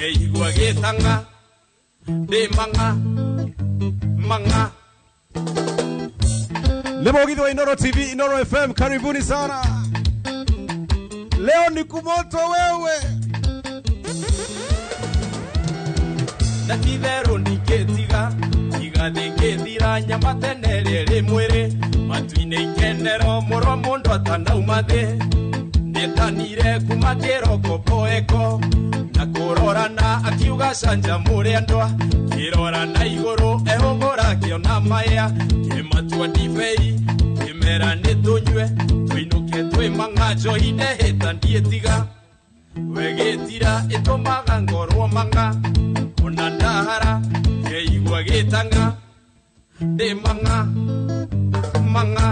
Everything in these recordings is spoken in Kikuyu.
Ngeigua gĩtang'a ndĩ mang'a mang'a. Nĩ mũgithi wa Inoro TV, Inoro FM, karibuni sana. Leo ni kumoto wewe. Na titherũ ndingĩtiga tiga ndĩngĩthira nyama tene rĩrĩ mwĩrĩ matu-inĩ ikenero mũro mũndũ atanauma thĩ nĩtanire kuma kĩroko poeko na kũrorana akiuga canjamũre andũ kĩrora na igũrũ ehũgũra kĩona maya kĩmatua ndibei kĩmera nĩ tũnyue tũinũke twĩ mang'a njohi ndehĩta ndiĩtiga wegĩtira ĩtũmaga ngorwo mang'a ona ndahara ngeigua gĩtang'a ndĩ mang'a mang'a.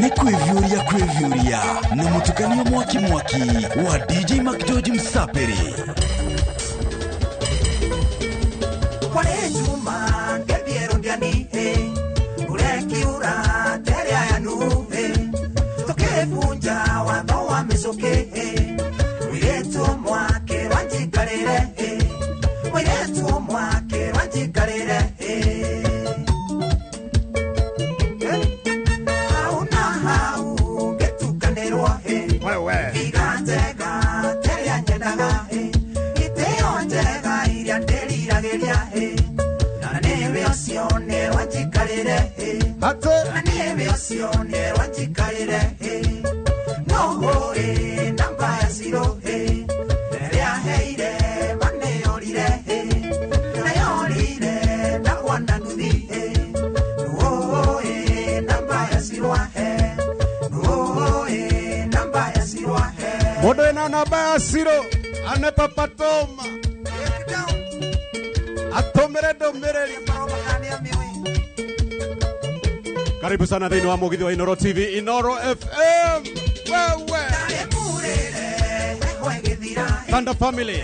Nĩ kwĩviũria kwĩviũria na mũtukanio mwaki mwaki wa DJ McGeorge Msaperi. Modo ena namba ya siro ane papatoma atomere domere. Karibu sana thĩinĩ wa mũgithi wa Inoro TV, Inoro FM. Wewe Thunder Family.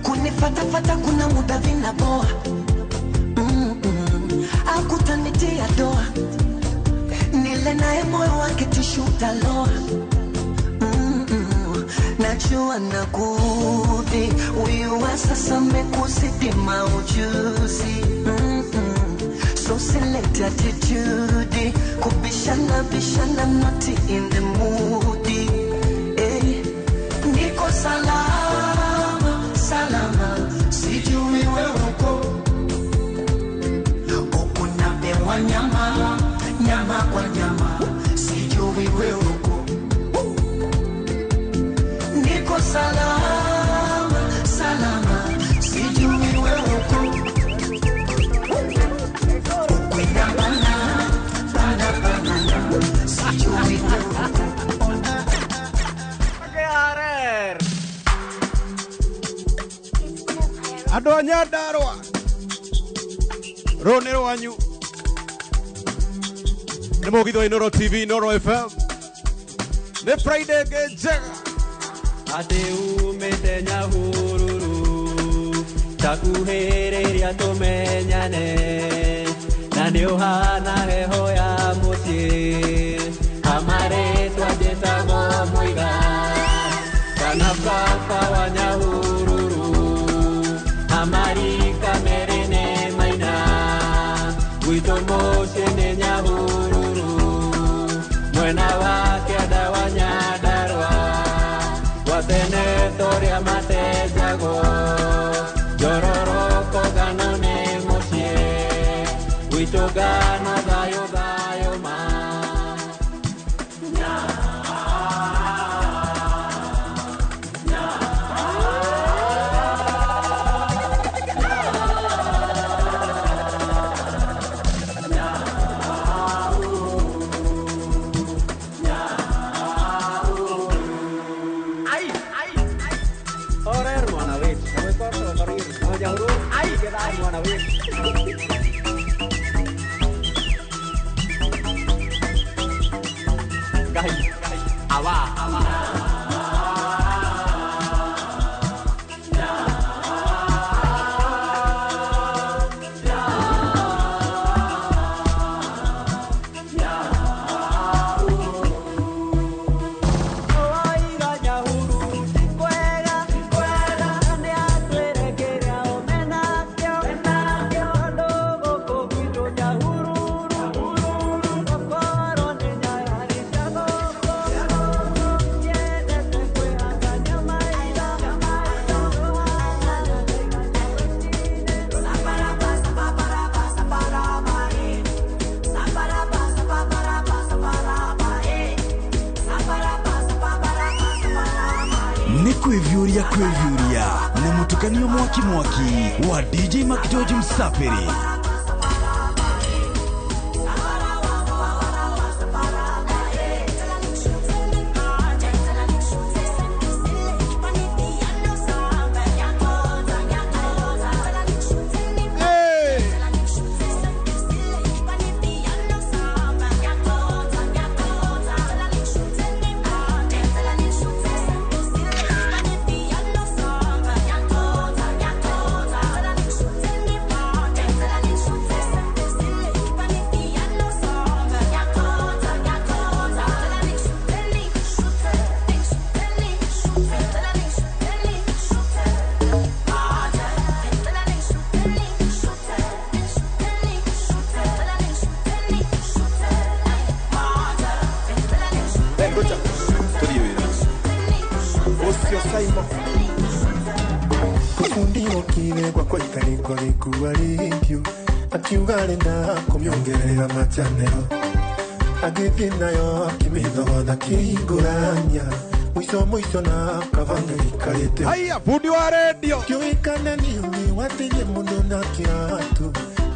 Kunifata kuna muda vinaboa. Akutanitia doa. Nile naye moyo wake tishu utaloa. Najua nakudhi, huyu wa sasa amekuzidi maujuzi. So select attitude, kubishana bishana, not in the mood. Eh, niko salama salama, sijui wewe uko huku napewa nyama nyama kwa nyama, sijui wewe uko. Niko salama salama, sijui wewe uko. Ukwenda bana bana bana, sijui wewe uko. Andũ a Nyandarũa rũũ nĩ rwanyu nĩ mũgitho wa Inooro TV Inooro FM nĩ Friday ĩngĩ njega. Atĩ umĩte Nyahururu takuhĩrĩria tũmenyane na nĩ ũhana heho ya mũciĩ amarĩtwa njĩtagwo Mũiga kana baba wa Nyahururu amarika merĩ nĩ maina gwitũ mũciĩ nĩ Nyahururu mwena wa kĩanda wa Nyandarũa watene tũrĩa matenjagwo njororoko ngano nĩ mũciĩ gwitũ ngano thayũ thayũ ma. Nĩ kwĩviũria kwĩviũria na mũtukanio mwaki mwaki wa DJ McGeorge Msafiri. Kumyongerera machanero agĩthiĩ nayo akĩmĩthogotha kĩhingũrania mũico mũico na kabanga gĩikarĩte. Haya, bundi wa redio kĩũĩkana nĩ watigie mũndũ na kĩratũ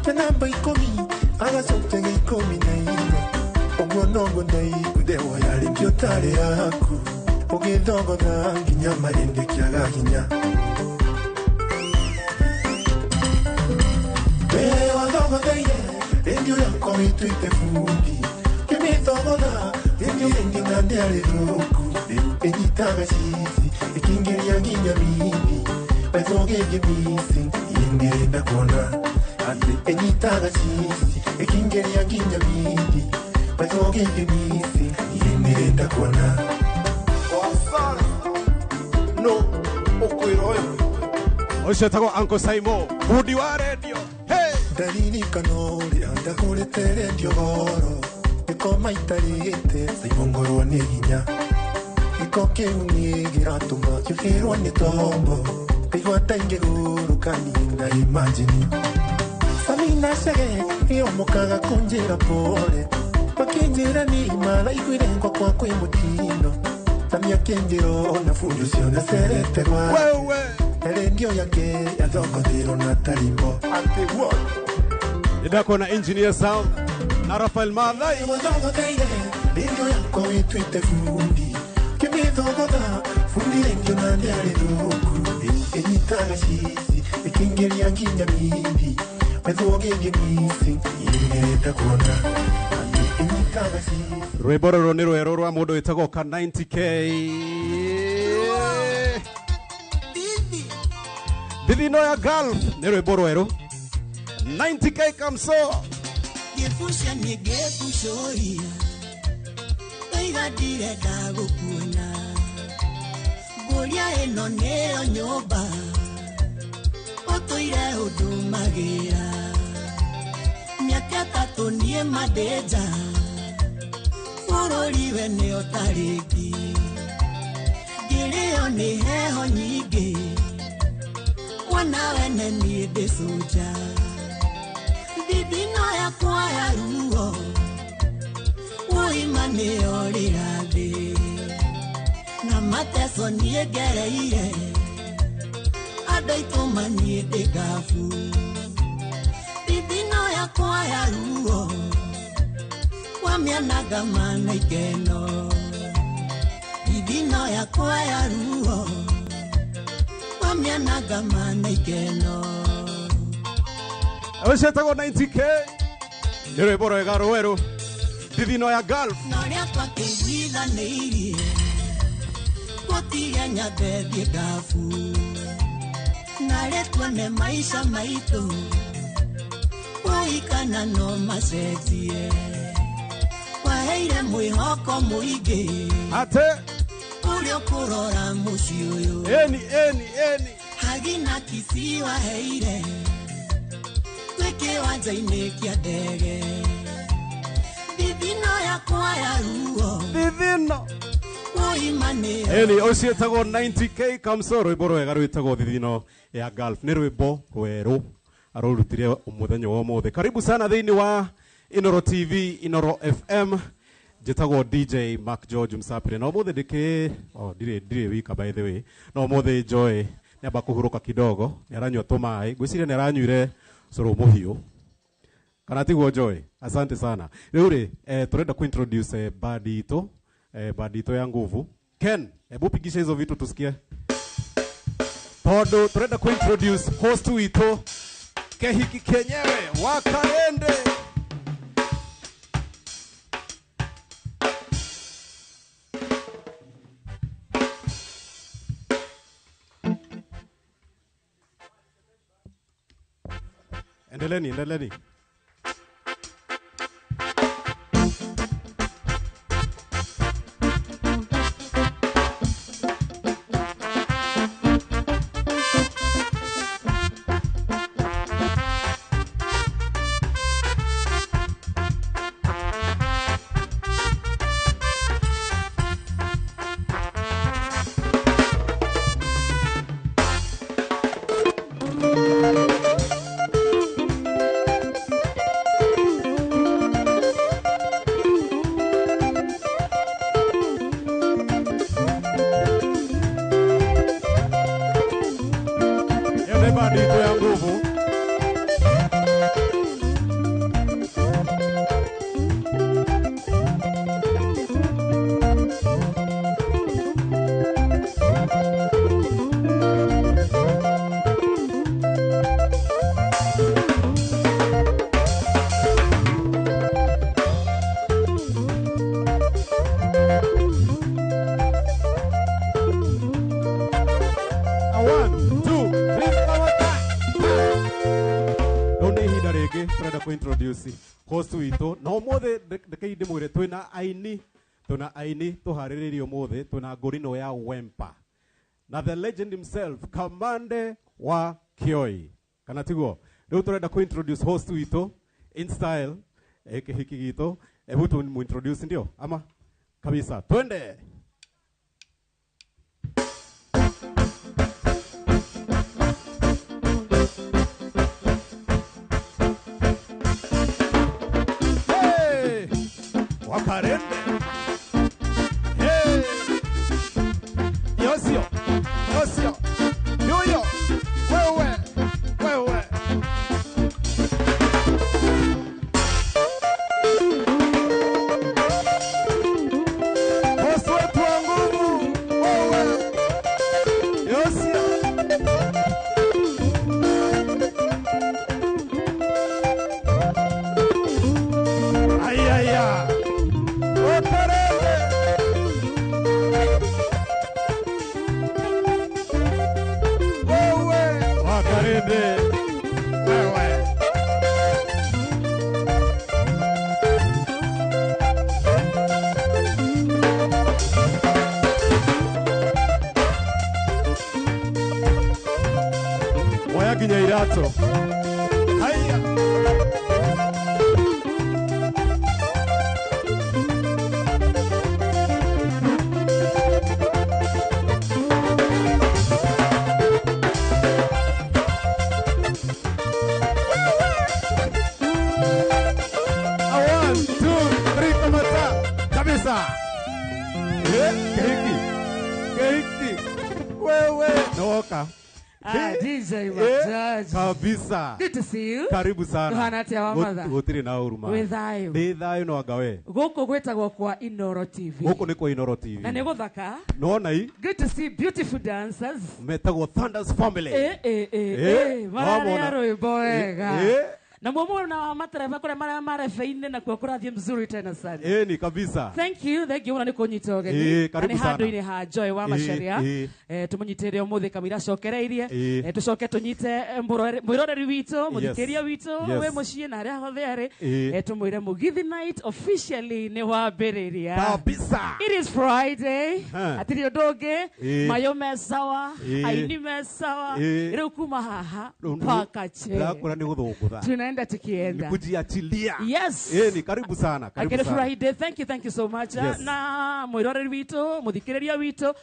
kĩa namba 10 agacokia gĩa 14 ũguo noguo ndaiguire yarĩ mbio tarĩ yaku ũgĩthogotha nginya marĩndĩ kĩaga hinya. Ndio yako ituite fundi kimithogola ndio yengi na ndiare roku enyitaga cici ikingiria nginya mindi maitho gĩgĩmisi indirenda kuona enyitaga cici ikingiria nginya mindi maitho gĩgĩmisi indirenda kuona. Ũcio etagwo Uncle Saimo, bundi wa redio. Hey! Ndaririkana ũrĩa ndagũrĩte redio goro gĩkoma itarĩte Saimo ngorwo nĩ hinya gĩko kĩu nĩ gĩratũma kĩbĩrwo nĩ tombo ngaigua ta ingĩgũrũka niĩ na imagine Samina Chege ĩomokaga kũnjĩra pole makĩnjĩra nĩ maraiguire ngwakwa kwĩ mũtino Sami akĩnjĩra ona fundi ũcio ndacerete gwake Wewe na redio yake yathogothirwo na tarimbo atĩ what nĩndakona Engineer Sam na Rafael Mathai. Wathogotheire redio yakwa wĩtuĩte bundi kĩmĩthogotha bundi redio na ndĩarĩ thũku ĩnyitaga cici ĩkĩingĩria nginya mindi wethwo gĩthiĩ missing nĩrenda kuona ĩnyitaga cici Rwĩmbo rũrũ nĩ rwerũ rwa mũndũ wĩtagwo ka 90K. Thithino ya Gulf nĩ rwĩmbo rwerũ 90K Kamso. Ngĩbucia niĩ ngĩbucũria Ndaiga ndirenda gũkuona Ngũria ĩno nĩyo nyũmba Ũtũire ũndũmagĩra Mĩaka ĩtatũ niĩ mandĩnja Bũrũri we nĩ ũtarĩki Ngĩrĩo nĩ heho nyingĩ Mwana wene niĩ ndĩ cũnja Thithino yakwa ya ruo Ũima nĩyo rĩrathĩ Na mateso niĩ ngereire Andũ aitũ maniĩ ndĩ ngabu Thithino yakwa ya ruo Wamĩanaga mana ikeno Thithino yakwa ya ruo Wamĩanaga mana ikeno Ũcio etagwo 90K nĩ rwĩmbo rwega rwerũ Thithino ya Gulf. Na ũrĩa twakĩiguithanĩirie gũtirĩ nyambe thiĩ ngabu narĩ tuone maica maitũ ũikana no macenjie waheire mwĩhoko mũingĩ Ate ũrĩa ũkũrora mũciĩ ũyũ eni eni eni hagina Kisii waheire twĩ kĩwanja-inĩ kĩa ndege thithino yakwa ya ruo Thithino ũima nĩyo eni ũcio etagwo 90K Kamso rwĩmbo rwega rwĩtagwo Thithino ya Gulf nĩ rwĩmbo rwerũ arũrutire mũthenya wa ũmũthĩ. Karibu sana thĩinĩ wa Inoro TV, Inoro FM. Njĩtagwo DJ Mark George Msapire na ũmũthĩ ndĩkĩ oh, ndirĩ wika by the way no ũmũthĩ Joy nĩamba kũhurũka kidogo nĩaranyua tũmaĩ ngwĩciria nĩaranyuire cũrũ mũhiũ kana tiguo Joy? Asante sana. Rĩu rĩ tũrenda kuintroduce bandi itũ bandi itũ ya nguvu. Ken, hebu pigisha hizo vitu tusikie tondu turenda kuintroduce host witũ kehiki kenyewe wakaende. Endeleni, endeleni. Hiyo ni bandi yetu ya nguvu. A one, two, three, four, five. Rĩu nĩ ihinda rĩngĩ tũrenda kũ-introduce host witũ na ũmũthĩ rekei ndĩmwĩre twĩna aini tũharĩrĩirie ũmũthĩ twĩna ngũrinũ ya Wempa na the legend himself Kamande wa Kioi kana tiguo riu turenda ku introduce host witũ in style kihiki gitu hebu tu introduce ndio ama kabisa twende. Hey! Wakarende. Hey! Yosio. Yosio. Yoyo. Wewe. Wewe. Haya. One, two, three, kamata. Kabisa. Kehiki. Kehiki. Wewe. Noka. DJ Majaji. Kabisa. Good to see you. Karibu sana. Duhana atia wa mother. Gutiri na uruma. Wĩ thayũ. Ndĩ thayũ no anga we. Gũkũ gwĩtagwo kwa Inoro TV. Gũkũ nĩ kwa Inoro TV. Na nĩ gũthaka. Nona i. Good to see beautiful dancers. Metagwo Thunders Family. Mararĩa rwĩmbo wega. Na mwomo na matereba kule mara marebe-inĩ na kuo kũrathiĩ mzuri tena sana. Ni kabisa. Thank you, thank you ona nĩ kũnyita ũgeni. Karibu sana. Nĩ handũ-inĩ ha Joy wa Macharia. Tũmũnyitĩre ũmũthĩ kamũira acokereirie. Tũcoke tũnyite mwĩroreri witũ, mũthikĩria witũ, wĩ mũciĩ na harĩa hothe arĩ. Tũmwĩre Mugithi Night officially nĩ wambĩrĩria. Kabisa. It is Friday. Hatirĩ ũndũ ũngĩ. Mayo me sawa, aini me sawa. Rĩu kuma haha mpaka che. Ndakora nĩ gũthũngũtha. Tunaenda tukienda. Kujiachilia. Yes. Ni karibu sana. Karibu sana. Friday. Thank you, thank you so much. Yes. Na mwiroreri witũ, muthikiriria witũ,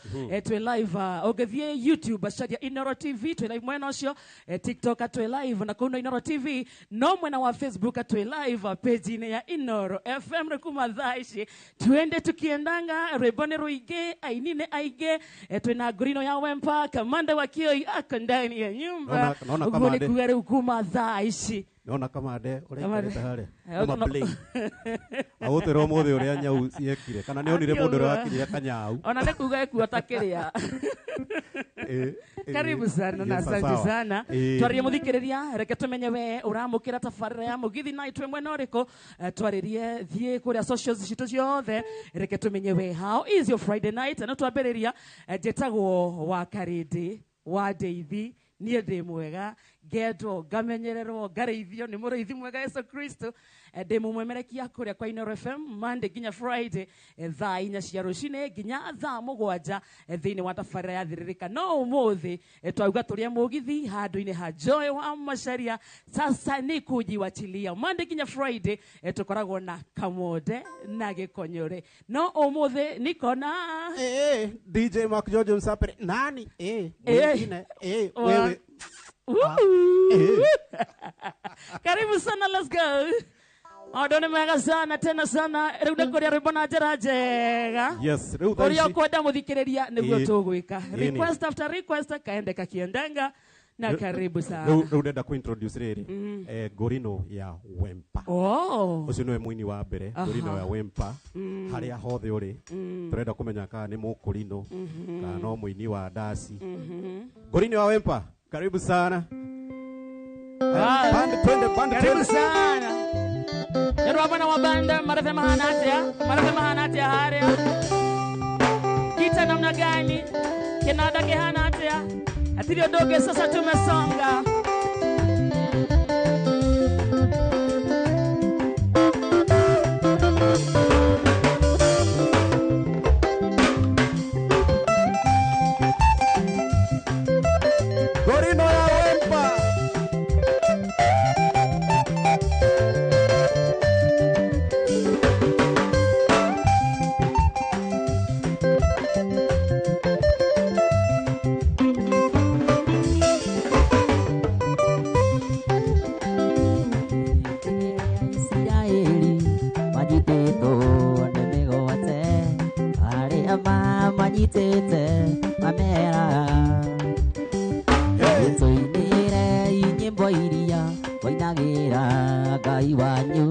twi live ũngĩthiĩ YouTube caria Inoro TV twi live mwena ũcio, TikTok twi live na kũu Inoro TV, no mwena wa Facebook twi live page-inĩ ya Inoro FM rĩ kuma thaa ici. Tuende tukiendanga rwĩmbo nĩ rũingĩ, aini nĩ aingĩ, twĩna ngurino ya Wempa, kamanda wa Kioi ako ndani ya nyumba. Ũguo nĩ kuga rĩu kuma thaa ici. Nona kama ade urekerete haria kama bling agutwira umuthi uria nyau ciekire kana ni onire mundu uria wakinyire kanyau ona nĩ kuga ekuo ta kiria. Karibu sana na asante sana. Twaririe muthikiriria reke tumenye we uramukira tabarira ya Mugithi Night we mwena uriku, twaririe thie kuria socials citu ciothe reke tumenye we how is your Friday night. Na twambiriria njitagwo wa Karindi wa Ndeithi, niĩ ndĩ mwega ngendwo ngamenyererwo ngarĩithio nĩ mũrĩithi mwega Yesu Kristo. Ndĩ mũmwemerekia kũrĩa kwa Inoro FM Monday nginya Friday thaa 4 cia rũcinĩ nginya thaa 7 thĩinĩ wa tabarĩra ya Thĩrĩrĩka. No ũmũthĩ twauga tũrĩe mũgithi handũ-inĩ ha Joy wa Macharia. Sasa nĩ kujiwachilia Monday nginya Friday tũkoragwo na Kamonde na Gĩkonyore. No ũmũthĩ niko na DJ Mark George Msapere nani mwingine wewe. Karibu sana, let's go. Maũndũ nĩ mega sana tena sana. Rĩu nĩ kũrĩa rwĩmbo na njĩra njega. Yes, rĩu thaa ici ũrĩa ũkwenda mũthikĩrĩria nĩguo tũgwĩka. Request after request kaende kakiendanga na karibu sana. Rĩu ndenda ku introduce rĩrĩ Ngorino ya Wempa. Ũcio nĩwe mũini wa mbere, Ngorino ya Wempa. Harĩa hothe ũrĩ tũrenda kũmenya kana nĩ mũkũrino kana no mũini wa ndaci. Ngorino ya Wempa, karibu sana. Band twende, band karibu sana. Ndio bwana wa banda marefe mahanatia, marefe mahanatia haria. Kita namna gani? Kinada kihanatia. Atirio doge sasa tumesonga. Gorino ya manyitĩte mamera tũinĩre nyĩmbo iria wainagĩra Ngai wanyu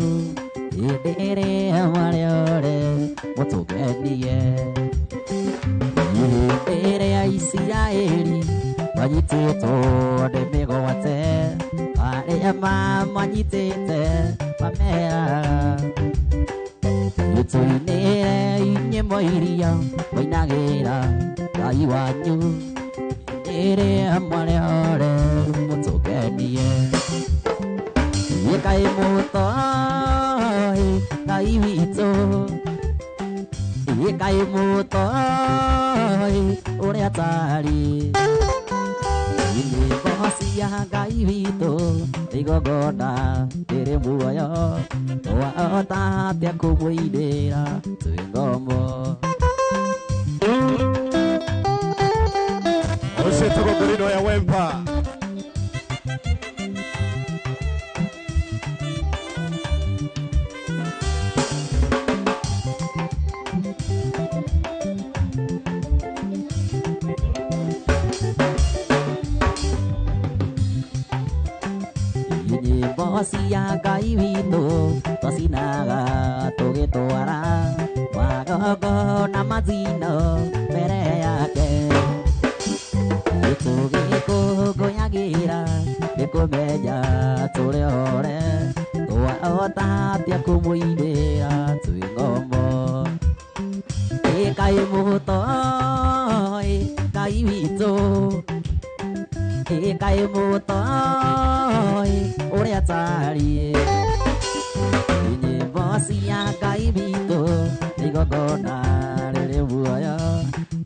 hĩndĩ ĩrĩa marĩ ore mũtũgenie hĩndĩ ĩrĩa Isiraeli manyitĩtwo nĩ mĩgwate arĩa mamanyitĩte mamera tũinĩre nyĩmbo iria wainagĩra Ngai wanyu ĩrĩa marĩ ore mũtũgenie Ngai mũtoĩ Ngai witũ Ngai mũtoĩ ũrĩa tarĩ nyĩmbo cia Ngai witũ igongona rĩrĩ muoyo twahota atĩa kũmũinĩra twĩ ngombo. Ũcio tũgũngũrĩrwo ya Wempa. Nyĩmbo cia Ngai witũ twacinaga tũgĩtwara magongona mazino mbere yake tũgĩkũngũyagĩra nĩ kũmenya tũrĩ ore twahota atĩa kũmũinĩra twĩ ngombo. Ngai mũtoĩ Ngai witũ Ngai mũtoĩ ũrĩa tarĩ nyĩmbo cia Ngai witũ igongona rĩrĩ muoyo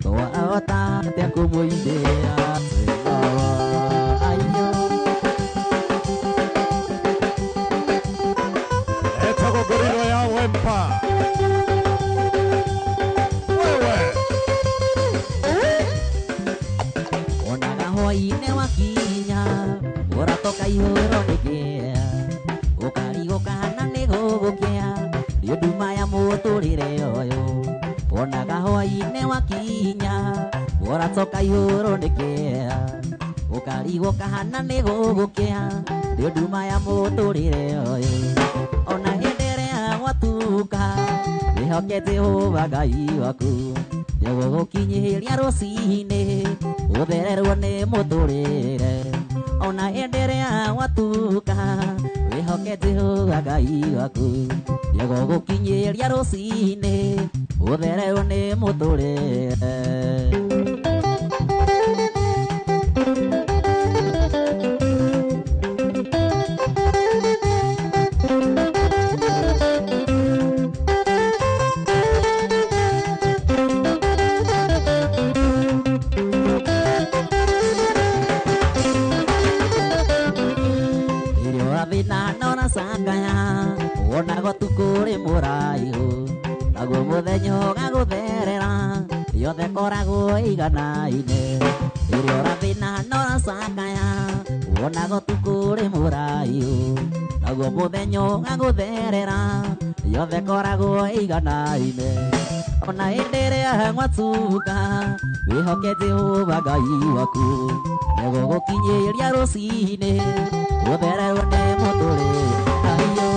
twahota atĩa kũmũinĩra twĩ ngombo. Aiyo Etagwo ngũrĩrwo ya Wempa. Wewe onaga hwainĩ wakinya ũratoka ihũrwo nĩ kĩa ũkarigwo kana nĩ gũgũkĩa nĩ nduma ya mũtũrĩre ũyũ onaga hwainĩ wakinya ũratoka ihũrwo nĩ kĩa ũkarigwo kana nĩ gũgũkĩa nĩ nduma ya mũtũrĩre ũyũ ona hĩndĩ ĩrĩa gwatuka wĩhoke Jehova Ngai waku nĩgũgũkinyĩria rũcinĩ ũthererwo nĩ mũtũrĩre ona hĩndĩ ĩrĩa gwatuka wĩhoke Jehova Ngai waku nĩgũgũkinyĩria rũcinĩ ũthererwo nĩ mũtũrĩre. Sakaya wonaga ũtukũ ũrĩ mũraihu naguo mũthenya ũgagũtherera yothe koragwo ĩiganaine ĩrĩa ũrathĩna na ũracakaya wonaga ũtukũ ũrĩ mũraihu naguo mũthenya ũgagũtherera yothe koragwo ĩiganaine ona hĩndĩ ĩrĩa gwatuka wĩhoke Jehova Ngai waku nĩgũgũkinyĩria rũcinĩ ũthererwo nĩ mũtũrĩre. Aiyo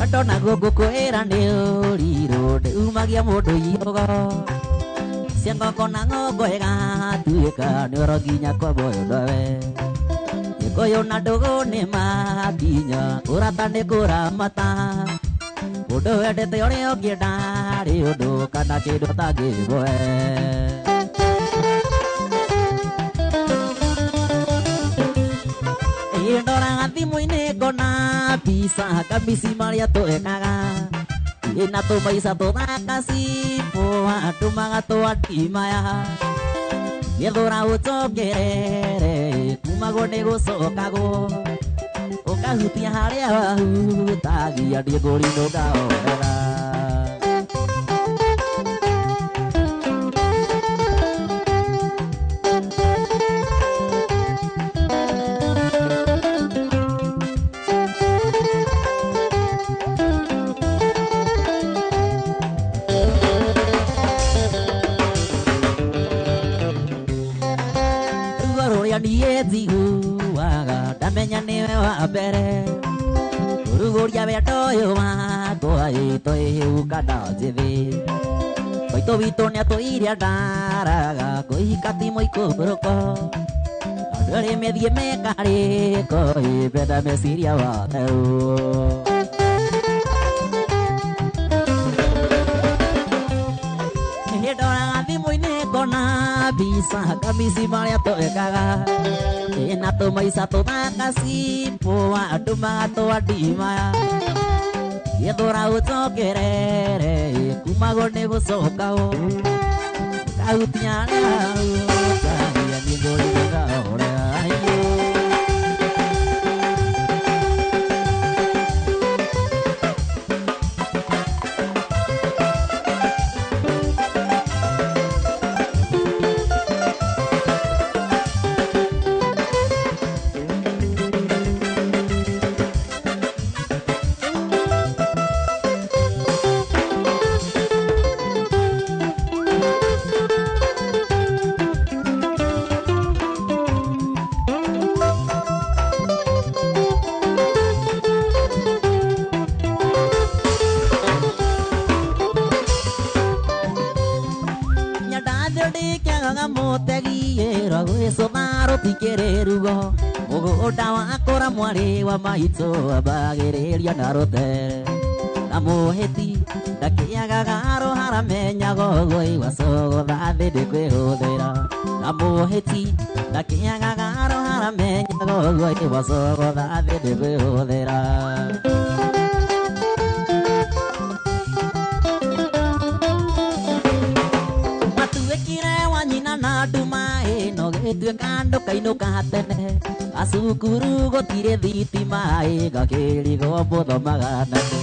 ndona ngũkwĩra nĩ ũrirũ ndĩumagia mũndũ ihogo cia ngoko na ng'ongo ĩgatuĩka nĩ oro nginya kwa moyo nowe Gĩkũyũ na ndũgũ nĩ makinya ũrata nĩ kũramata mũndũ wendete ũrĩa ũngĩ ndarĩ ũndũ kana kĩndũ atangĩmũhe. Ndoraga thimũ-inĩ ngona mbica kambici marĩa twekaga ina tũmaica tũthaka cimbo andũ magatwandimaya gĩthũra ũcokerere kumagwo nĩ gũcokagwo ũkahutia harĩa wahutagia ndiĩngũrinũ ngahorera. Njiguaga ndamenya nĩwe wa mbere kũrugũria wendo ũyũ wakwa ĩtũĩhĩu kana njĩthĩ maitũ witũ nĩatũire ndaraga kũhika ti mũikũrũko andũ erĩ methiĩ mekarĩko ĩmbenda meciria watheu. Ndoraga thimũ-inĩ ngona mbica kambici marĩa twekaga ina tũmaica tũthaka cimbo andũ magatwandimaya gĩthũra ũcokerere kumagwo nĩ gũcokagwo ũkahutia harĩa wahutagia niĩ ngũrigwo ngahorera. Mũgũnda wakũra mwarĩ wa maitũ ambagĩrĩria na rũtere na mũhĩti ndakĩagaga rũharamenyaga ũguo igwacogotha thĩ ndĩkwĩhũthĩra na mũhĩti ndakĩagaga rũharamenyaga ũguo igwacogotha thĩ ndĩkwĩhũthĩra. Matuĩkire wa nyina na nduma ĩno gĩtuĩka ndũkainũka tene acukuru gũtirĩ thitima ĩgakĩrigwo mũthomaga nakĩ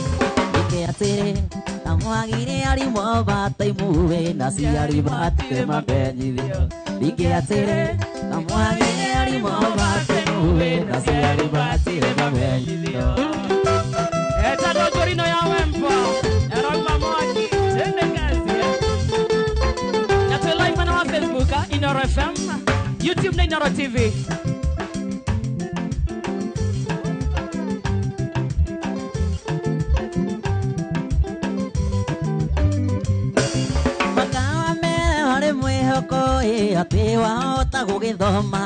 ĩke atĩrĩ ta mwagire arimũ bataimuĩ na ciari matirĩ mamenyithio ike atĩrĩ ta mwagire arimũ bataimuĩ na ciari matirĩ mamenyithio. Etagwo Njorino ya Wembo erauma mwaki tende kazi na twĩ live mwena wa Facebook Inoro FM, YouTube na Inoro TV. Atĩ wahota gũgĩthoma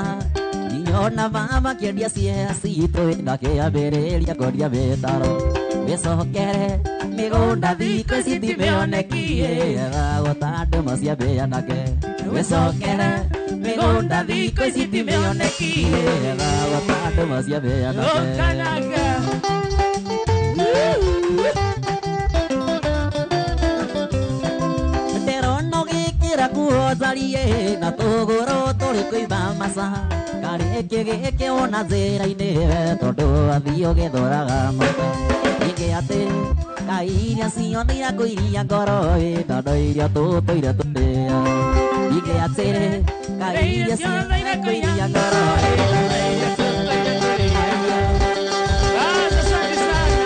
nginya mama kĩendia ciea citũ na kĩambĩrĩria kwendia mĩtaro mĩcokere mĩgũnda thikũ ici ti mĩonekie ethagwo ta ndũma cia mĩanake mĩcokere mĩgũnda thikũ ici ti mĩonekie ethagwo ta ndũma cia mĩanake. Kuozarie na tũgũrũ tũrĩ kũimba maca karĩkĩ gĩkĩ wona njĩra-inĩ tondũ athiĩ ũgĩthoraga mata ingĩ atĩ kairia ciothe irakũiria ngoro ĩ tondũ irio tũtũire tũrĩa ingĩ atĩ kairia ciothe irakũiria ngoro ĩ tondũ irio tũtũire tũrĩa. Asante sana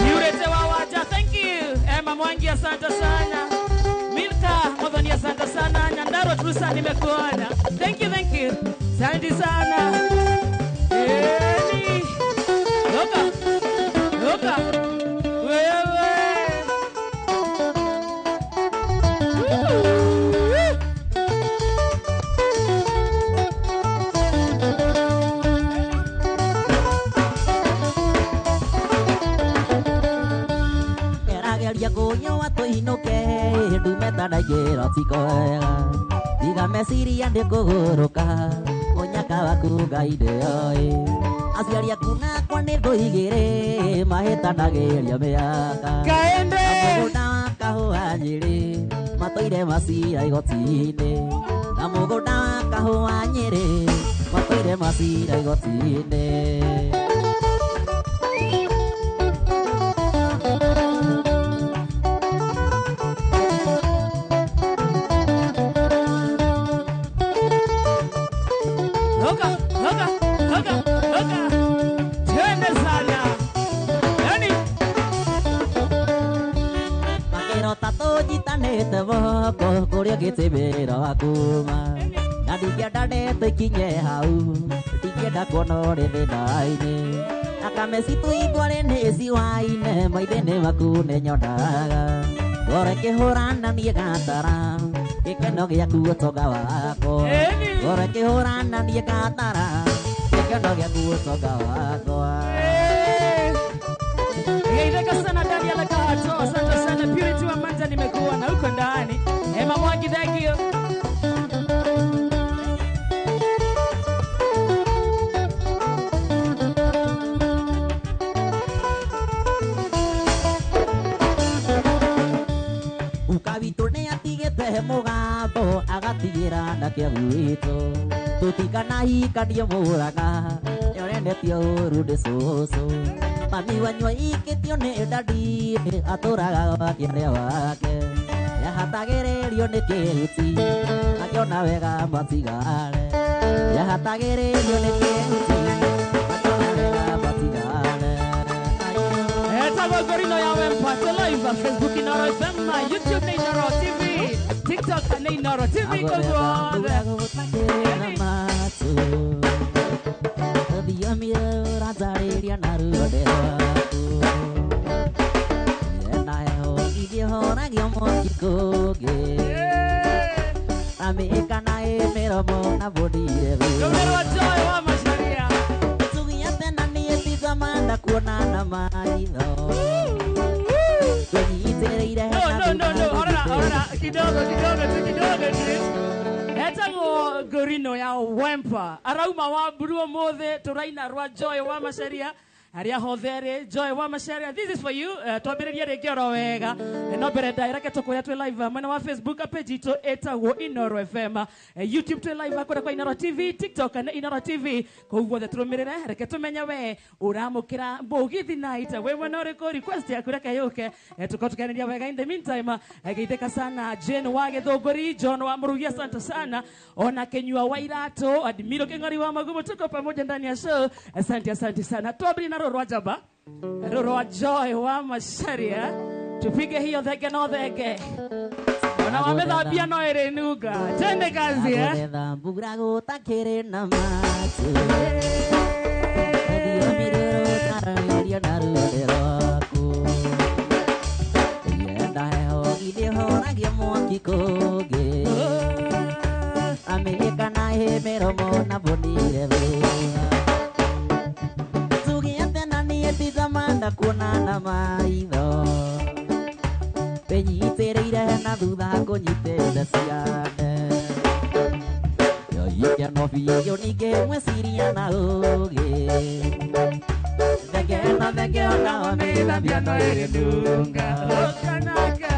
Yurete wa Waja, thank you. Emma Mwangi, asante sana. Modhoni, asante sana. Nyandaro Trusa, nimekuona. Thank you, thank you. Asante sana. Eni. Loka. Loka. Wewe. Erageria kũnyua tũinũke ndumeta ndaingĩra tikoega tiga meciria ndĩkũgũrũka mũnyaka waku Ngai ndĩoĩ aciari aku na wakwa nĩ thũ igĩrĩ mahĩtanagĩria mĩaka kaende na mũgũnda wa kahũa Nyĩrĩ matũire macira igoti-inĩ na mũgũnda wa kahũa Nyĩrĩ matũire macira igoti-inĩ. Hoka, hoka, hoka, hoka. Twende sana. Yani Makĩrota tũnyitanĩte moko kũrĩa gĩtĩmĩra wa kuma na ndingĩenda ndeto ikinye hau ndingĩenda kuona ũrĩ thĩna-inĩ akame citũ itwarĩ nĩ ciwaine maithe-inĩ maku nĩnyonaga ngoro ĩkĩhũrana niĩ gatara gĩkeno gĩaku ũtonga wakwa ngoro ĩkĩhũrana niĩ gatara gĩkeno gĩaku ũtonga wakwa. Geitheka sana Daniel Kahato, asante sana Purity wa Manja, nimekuwa na huko ndani. Emma Mwangi, thank you. Ukawitũ nĩ atigĩte mũgambo agatigĩra anake gwitũ tũtikanahikanie mũraga nĩorenetio ũru nĩ cũcũ mami wanyu aikĩtio nĩ ndadi atũraga gwake arĩa wake yahatagĩrĩrio nĩ kĩhuti akĩona wega matigare yahatagĩrĩrio nĩ kĩhuti akĩona wega matigare. Etagwo Ngorino ya Wempate live Facebook Inoro FM, YouTube nĩ Inoro TV, TikTok nĩ Inoro TV koguothe. Rũrĩrĩ rwa Joy wa Macharia. No, no, no, no. Orora, orora. Kidogo, kidogo tu, kidogo tu. Etagwo Ngorino ya Wempa. Arauma wa mburu ũmũthĩ tũraina rwa Joy wa Macharia. Arĩa hothe rĩ Joy wa Macharia, this is for you. Twambĩrĩrie rĩngĩ oro wega. No mbere ndaĩreke tũkwĩra twĩ live mwena wa Facebook page itũ ĩtagwo Inoro FM, YouTube twĩ live kũrĩa kwa Inoro TV, TikTok nĩ Inoro TV. Kũu guothe tũrũmĩrĩre, reke tũmenye we ũramũkĩra mũgithi night wĩ mwena ũrĩkũ, request yaku reke yũke, tũkorwo tũkĩaranĩria wega. In the meantime, geithĩka sana Jane wa Gĩthũngũri, John wa Mũrugi, asante sana, ona Kenyua wa Iratũ, Admiro Kĩng'ori wa Magumo, tuko pamoja ndani ya show. Asante, asante sana. Twambĩrĩrie na rũrũ rwa Njamba, rũrũ rwa Joy wa Macharia. Tupige hiyo thenge no thenge ona wamethambia no ĩrĩ nunga. Twende kazi eh. Agũretha mbura gũtakĩrĩ na matu Ũtarĩria na ruo rwaku Yenda heho githĩ horagia mwaki kũngĩ Amĩka na ĩ mĩromo na mbonire thutha Tugĩte na niĩ tithamanda kuona na maitho Wĩnyitĩrĩire na thutha ngũnyitĩte ciande Yoikeno biũ ningĩ mwĩciria na ũũgĩ Thenge na thenge ona wamĩthambia no ĩrĩ nunga. Ũkanaka.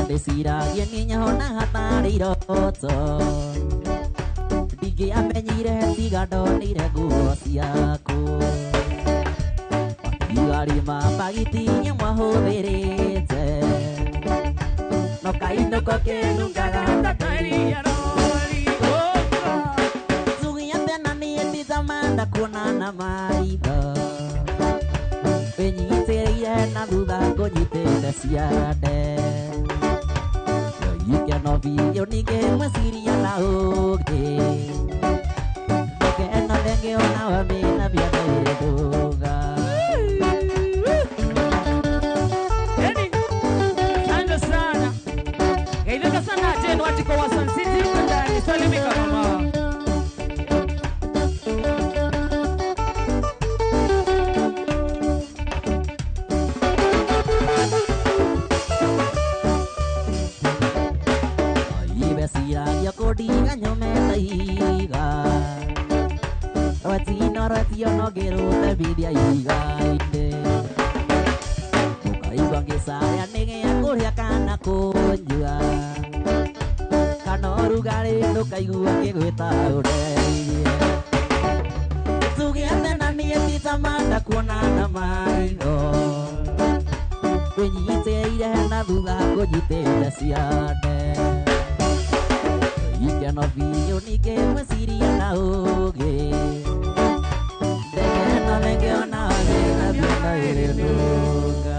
Ndĩciragia niĩ nyona hatarĩ iroto Ndingĩamenyire tiga ndonire nguo ciaku Matigari ma mbagiti mwahũthĩrĩte No kainũko kĩnungaga ta Iria rori, ũka. Tugĩte na niĩ tithamanda kuona na maitho Wĩnyitĩrĩire na thutha ngũnyitĩte ciande Yoikeno biũ ningĩ mwĩciria na ũũgĩ Thenge na thenge ona wamĩthambia no ĩrĩ ndũga. Yani, asante sana. Geithĩka sana Jane Wajiko wa Sun City huko ndani. Rwetino rwetio no ngĩrũte bithia ihiga-inĩ. Ũkaigua ngĩcaya nĩgĩa kũrĩa kana kũnyua. Kana ũrugarĩ ndũkaigua ngĩgwĩta ũndeithie. Tũgĩate na niĩ ti ta mandakuona na maitho. Wĩnyitĩrĩire na thutha ngũnyitĩte ciande. Ikeno biũ ningĩ ngwĩciria na ũũgĩ. Ndegeno nĩngĩona thĩna biũ ĩrĩnũnga.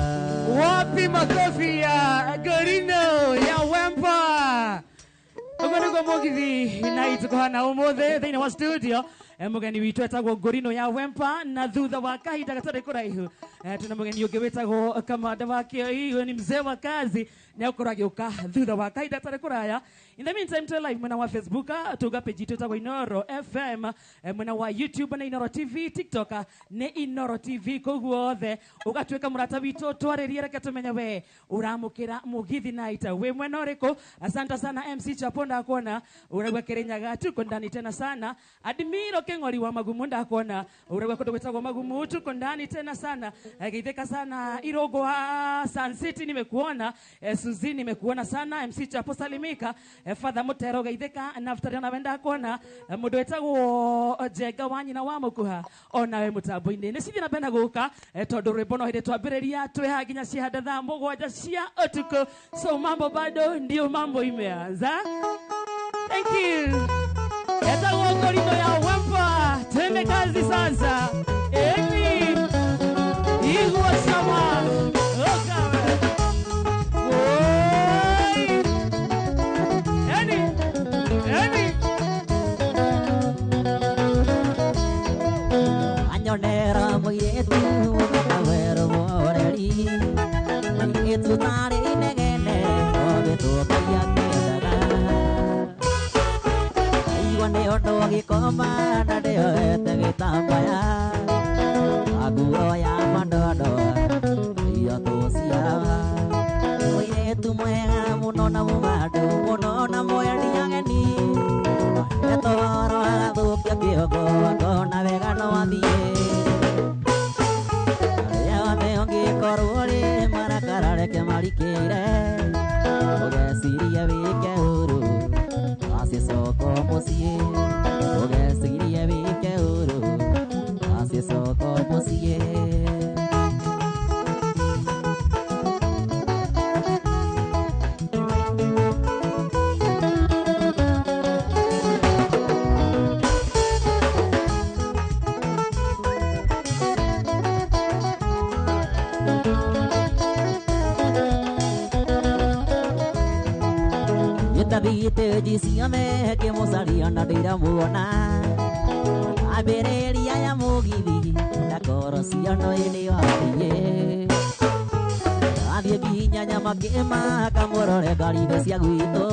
Wapi makofi ya Gorino ya Wempa. Ũguo nĩguo mũgithi night kũhana ũmũthĩ thĩinĩ wa studio. Mũgeni witũ etagwo Gorino ya Wempa na thutha wa kahinda gatarĩ kũraihu tuna mũgeni ũngĩ wĩtagwo Kamanda wa Kĩoi, huyo ni mzee wa kazi nĩ egũkorwo agĩũka thutha wa kahinda gatarĩ kũraya. In the meantime twe live mwena wa Facebook tuga page itũ ĩtagwo Inoro FM, mwena wa YouTube na Inoro TV, TikTok nĩ Inoro TV. Koguo othe ũgatuĩka mũrata witũ twarĩrie, reke tũmenye we ũramũkĩra mũgithi night wĩ mwena ũrĩkũ. Asante sana MC Chapo, ndakuona ũraigua Kĩrĩnyaga, tuko ndani tena sana. Admiro Keng'ori wa Magumu, ndakuona ũraigua kũndũ gwĩtagwo Magumu, tuko ndani tena sana. Geithĩka sana Irogo wa Sun City, nimekuona. Suzi nimekuona sana. MC Chapo salimika. Father Mutero geithĩka. Naftali ona we ndakuona. Mũndũ wĩtagwo Njenga wa nyina wa Mũkuha onawe mũtambo-inĩ. Nĩ cithiĩ na mbere na gũka tondũ rwĩmbo no hĩndĩ twambĩrĩria twĩ haha nginya cihanda thaa 7 cia ũtukũ. So mambo bado ndio mambo imeanza. Thank you. Etagwo Gorino ya Wempa. Twende kazi sasa. Emi Igwa sama. Okawe. Woi. Eni. Eni. Anyonera mũirĩtu mũthaka mũhoreri. Mũirĩtu tarĩ inegene ogĩtwo Ngai akĩendaga. Aigua nĩ ũndũ agĩkoma na ndĩoete gĩtambaya. Nguo ya mandondo iyo tũciaraga. Mũirĩtu mwega mũno na mũmandũ mũno na mwendi ageni. Ahetwo ũhoro agathũkia kĩongo akona wega no athiĩ. Arĩa othe ũngĩkorwo rĩ marakara reke marikĩire. Ũgeciria wĩke ũru acicoka mũciĩ. Ũgeciria wĩke ũru acicoka mũciĩ. Gĩtathiĩte njicione ngĩmũcaria na ndiramuona. Ambĩrĩria ya mũgithi ndakoro ciono ĩnĩ wathiĩ. Ndathiĩ nginya Nyamakĩma kamũrore ngari-inĩ cia gwitũ.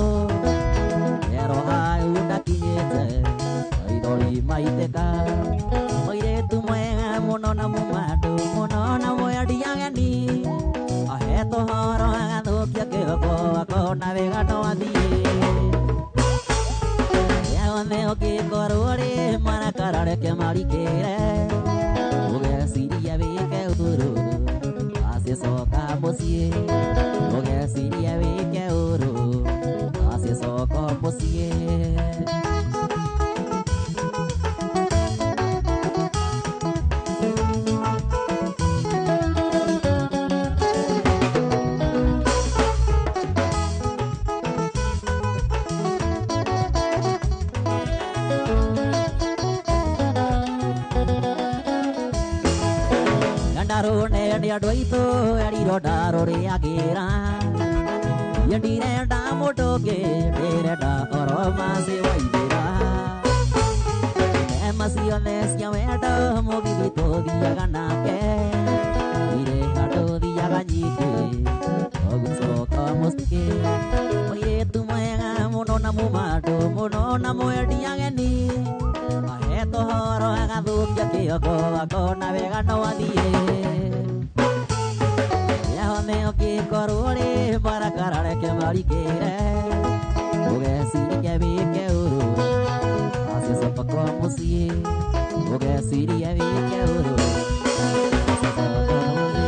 Ero hau ndakinyĩte maithori maitĩka. Mũirĩtu mwega mũno na mũmandũ mũno na mwendi ageni. Ahetwo ũhoro agathũkia kĩhoko akona wega no athiĩ. Othe ũngĩkorwo rĩ marakara reke marikĩre. Ũgeciria wĩke ũru acicoka mũciĩ. Ũgeciria wĩke ũru acicoka mũciĩ. Ndarone nĩ andũ aitũ erirwo ndarũrĩagĩra. Niĩ ndirenda mũndũ ũngĩ ndĩrenda oro maci waithĩra. Nema ciothe cia wendo mũgithi tũthiaga nake. Irĩ handũ thiaga nyingĩ ũgũcoka mũciĩ. Mũirĩtu mwega mũno na mũmandũ mũno na mwendi ageni. Ahetwo ũhoro agathũkia kĩongo akona wega no athiĩ. Yahone ũngĩkorwo rĩ marakara reke marikĩre. Ũgeciria wĩke ũru Ciacoka kwa mũciĩ ũgeciria wĩke ũru. Ciacoka kwa mũciĩ.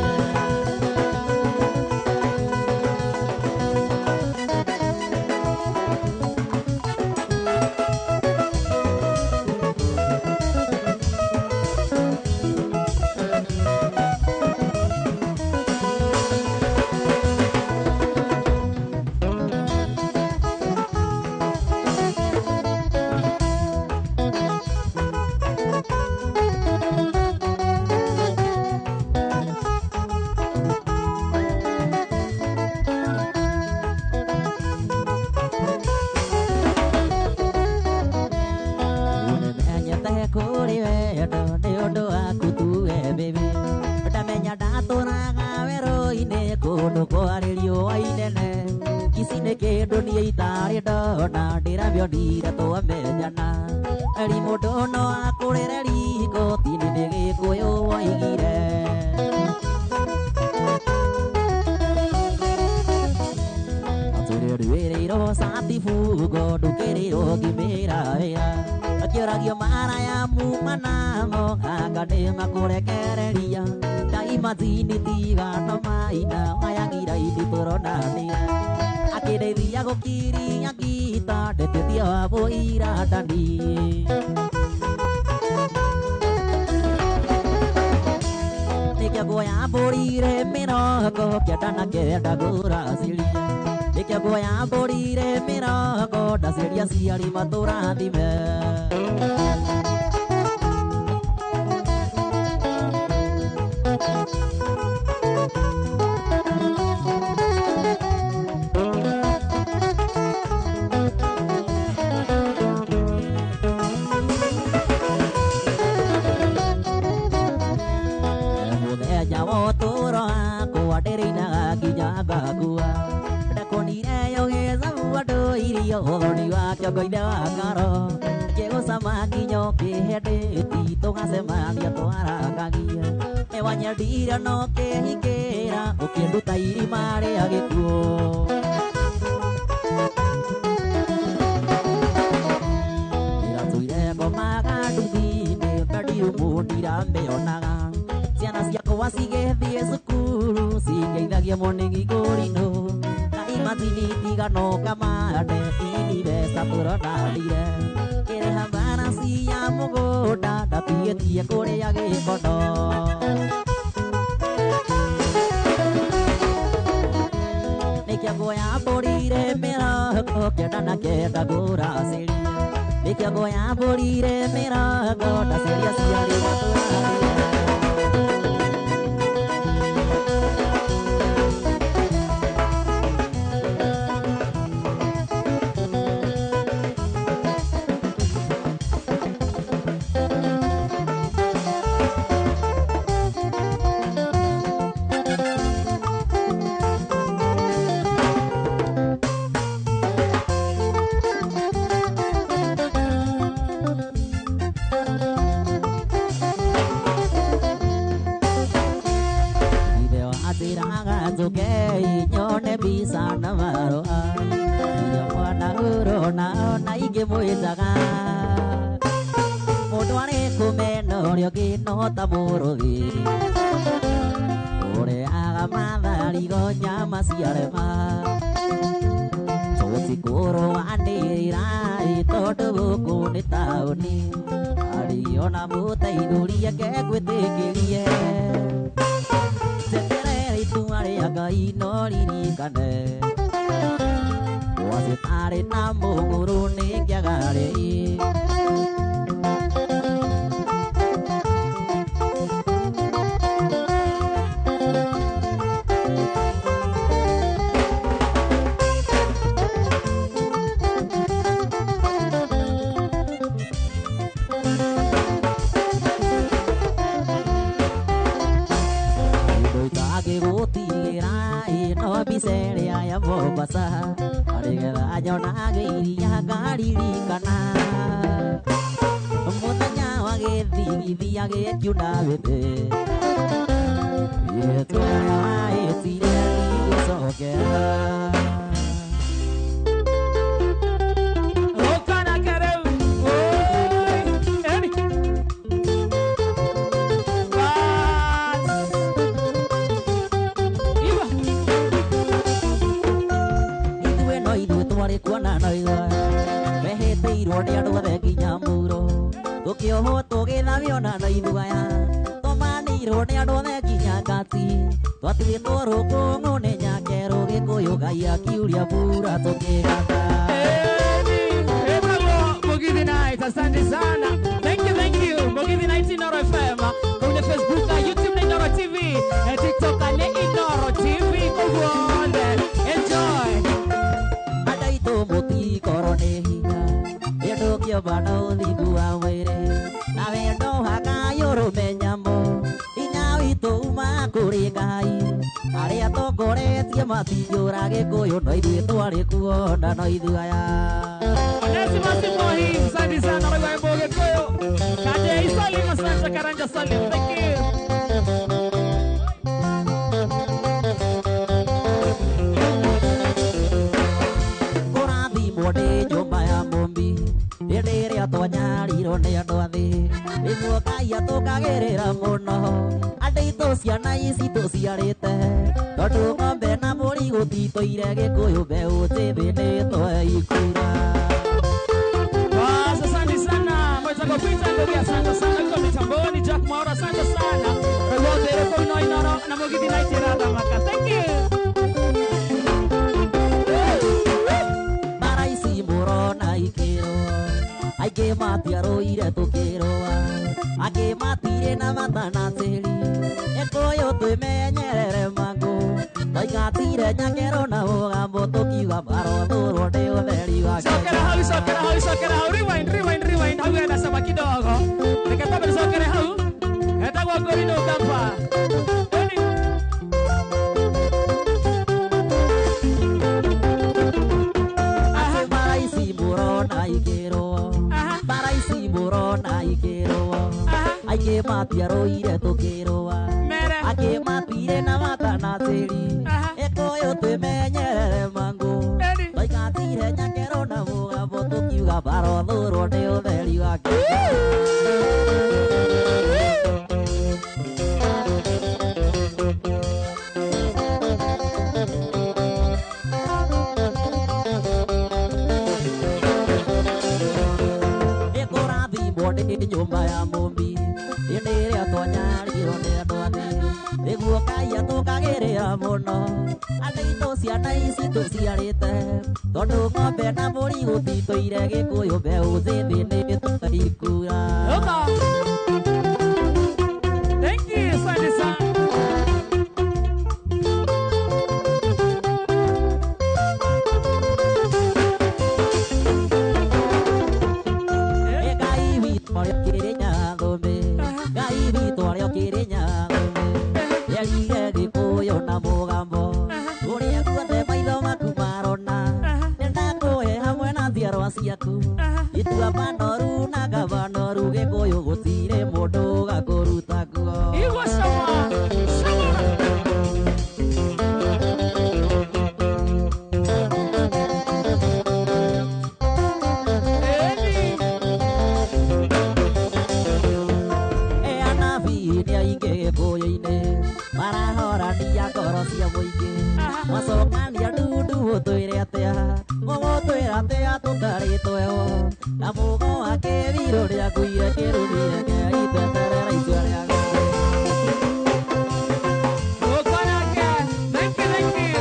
Ũmenyete kũrĩ wendo nĩ ũndũ waku tu we baby. Ndamenya ndatũraga werũ-inĩ kũndũ kwarĩ riũa inene. Ici nĩ kĩndũ niĩ itarĩ ndona ndĩramĩonire twamenyana. Eri mũndũ no akũrĩre riko tini nĩ Gĩkũyũ woigire. Atũrĩrĩirwo cati bungo ndũkĩrĩrwo ngĩmĩra wĩra. Akĩũragio maraya muma namo anga nĩ makũrekereria. Ndaimazini tigano maina mayagira indi tũronanĩra. Akĩndeithia gũkiria ngita ndetĩtia wa bũira ndani. Nĩkĩo nguoya mbũrire mĩrongo kenda na kenda ngũraciria. Nĩkĩo nguoya mbũrire mĩrongo ndaciria ciari matũrathime. Mũthenya wa ũtũũro wakwa ndĩrĩinaga nginya ngakua. Ndakuonire ũgĩcamua andũ irio ũthoni wa kĩongo ithe wa ngoro. Ngĩgũcama nginya ũkĩhe ndĩti tũgacemania twarakagia. Nĩwanyendire na ũkĩhingĩra ũkĩnduta irima rĩa gĩkuũ. Ndĩratũire ngomaga nduthi-inĩ bedroom ndiramĩonaga. Ciana ciakwa cigĩthiĩ cukuru cingeithagia morning ngũrinũ. Na imazini tigano kamande ini mbeca tũronanire. Ngĩrĩha mbaraci ya mũgũnda ndatigĩtie kũrĩa gĩkondo. Nĩkĩo nguoya mbũrire mĩrongo kenda na kenda ngũraciria. Nĩkĩo nguoya mbũrire mĩrongo ndaciria ciarĩ matũrathime. Ithe anjĩraga njũke nyone mbica na marũa. Nginya mwana ũrona ona ingĩmwĩtaga. Mũndũ arĩ kũmena ũrĩa ũngĩ no ta mũrũthi. Ũrĩaga matharigo nyama ciarema. Tũtikũrũanĩrĩra ĩ tondũ gũkũ nĩ taũni. Arĩ ona mũteithũrie kegwĩtĩkĩrie. Njeterere itua rĩa Ngai no ririkane. Gwacitarĩ na mũgũrũ nĩ ngĩaga rĩ. Indo itangĩgũtigĩra ĩ no mbica ĩrĩa ya Mombasa. Nĩgetha nyonage iria ngaririkana. Mũthenya wa gĩthigithia gĩkiuna mĩtĩ. Ĩtũra waĩtire ndigũcokera. Ũkanake rĩu. ithuaya tũmanĩirwo nĩ andũ othe nginya ngati twatigĩtwo rũkũngũ nĩ nyakerũ Gĩkũyũ Ngai akiuria mbura tũkĩgata. Mugithi Night, asante sana. Thank you, thank you. Mugithi Night Inoro FM. Kwenye Facebook, YouTube na Inoro TV, TikTok na Inoro TV. Kuone. Enjoy. Adaito mutikoro nĩ hinya ĩndũ kĩomba na ũthingu wa mwĩrĩ na wendo hakayũrũme nyamũ hinya witũ uma kũrĩ Ngai arĩa tongoretie matinjũra Gĩkũyũ no ithuĩ twarĩ kuona no ithuĩ aya. Onesimus Mohi, asante sana wewe Mboge Koyo. Kaje Salim, asante Karanja Salim. Thank you. Kũrathimwo nĩ nyũmba ya mũmbi hĩndĩ ĩrĩa twanyarirwo nĩ andũ a thĩ nĩguo Ngai atũkagĩrĩra mũno andũ aitũ ciana ici tũciarĩte tondũ ng'ombe na mbũri gũtitũire Gĩkũyũ mbeũ njĩthĩ nĩtweikura. Asante sana mwenzangu Peter Ngugi, asante sana kwa mitamboni Jack Mwaura, asante sana wote kwa ino Inoro na Mugithi Night irathamaka. Thank you. Mara ici mũrona ikĩrwo aingĩ matiarũire tũkĩrũa angĩ matirĩ na matana tĩri Gĩkũyũ twĩmenyerere mangũ twaingatire nyakero na mũgambo tũkiuga marothũrwo nĩ ũtheri wa Cokera hau, cokera hau, cokera hau. Rewind, rewind, rewind. Hau hena cama kidogo. Reke twambe tũcokere hau. Etagwo Ngorino Kamba. Atĩ mara ici mũrona ikĩrwo mara ici mũrona ikĩrwo aingĩ matiarũire tũkĩrũa angĩ matirĩ na matana tĩri Gĩkũyũ twĩmenyerere mangũ twaingatire nyakero na mũgambo tũkiuga marothũrwo nĩ ũtheri wa Kenya. Nĩkũrathimwo nĩ nyũmba ya mũmbi hĩndĩ ĩrĩa twanyarirwo nĩ andũ a thĩ nĩguo Ngai atũkagĩrĩra mũno andũ aitũ ciana ici tũciarĩte tondũ ng'ombe na mbũri gũtitũire Gĩkũyũ mbeũ njĩthĩ nĩtũikura. Thank you, asante sana. Ngai witũ arĩa ũkĩrĩ Nyathũmbĩ Ngai witũ arĩa ũkĩrĩ Nyathũmbĩ erire Gĩkũyũ na mũgambo ũrĩa guothe maitho maku marona nĩndakũhe hamwe na njiarwa ciaku ituamba noru na ngaba noru Gĩkũyũ gũtirĩ mũndũ ũgakũruta kuo. Igua cama, cama. E anabii nĩ aingĩ Gĩkũyũ-inĩ marahorania ngoro cia mũingĩ mwacokania ndundu ũtwĩre atĩa mũgũtwĩra atĩa tũtarĩ tweho na mũgo wa kĩbirũ rĩakuire kĩrumire kĩaiteterera itua rĩa Ngai. Ukonake. Thank you, thank you.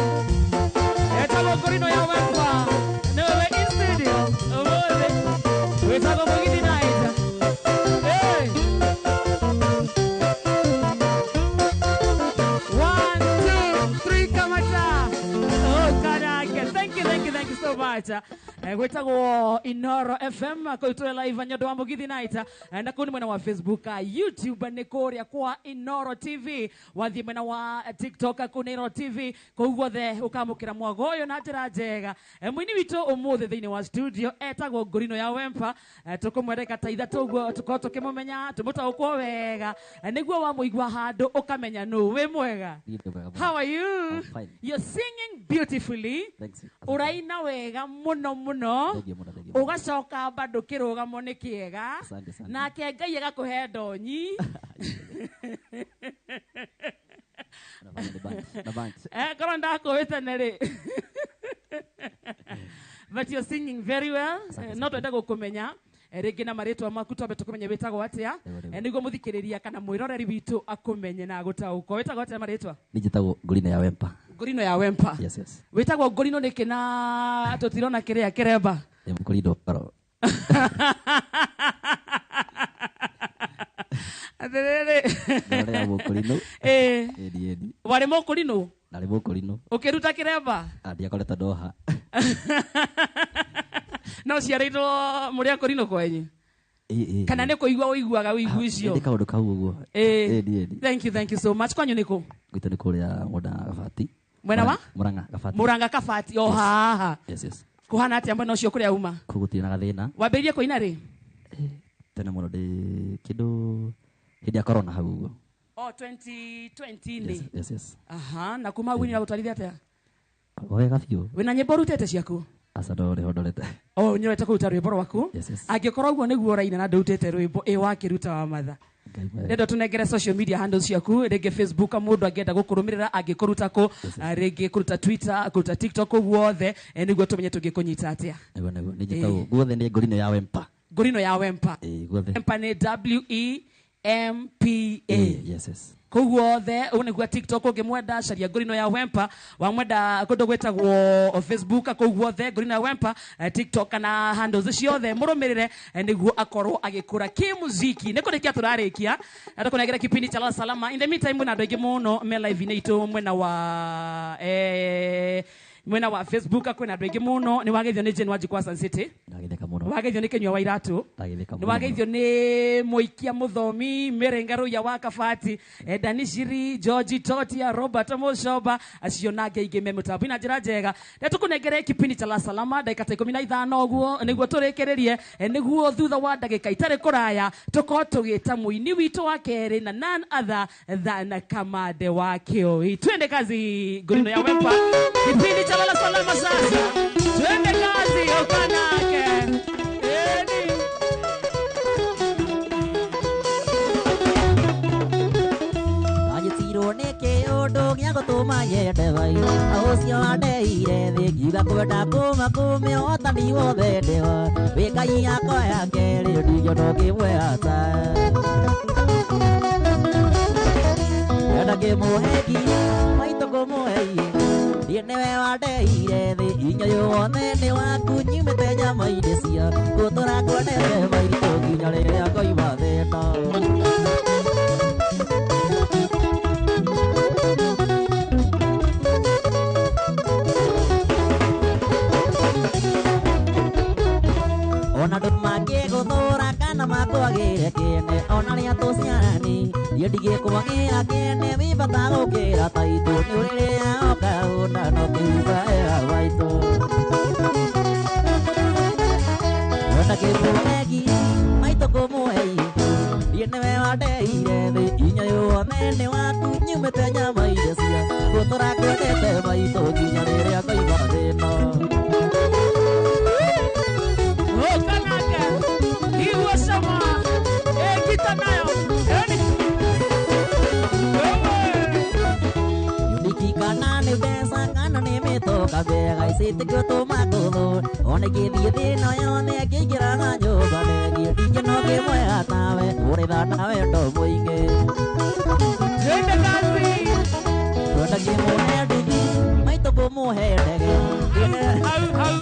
Etagwo Ngorino ya Wemba. Nĩwe in studio. Ũmũthĩ. Wĩtagwo Mugithi Night. Hey. 1, 2, 3, kamata. Ukonake. Thank you, thank you, thank you so much. Gwĩtagwo Inoro FM kũu tũrĩ live nĩ ũndũ wa Mugithi Night na kũu nĩ mwena wa Facebook, YouTube nĩ kũrĩa kwa Inoro TV, wathiĩ mwena wa TikTok kũu nĩ Inoro TV, kũu guothe ũkamũkĩra mwago ũyũ na njĩra njega. Mũini witũ ũmũthĩ thĩinĩ wa studio etagwo Ngorino ya Wempa. Tũkũmwereka ta ithatũ ũguo tũkorwo tũkĩmũmenya tũmũtaũkwo wega nĩguo wamũigua handũ ũkamenya nũ wĩ mwega. How are you? I'm fine. You're singing beautifully. Thanks. Ũraina wega mũno mũno. Thank you mũno, thank you mũno. Ũgacoka bado kĩrũgamo nĩ kĩega. Asante, asante. Nake Ngai agakũhe ndonyi. Unafanya ni band, na band. Korwo ndakũĩ tene rĩ. But you're singing very well. Asante, No twende gũkũmenya. Rĩngĩ na marĩtwa maku twambe tũkũmenye wĩtagwo atĩa, nĩguo mũthikĩrĩria kana mwĩroreri witũ akũmenye na agũtaũkwo. Wĩtagwo atĩa marĩtwa? Niĩ njĩtagwo Ngorino ya Wempa. Ngorino ya Wempa. Yes, yes. Wĩtagwo Ngorino nĩkĩ na tũtirona kĩrĩa kĩremba? Ngorino karo. Atĩrĩrĩ. Ndarĩ mũkũrinũ. Ĩĩ. Warĩ mũkũrinũ? Ndarĩ mũkũrinũ. Ũkĩruta kĩremba? Ndiakoretwo ndoha. No ciarĩtwo mũrĩ akũrinũ kwenyu? Kana nĩ kũigua ũiguaga ũigu icio? Nĩ kaũndũ kau ũguo. Ĩĩ. Thank you, thank you so much. Kwanyu nĩ kũ? Gwitũ nĩ kũrĩa Murang'a Kabati. Mwena wa? Murang'a Kabati. Murang'a Kabati o haha. Yes, yes. Kũhana atĩa mwena ũcio kũrĩa uma? Kũu gũtirĩ na gathĩna. Wambĩrĩirie kũina rĩ? Tene mũno ndĩ kĩndũ hĩndĩ ya corona hau ũguo. Oh, 2020 nĩ. Yes, yes. Aha, na kuma hau wĩini ũgũtwarithia atĩa? Wega biũ. Wĩna nyĩmbo ũrutĩte ciaku? Aca ndorĩ ho ndorete. Oh, nĩũrete kũruta rwĩmbo rwaku? Yes, yes. Angĩkorwo ũguo nĩguo ũraina na ndũrutĩte rwĩmbo, ĩ wakĩruta wa matha. Rendo tunengere social media handles ciaku, rĩngĩ Facebook mũndũ angĩenda gũkũrũmĩrĩra angĩkũruta kũ, rĩngĩ kũruta Twitter, kũruta TikTok guothe, nĩguo tũmenye tũngĩkũnyita atĩa. Nĩguo nĩguo, nĩ njĩtagwo guothe nĩ Ngorino ya Wempa. Ngorino ya Wempa. Ĩĩ, guothe. Wempa nĩ W E M P A. Yes, yes. Kũu guothe ũguo nĩguo TikTok ũngĩmwenda caria Ngorino ya Wempa, wamwenda kũndũ gwĩtagwo Facebook kũu guothe Ngorino ya Wempa, TikTok kana handles ciothe mũrũmĩrĩre nĩguo akorwo agĩkũra kĩmuziki. Nĩ kũrĩkia tũrarĩkia na tũkũnengera kipindi cha Lala Salama. In the meantime mwĩna andũ aingĩ mũno me live-inĩ itũ mwena wa Facebook kwĩna andũ aingĩ mũno. Nĩ wageithio nĩ Jane Wanjikũ wa Sun City. Ndagĩtheka mũno. Wageithio nĩ Kĩnyua wa Iratũ. Ndagĩtheka mũno. Nĩ wageithio nĩ Mũikia Mũthomi, Mary Ngaruiya wa Kabati, Danishiri, George Totia, Robert Mũcoba, acio na angĩ aingĩ me mũtambo-inĩ na njĩra njega. Reke tũkũnengere kipindi cha Lala Salama ndagĩka ta 15 ũguo nĩguo tũrĩkĩrĩrie, nĩguo thutha wa ndagĩka itarĩ kũraya tũkorwo tũgĩta mũini witũ wa kerĩ na none other than Kamande wa Kĩoi. Twende kazi Ngorino ya Wempa. Kipindi cha Lala Salama sasa. Twende kazi ukanake. Eni. Anyitirwo nĩ kĩũndũ gĩa gũtũma nyende vai. Ũcio wandeire thĩ ngiuga kwenda kũma kũmĩhotani wothe ndĩwa. Wĩ Ngai yakwa ya kerĩ ndingĩona ũngĩmwe ata. Enda ngĩmũhe nginya maitũ ngũmũhe iye. Niĩ nĩwe wandeire thĩ inya yothe nĩ waku nyumĩte nyama-inĩ cia gũtũra kwendete maitũ nginya rĩrĩa ngoima thĩ ĩno. Ona andũ mangĩgũthũra kana makwagĩre kĩene ona rĩa tũciarani niĩ ndigĩkwagĩra kĩene wĩ bata gũkĩra taitũ nĩ ũrĩrĩa ũkaũna no kĩuga ea maitũ. Wenda kĩmũhe nginya maitũ ngũmũhe iye. Niĩ nĩwe wandeire thĩ inya yothe nĩ waku nyumĩte nyama-inĩ cia gũtũra kwendete maitũ nginya rĩrĩa ngoima thĩ ĩno. Ukanake. Iwe sama. Kita nayo. Eni. Kana nĩ mbeca kana nĩ mĩtoka mĩega icĩtĩkĩtũma kũthũ ona ingĩthiĩ thĩna yothe ngĩingĩraga nyũmba nĩgiĩ ndingĩno ngĩmwe tawe ũrĩ tha na wendo mũingĩ. Twende kazi. Twenda ngĩmũhe nduthi maitũ ngũmũhe ndege. Hau hau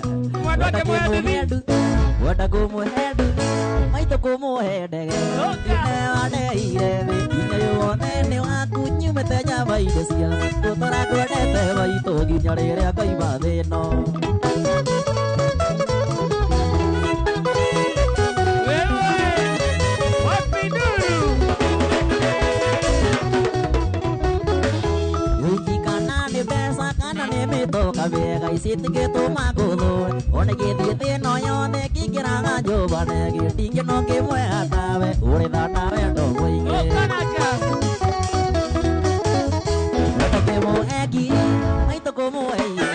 mwendwa ngĩmũhe nduthi. Wenda ngũmũhe nduthi maitũ ngũmũhe ndege. Nĩwe wandeire thĩ inya yothe nĩ waku nyumĩte nyama-inĩ cia gũtũra kwendete maitũ nginya rĩrĩa ngoima thĩ ĩno. Wewe wapi nduru? Wiki kana nĩ mbeca kana nĩ mĩtoka mĩega icĩtĩkĩtũma ngũthũ ona ingĩthiĩ thĩ ĩno yothe ngĩingĩraga nyũmba nĩgiĩ ndingĩno ngĩmwe tawe ũrĩ tha na wendo mũingĩ. Ukanake. Wenda ngĩmũhe nginya maitũ ngũmũhe iye.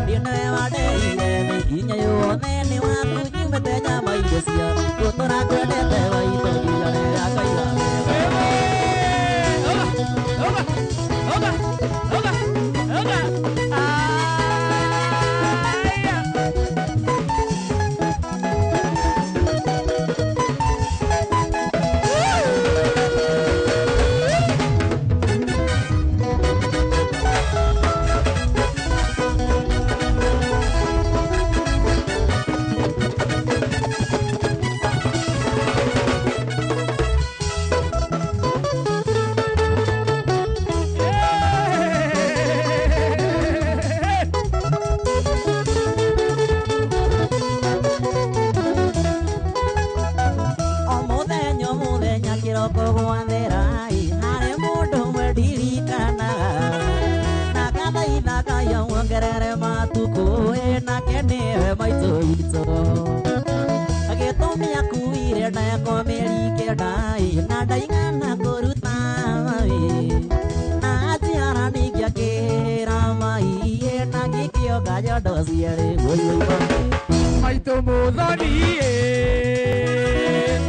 Niĩ nĩwe wandeire thĩ inya yothe nĩ waku nyumĩte nyama-inĩ cia gũtũra kwendete maitũ nginya rĩrĩa ngoima thĩ ĩno. Wewe. Oga, oga, oga, oga, oga. Aya. maitũ witũ agĩtũmia kuire ndayakwa mĩeri kenda na ndaigana kũruta mami na aciara ningĩ akĩra mai na ngĩkĩonga nyondo cierĩ woi woi maitũ mũthoni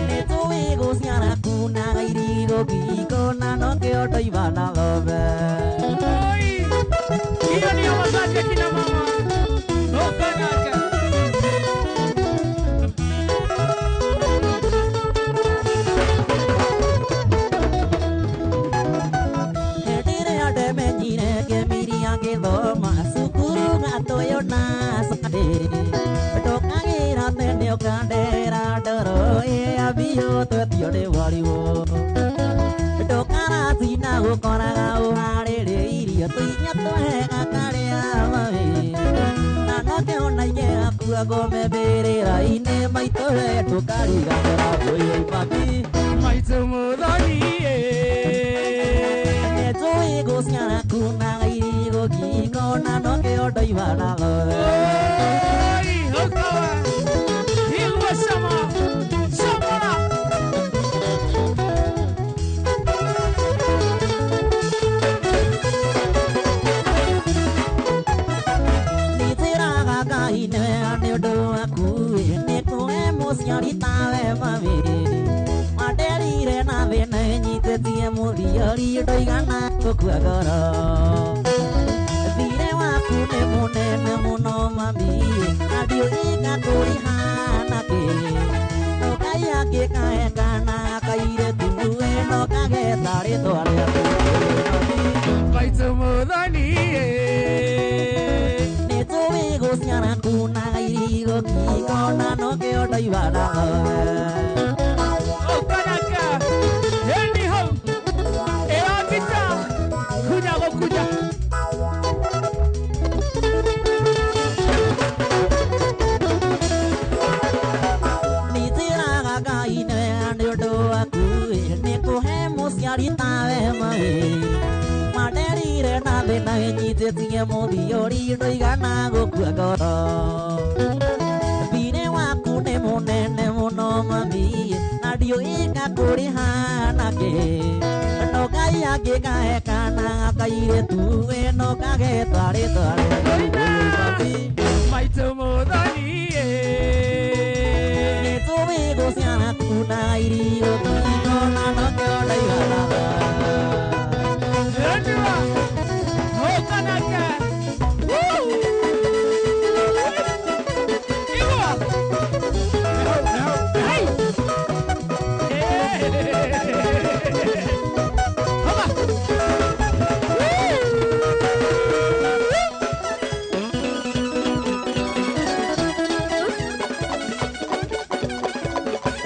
nĩtũĩ gũciara kunaga irigo ngingo na nokĩo ndoiba na thome. Hiyo ni wazazi akina mama. Okanaka. Hĩndĩ ĩrĩa ndemenyire ngĩmiria ngĩthoma cukuru gatoyo na Sunday ndũkagĩra tene ũkandera ndoro ĩambio twetio nĩ mwarimũ ndũkaratina gũkoraga ũharĩrĩirio tũinya twega karĩa mami na nokĩo na ingĩgakua ngome mbĩrĩra-inĩ maitũ we ndũkariganĩra wũi mami maitũ mũthoni nĩtũĩ gũciara kunaga irigo ngingo na nokĩo ndoiba na thome. Mũciari tawe mami wanderire na thĩna ĩnyitĩtie mũthiori ndũigana gũkua ngoro thirĩ waku nĩ mũnene mũno mami na ndiũĩ ngakũrĩha nakĩ no Ngai angĩkahe kana kairĩtu no kageta rĩtwa rĩaku maitũ mũthoni nĩtũĩ gũciara kunaga irigo ngingo na nokĩo ndoiba na thome. Okanaka. Heni hau. Eragita. Kuja gokuja. Nĩnjĩraga Ngai nĩwega nĩ ũndũ waku nĩkũhe mũciari tawe mami wanderire na thĩna ĩnyitĩtie mũthiori ndũigana gũkua ngoro thirĩ waku nĩ mũnene mũno mami na ndiũĩ ngakũrĩha nakĩ no Ngai angĩkahe kana kairĩtu no kageta rĩtwa rĩaku mami maitũ mũthoni nĩtũĩ gũciara kunaga irio ngingo na nokĩo ndoiba na thome. Okanaka. Igua. Hey. Homa.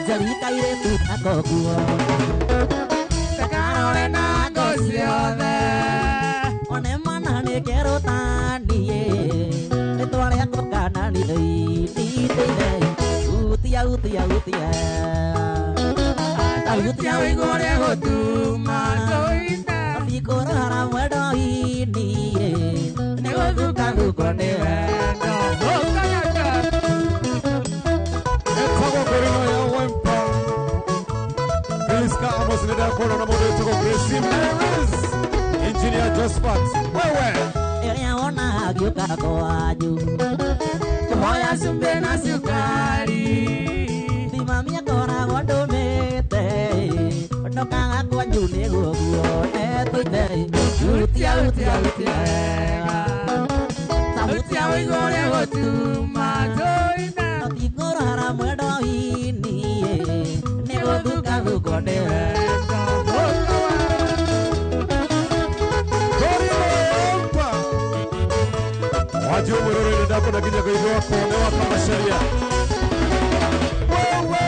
Njeri kairĩtu akoguo Takarore na ngo ciothe one mana nĩ kerũ taniĩ rĩtwa rĩakwa kana nĩndĩire utia utia utia Utia ũigũ ũrĩa gũtuma tũine Tikũrora mwendo-inĩ nĩ gũthukathukwo nĩ wendo. Okanaka. Etagwo ngorino ya Wempa Feliska Amos nĩ ndakuona na mũndũ wĩtagwo Gracie Maris Engineer Josephat wewe Ĩrĩa wona agĩũka kwanyu Kũhoya cumbĩ na cukari Mami akoragwo ndũmĩte ndokaga kwanyu nĩguo guone tũite Utia utia utia wega Utia ũigũ ũrĩa gũtuma tũine Tikũrora mwendo-inĩ nĩ gũthukathukwo nĩ wendo. Ngorino ya Wempa Wajua mwĩroreri nĩ ndakuona nginya ngũigua kone wa Kamacharia wewe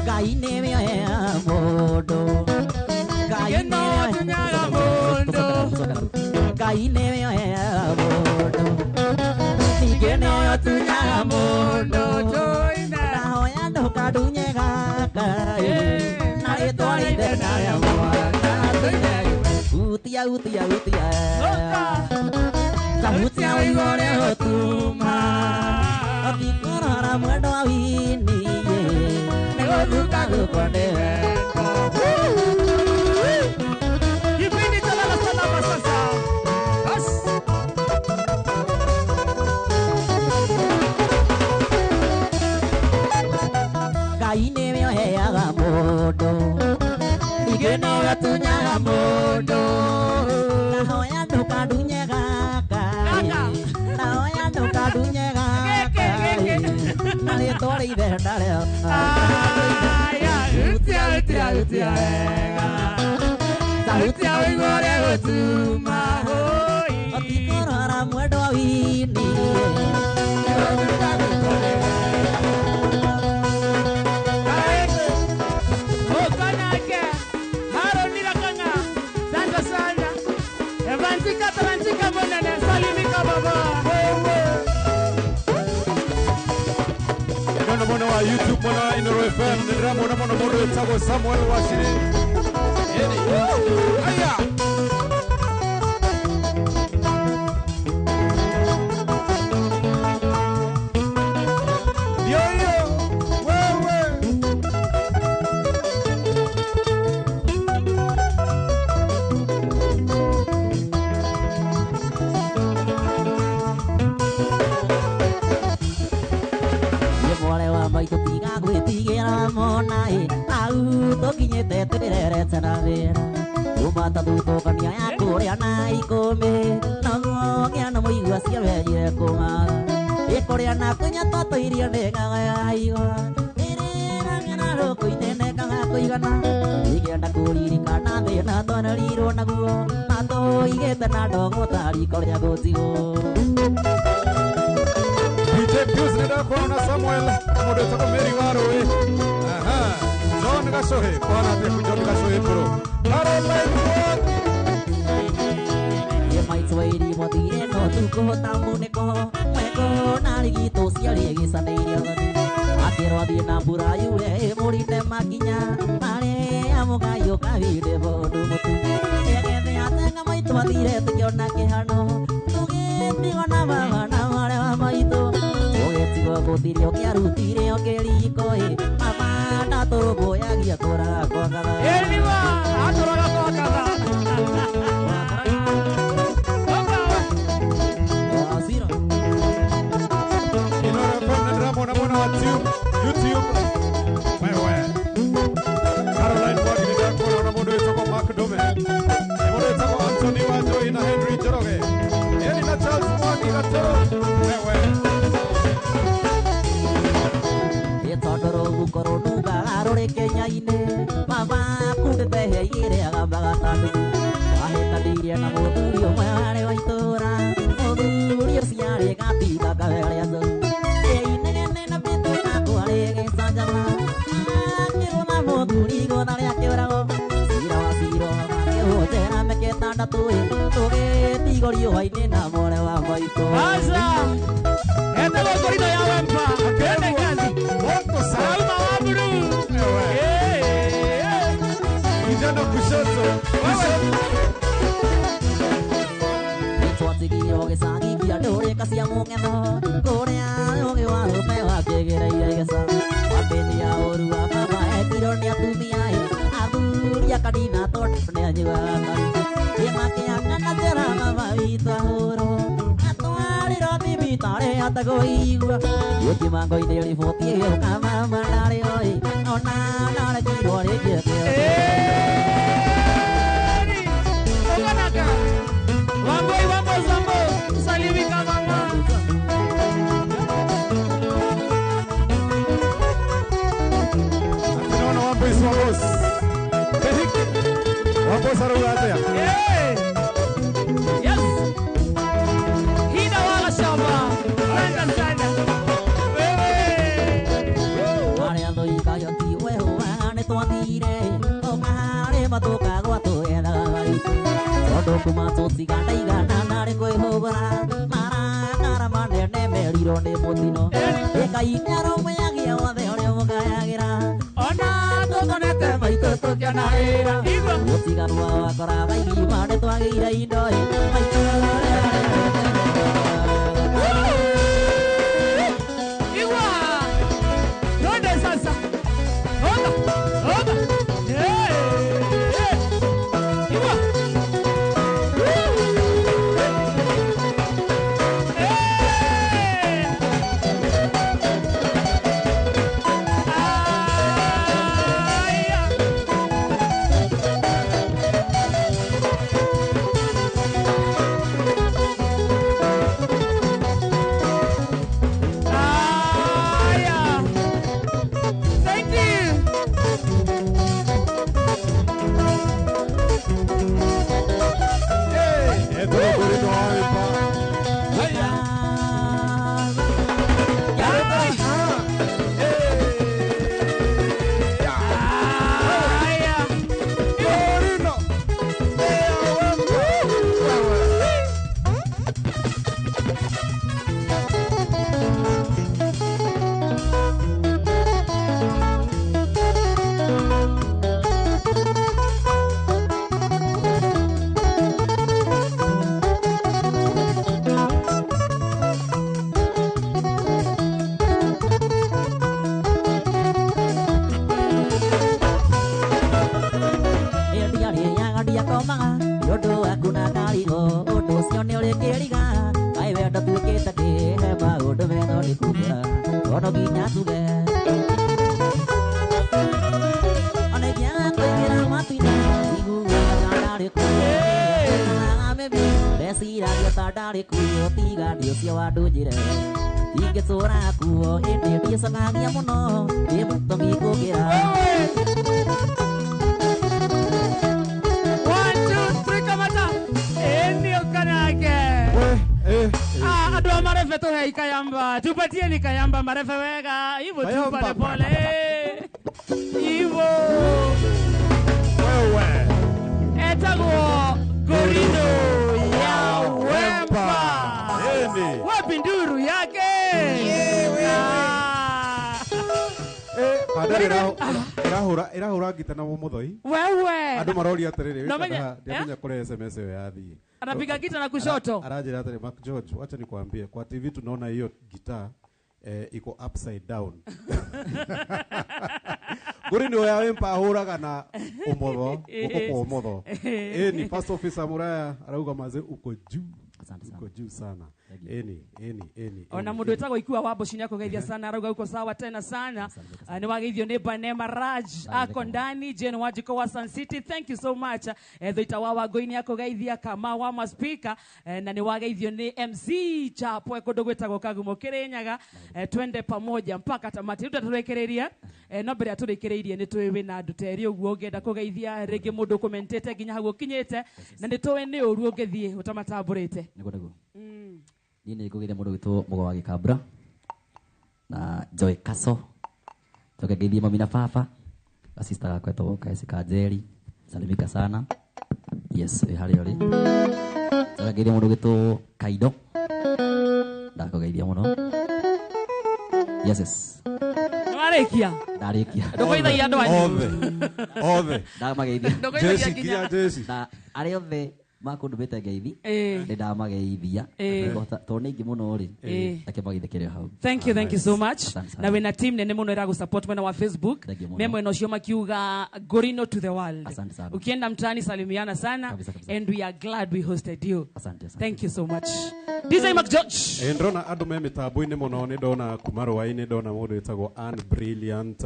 Ngai nĩwe ũheaga mũndũ Ngai Gĩno tunyaga mũndũ Ngai nĩwe ũheaga mũndũ ningĩ Gĩno nĩwe tunyaga mũndũ tũine ndahoya ndũkandunye gaka na rĩtwa rĩa ithe na rĩa mwana Tũine utia utia utia Utia ũigũ ũrĩa gũtuma Otikorora mwendwa wini nĩgũthuka gũkwo nĩ wendo. Kipindi cha lala salama sasa. Bas. Ngai nĩwe ũheaga mũndũ ningĩ nowe ũtunyaga mũndũ. Ndahoya ndũkandunye gaka, ndahoya ndũkandunye gaka, na rĩtwa rĩa ithe ndarĩo. Aya, utia utia utia wega. Sauti ya ũigua ũrĩa gũtuma hoi. Otikorora mwendwa wini Nĩgũthuka gũkwo nĩ wendo. Okanake, Haroni Rakanga, Santa sana. Evantika Tarantika Bonane, Salimika Baba. Ndona mwena wa YouTube mwena wa Inoro FM nĩndĩramwona mũno mũndũ wĩtagwo Samuel Wachiri. Yeni. Aya. Ndio hiyo. Wewe. Mwale wa maitũ tiga gwĩtigĩra mona ĩ au tũkinyĩte twĩrerete na wĩra kuma ta thutũkania ya kũrĩa na ikũmbĩ noguo ngĩa na mũigua ciamenyire kũmaga ĩkũrĩa na kũnya twatũirio nĩ ng'ang'a ya igwa ĩrĩragĩra rũkũ-inĩ nekaga kũigana igĩenda kũririkana thĩna twanerirwo naguo na tũigĩte na ndogo ta riko rĩa gũtigwo. DJ Pius nĩndakuona Samuel mũndũ wĩtagwo Mary Warũĩ. Aha. John Gacohe kwana atĩa ku John Gacohe bro. Caroline Mwangi. Maitwairi mothire no tukũhota munĩko mweko na rigito ciarĩ gĩcanĩirio thoni akĩrwo athiĩ na mbura yure ĩmũrinde makinya marĩa mũgayũka winde mũndũ mũtu egethe atenga maitũ athire tũkĩona kĩhano tũgĩtigwo na mama na mwarĩ wa maitũ tũgĩtigwo gũtirĩ ũkĩarutire ũkĩriko ĩ mama ndatũrũmbũyagia tũraga kwakaga. Eliwa, atũraga kwakaga. Inoro FM nĩndĩramwona mwena wa Tube, YouTube. Wewe. Caroline Mwangi nĩndakuona na mũndũ wĩtagwo Mark Dome. Nĩ mũndũ wĩtagwo Anthony Wanjohi na Henry Njoroge. Yeni na Charles Mwangi Gatoro. Wewe. Tondũ rũhuko rũnungaga rũrĩ Kenya-inĩ mama kundĩte hĩa igĩrĩ agambaga ta ndugu ahĩtanĩirie na mũthuri ũmwe warĩ wa itũũra mũthuri ũcio arĩ gatinda kaberia njogu ĩinegene na mĩtũka kwarĩ gĩcanjama akĩrũma mũthuri igũtha rĩa kĩũrago cira wa ciro makĩhwo njera mĩaka ĩtandatũ ĩ tũgĩtigwo riũa-inĩ na mwore wa maitũ. Aza. Etagwo Ngorino ya Wempa. Twende kazi. Moto sana. Salma wa blue. Wewe. Kijana kushoto. Kushoto. Twatigirwo gĩcagi kĩa ndũrĩka cia mũng'etho kũrĩa ũgĩ wa rũme wakĩgereire igeca wambĩnia ũru wa baba ekirwo nĩ atumia ĩ athuri a kanitha tondũ nĩanyuaga kari ĩmakĩanga na njĩra mama witũ ahũrwo atwarĩrwo thibitarĩ atekũigua gĩkĩmango-inĩ riboti ĩgĩũka mama ndarĩ oĩ ona ndarekirwo rĩngĩ Okanaka. Wamboi wambo zambo. Salimika mama. Tunaona Wamboi Swabos. Tehiki. Wambos arauga atĩa? Yeah. Yes. Hina wala shamba. Asante sana. Wewe. Arĩa thũikayo ti wehu nĩ twathire tũkaharĩ matũkagwa twethaga maitũ tondũ kuma tũtigana igana narĩ kwĩhũgũra marakara manene merirwo nĩ mũtino ĩkai nĩarũmũyagia wothe ũrĩa mũkayagĩra Ona tũtonete maitũ tũkĩona wĩra. Igua. gũtigarũa wakora maigima nĩ twagĩire indo ĩ maitũ. Ndokomaga nĩ ũndũ waku na ndarigo ũndũ ũcio nĩ ũrĩkĩriga kaĩ wendo tuĩkĩte kĩ he maũndũ metho nĩ kumbũra ono nginya tuge ona ingĩaga kũingĩra matu-inĩ iguaga ta ndarĩ kuo ndeciragia ta ndarĩ kuo tiga nĩ ũcio wandũnjire ingĩtũra kuo ĩndĩ ndiĩcanagia mũno ndĩ mũtomi kũngĩra. 1 2 3 kamata endio kanake. Andũ a marefe tuhei kayamba, tupatieni kayamba marefe wega hivyo tu pole pole hivyo wewe etagwo Gorino ya Wempa. Wapi nduru yake? Irahura ngita na muthoi. Wewe. Andu maroria atiriri, ndiamenya kure SMS yo yathii. Anapiga gita na kushoto. Arajira atiri Mark George, wacha nikwambie kwa TV tunaona hiyo gitaa iko upside down. Gorino ya Wempa ahuraga na umotho, guoko kwa umotho. Ni first officer Muraya arauga maze uko juu. Uko juu sana. Eni. Ona mundu wetagwo Ikua wa Mboci nĩakũgeithia sana arauga uko sawa tena sana. Nĩ wageithio nĩ Banema Raj ako ndani Jane Wajiko wa Sun City, thank you so much. Thoita wa Wangũi nĩakũgeithia Kama wa Maspika na nĩ wageithio nĩ MC Chapwe kũndũ gwĩtagwo Kagumo Kĩrĩnyaga. Twende pamoja mpaka tamati. Rĩu tũrĩkĩrĩrie no mbere ya tũrĩkĩrĩirie nĩ tũĩ wĩna andũ terĩ ũguo ũngĩenda kũgeithia rĩngĩ mũndũ ũkomentĩte nginya hau ũkinyĩte na nĩ tũĩ nĩ ũru ũngĩthiĩ ũtamatambũrĩte. Nĩguo nĩguo. Niĩ nĩ ngũgeithia mũndũ wĩtwo Mũgo wa Gĩkambura na Joy Kaso, njoke ngeithie mami na baba, gasista gakwa etagwo Kaesi Kanjeri, salimika sana. Yes, wĩ harĩa ũrĩ. Njoke ngeithie mũndũ wĩtwo Kaido, ndakũgeithia mũno. Yes, yes. Nĩwarĩkia? Ndarĩkia. Ndũgeithagia andũ anyu? Othe. Ndamageithia. Ndũgeithagia nginya Jesi. Na arĩa othe makũndũmĩte ngeithi nĩ ndamageithia tondũ nĩ aingĩ mũno rĩ reke mageithie kĩrĩ hau. Thank you, thank you so much. Na wĩna team nene mũno ĩragũ mwena wa Facebook me mwena ũcio makiuga Gorino to the world. Ukienda mtaani salimiana sana. Kabisa, kabisa. And we are glad we hosted you. Asante, asante. Thank you so much. DJ Mark George. Ndona andũ me mĩtambo-inĩ mũno, nĩ ndona kuma rũa-inĩ ndona mũndũ wĩtagwo Ann Brilliant,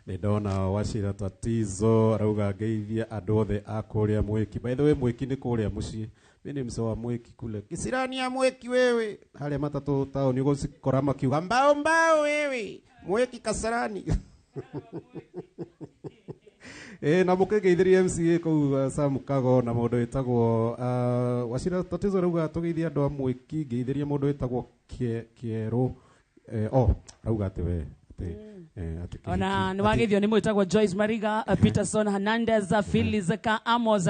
nĩ ndona Wachira Tatizo arauga ngeithie andũ othe a kũrĩa Mwĩki. By the way, Mwĩki nĩ kũrĩa mũciĩ. Mimi ni mzee wa Mwĩki kule Kisirani ya Mwĩki wewe. Harĩa matatũ taũni ũgũcikora makiuga mbao mbao wewe Mwĩki Kasarani. Na mũkĩngeithĩrie MCA kũu Sam Kago na mũndũ wĩtagwo Wachira Tatizo arauga tũgeithie andũ a Mwĩki, ngeithĩrie mũndũ wĩtagwo Kĩerũ. Arauga atĩ we Ona nĩ wageithio nĩ mwĩtagwo Joyce Mariga, Peterson Hernandez, Phyllis Ka Amos,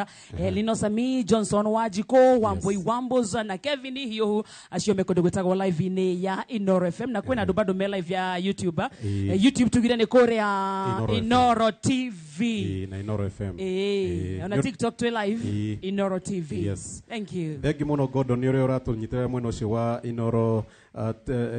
Lino Sami, Johnson Wajiko, Wambui Wambos na Kevin Hiuhu acio me kũndũ gwĩtagwo live-inĩ ya Inoro FM na kwĩna andũ bado me live ya YouTube. YouTube tugire nĩ kũrĩa Inoro TV na Inoro FM. Ona TikTok twĩ live Inoro TV. Yes. Thank you. Thank you mũno Gordon nĩ ũrĩa ũratũnyitĩrĩra mwena ũcio wa Inoro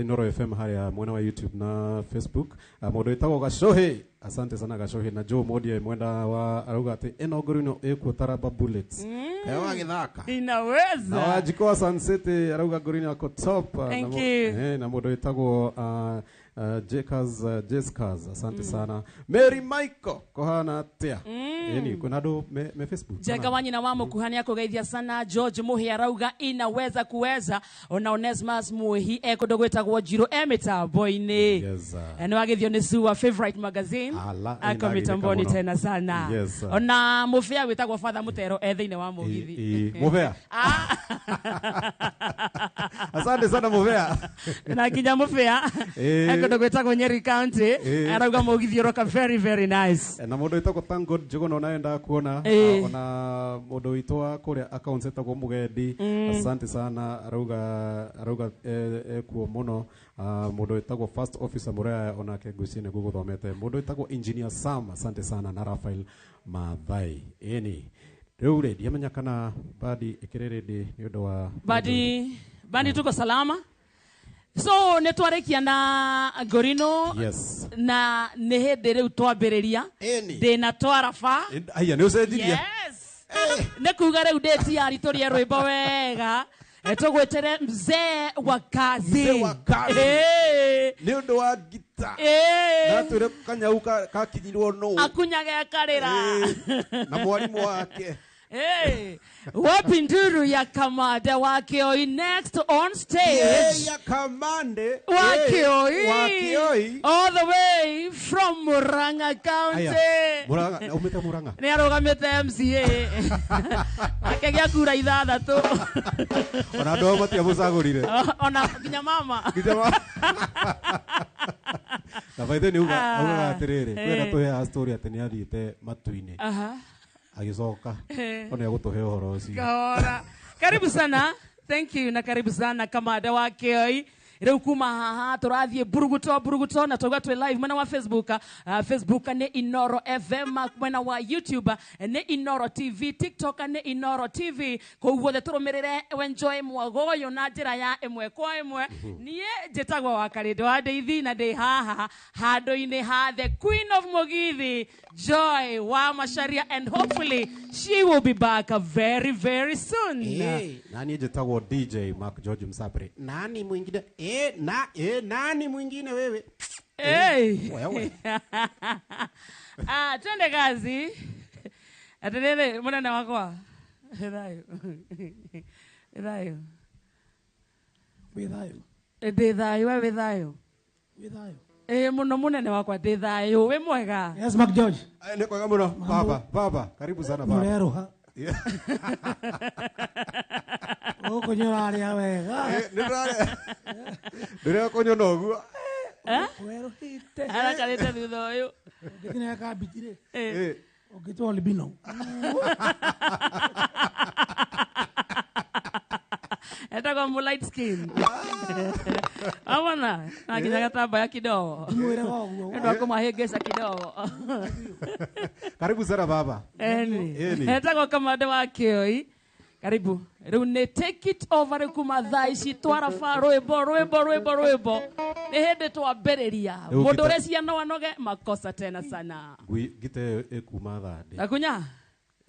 Inoro FM harĩa mwena wa YouTube na Facebook. Mũndũ wĩtagwo Gacohi, asante sana Gacohi, na Joe Modie mwenda wa arauga atĩ ĩno Gorino ĩkuo Taraba Bullets. Kayo wagĩthaka. Inaweza. Na Wajiko wa Sun City arauga Gorino ako top. Thank you. Na mũndũ wĩtagwo Jekas Jeskas, asante sana. Mary Michael kohana atia. Eni kuna andũ me Facebook. Jenga wanyina wa mũkuhani akũgeithia sana. George Muhi arauga inaweza kuweza. Ona Onesmus Muhi ekũndũ gwĩtagwo Njirũ e mĩtambo-inĩ. Yes. Nĩ wageithio nĩ Sua Favorite Magazine ako mĩtambo-inĩ tena sana. Yes. Ona mũbĩa wĩtagwo Father Mutero e thĩinĩ wa mũgithi. Mũbĩa. Asante sana mũbĩa. Na nginya mũbĩa ekũndũ gwĩtagwo Nyeri County arauga mũgithi ũroka very very nice. Na mũndũ wĩtagwo Thank God Njũgũna onawe ndakuona. Ona mũndũ witũ wa kũrĩa accounts etagwo Mũgendi, asante sana arauga ekuo mũno. Mũndũ wĩtagwo First Officer Muraya onake ngwĩciria nĩguo gũthomete. Mũndũ wĩtagwo Engineer Sam, asante sana, na Raphael Mathai. Ĩni rĩu rĩ ndiamenya kana bandi ĩkĩrĩ ready nĩ ũndũ wa bandi tuko salama. So nĩ twarĩkia na Gorino. Yes. Na nĩ hĩndĩ rĩu twambĩrĩria ndĩna twaraba. Aya nĩ ũcenjirie. Yes. Nĩ kuga rĩu ndĩ tiari tũrĩe rwĩmbo wega. Tũgwĩtere mzee wa kazi. Mzee wa kazi. Nĩ ũndũ wa ngita. Natwĩre kanyau kakinyirwo nũ. Akunyage akarĩra. Na mwarimũ wake. Hey, wapi nduru ya Kamande wa Kioi next on stage. Yeah, ya Kamande wa Kioi. Wa Kioi. All the way from Murang'a County. Murang'a, umete Murang'a. Ni arugamite MCA. Akegea kura ithathatũ. Ona andũ ao matiamũcagũrire. Ona nginya mama. Nginya mama. Na by the way augaga atĩrĩrĩ, kwenda tũheaga story atĩ nĩ athiĩte matu-inĩ. Aha. Agicoka ona egũtũhe ũhoro ũcio. Kahora. Karibu sana. Thank you na karibu sana Kamande wa Kioi. Rĩu kuma haha tũrathiĩ buruguto buruguto na twauga twĩ live mwena wa Facebook. Facebook nĩ Inoro FM, mwena wa YouTube nĩ Inoro TV, TikTok nĩ Inoro TV. Kũu guothe tũrũmĩrĩre enjoy mwagoyo na njĩra ya ĩmwe kwa ĩmwe. Niĩ njĩtagwo wa Karĩndũ wa Ndeithi na ndĩ haha handũ-inĩ ha the Queen of Mugithi, Joy wa Macharia, and hopefully she will be back very very soon. Na niĩ njĩtagwo DJ Mark George Msapri. Nani mwingine? Nani mwingine wewe? Hey. Wewe. Ah, twende kazi. Atenene mwana wakwa. Thayo. Thayo. Wĩ thayo. Ndĩ thayo, we wĩ thayo. Wĩ thayo. Muno munene wakwa ndĩ thayo, wĩ mwega. Yes, Mark George. Nĩ kwega muno. Baba, baba, karibu sana baba. Mũreruha. Gũkũ nĩ ũrarĩa wega. Ndĩrakũnyona ũguo. Werũhĩte. Arakarĩte thutha ũyũ. Ũngĩkinya kambĩji rĩ, ũngĩtwo albino. Etagwo mu light skin. Amana, na nginya gatambaya kidogo. Mwĩraga ũguo. Nĩ ũndũ wa kũmahĩngĩca kidogo. Karibu sana baba. Eni. Etagwo Kamande wa Kioi. Karibu. Rĩu nĩ take it over rĩu kuma thaa ici twaraba rwĩmbo rwĩmbo rwĩmbo rwĩmbo. Nĩ hĩndĩ twambĩrĩria. Mũndũ ũreciria no anoge makosa tena sana. Ngita ĩyo ĩkuma thandĩ. Nakunya?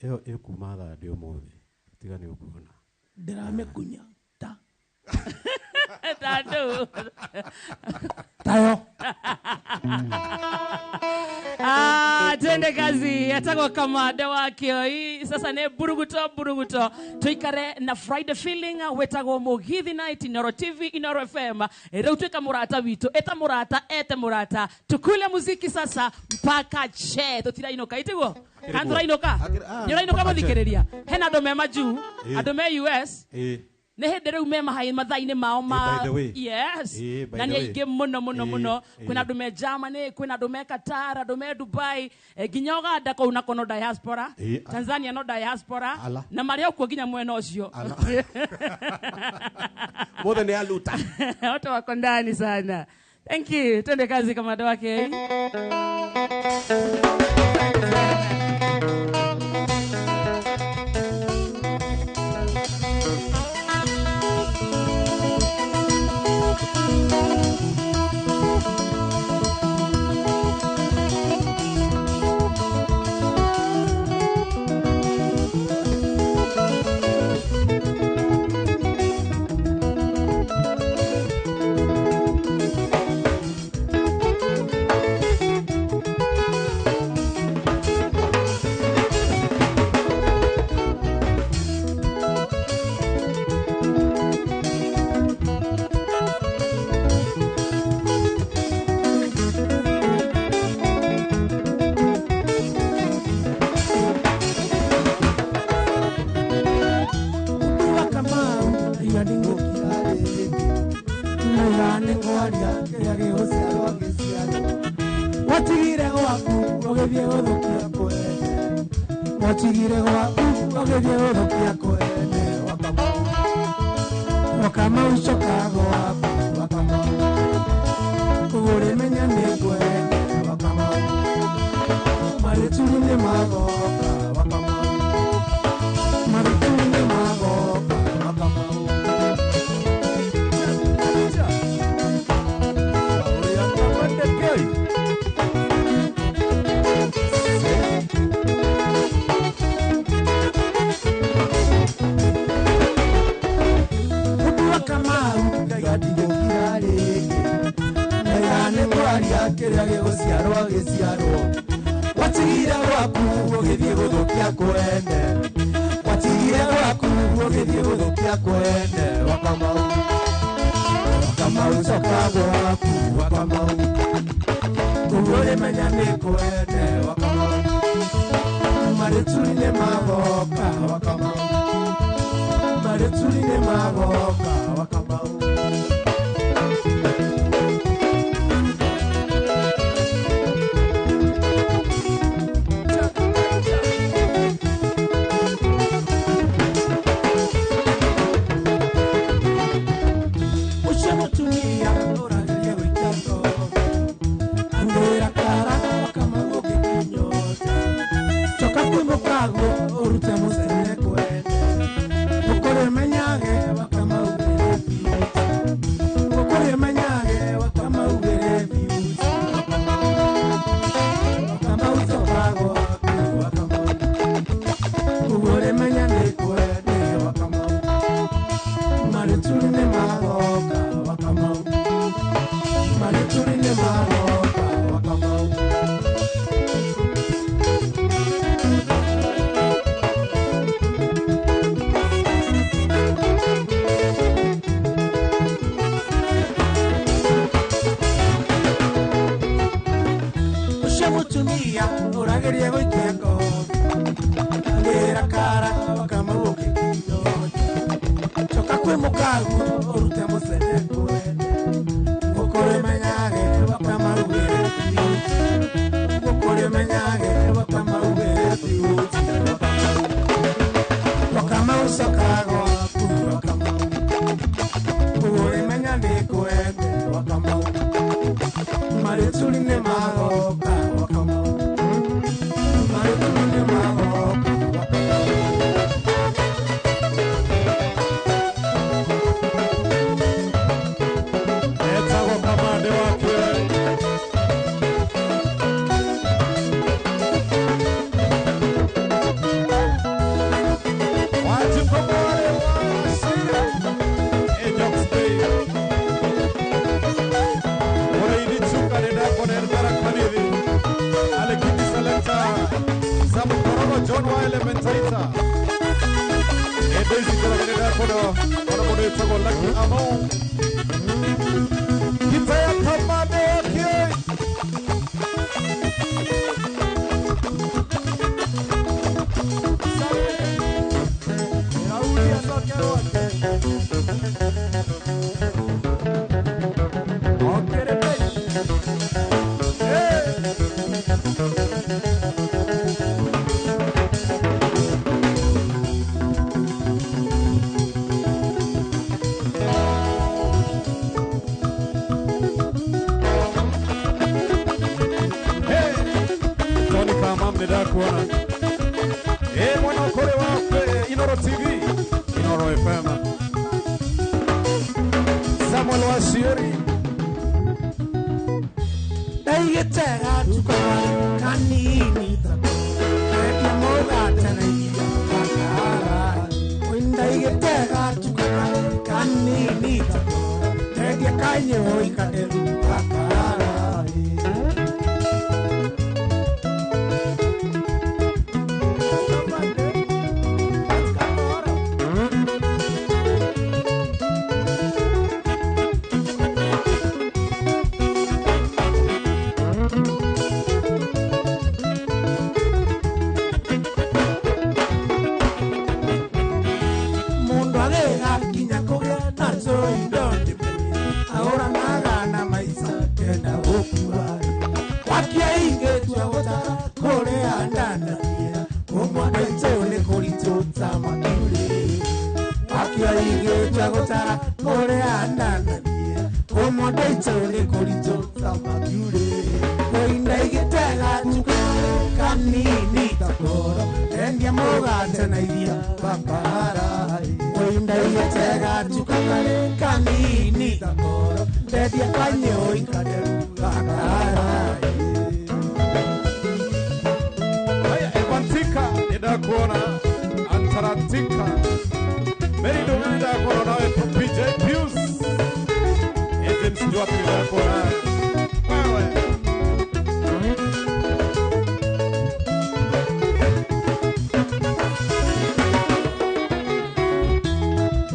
Ĩyo ĩkuma thandĩ ũmũthĩ. Tiga nĩ ũkuona. Ndĩramĩkunya ta. Tandũ. Tayo. Ah, twende kazi. Etagwo Kamande wa Kioi. Sasa nĩ buruguto buruguto. Tuikare na Friday feeling wetagwo Mugithi Night Inoro TV Inoro FM. Rĩu twĩka mũrata witũ, eta mũrata, ete mũrata. Tukule muziki sasa mpaka che. Tũtirainũka itiguo? Kana tũrainũka? Nĩ ũrainũka mũthikĩrĩria? Hena andũ me majuu, andũ me US. Nĩ hĩndĩ rĩu me mathaa-inĩ mao ma yes. Na nĩ aingĩ mũno mũno mũno. Kwĩna andũ me Germany, kwĩna andũ me Qatar, andũ me Dubai, nginya Uganda kũu nako no diaspora, Tanzania no diaspora, na marĩ o kuo nginya mwena ũcio. Mothe nĩ aluta. Wote wako ndani sana. Thank you. Twende kazi Kamande wake. Ndũngĩthiĩ gũthũkia kwene Wakamau. Wakamau coka gwaku Wakamau. Ũguo ũrĩmenya nĩ kwene Wakamau. Marĩturi nĩ magoka Wakamau. Marĩturi nĩ magoka Wakamau.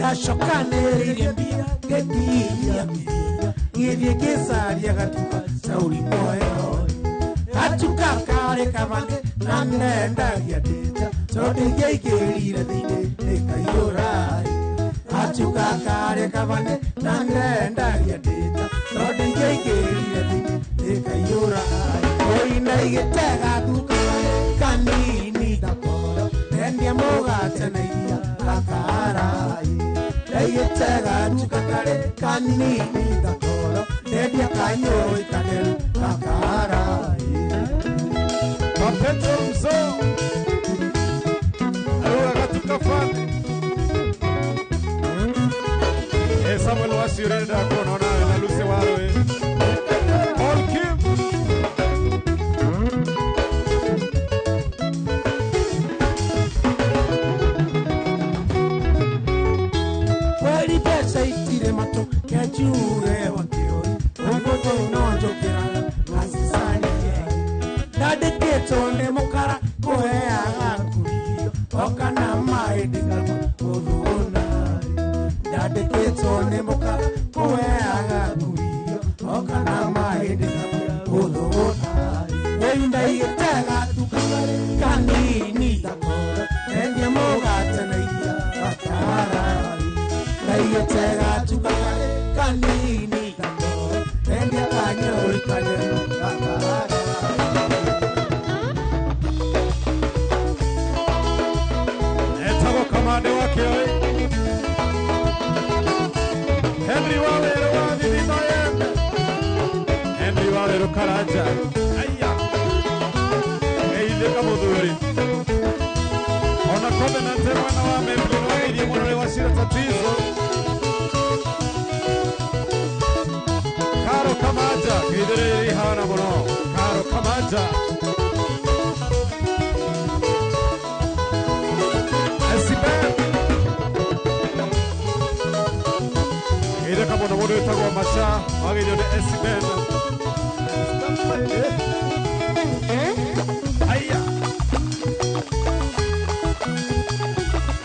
Ndacokanĩrĩirie mbia ngĩkinyia kĩrĩa ngĩthiĩ ngĩcaria gatuka cauri moyo gatuka karĩ kabange na nendagia ndĩnja tondũ ingĩaingĩrire thĩinĩ ĩkaiyũra gatuka karĩ kabange na nendagia ndĩnja tondũ ingĩaingĩrire thĩinĩ ĩkaiyũra oina igĩtega duka kanini thakoro ndendia mũgate na iria gakarai ndaigĩtega duka karĩ kanini thakoro ndendia kanyũi katheru gakarai Mapeto mzo Aruga gatuka fani Samuel Wasiure ndakuona onawe na Lucy Warwe Paul Kim Kweli mbeca itirĩ matũ kenjuge wakĩũi ũguo no njũkĩraga ngacicania ndandĩkĩtwo nĩ mũkara kũheaga ngurio okana maĩ ndĩkama gũthũna ndandĩkĩtwo nĩ mũkara kũheaga ngurio okana maĩ ndĩkama gũthũna wĩindaigĩtega duka kanini thakoro endia mũgate na iria gakarai ndaigĩtega duka kanini thakoro endia kanyũi katheru gakarai Etagwo Kamande wa Kĩoi Henry Wawerũ wa Thithino Yembe Henry Wawerũ Karanja Aya Geithĩka mũthuri Ona Covenant mwena wa Memblin wageithie mũno nĩ wacira tatizo Karo Kamaja geithĩrĩria ihana mũno Karo Kamaja Esiben Geithĩka mũno mũndũ wĩtagwo Macha wageithio nĩ Esiben Aya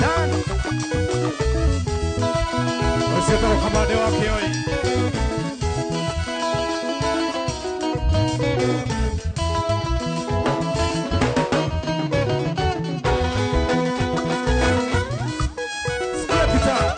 Dan Ũcio wĩtagwo Kamande wa Kĩoi Sikia guitar.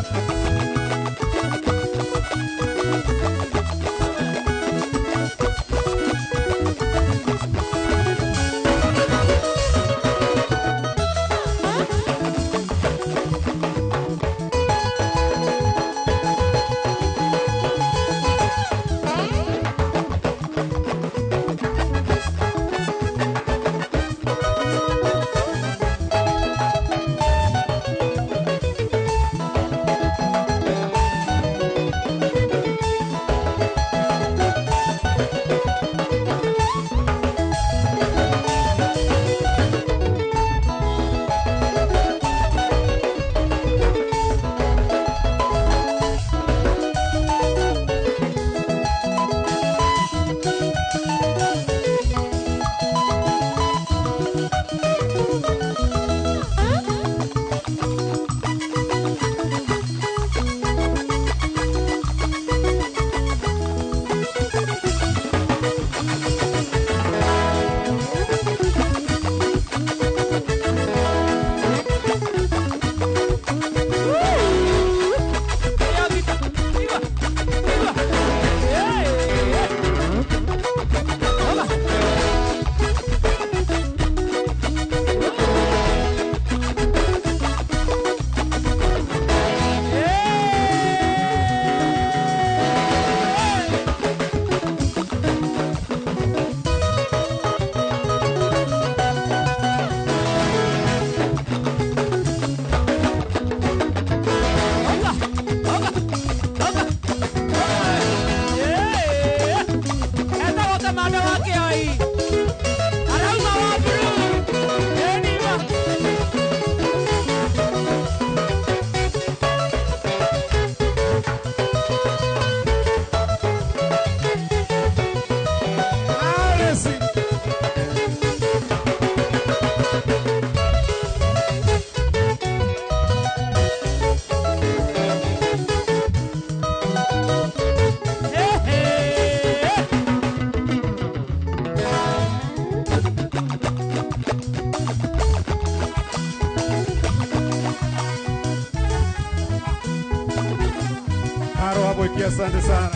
Mwiki, asante sana.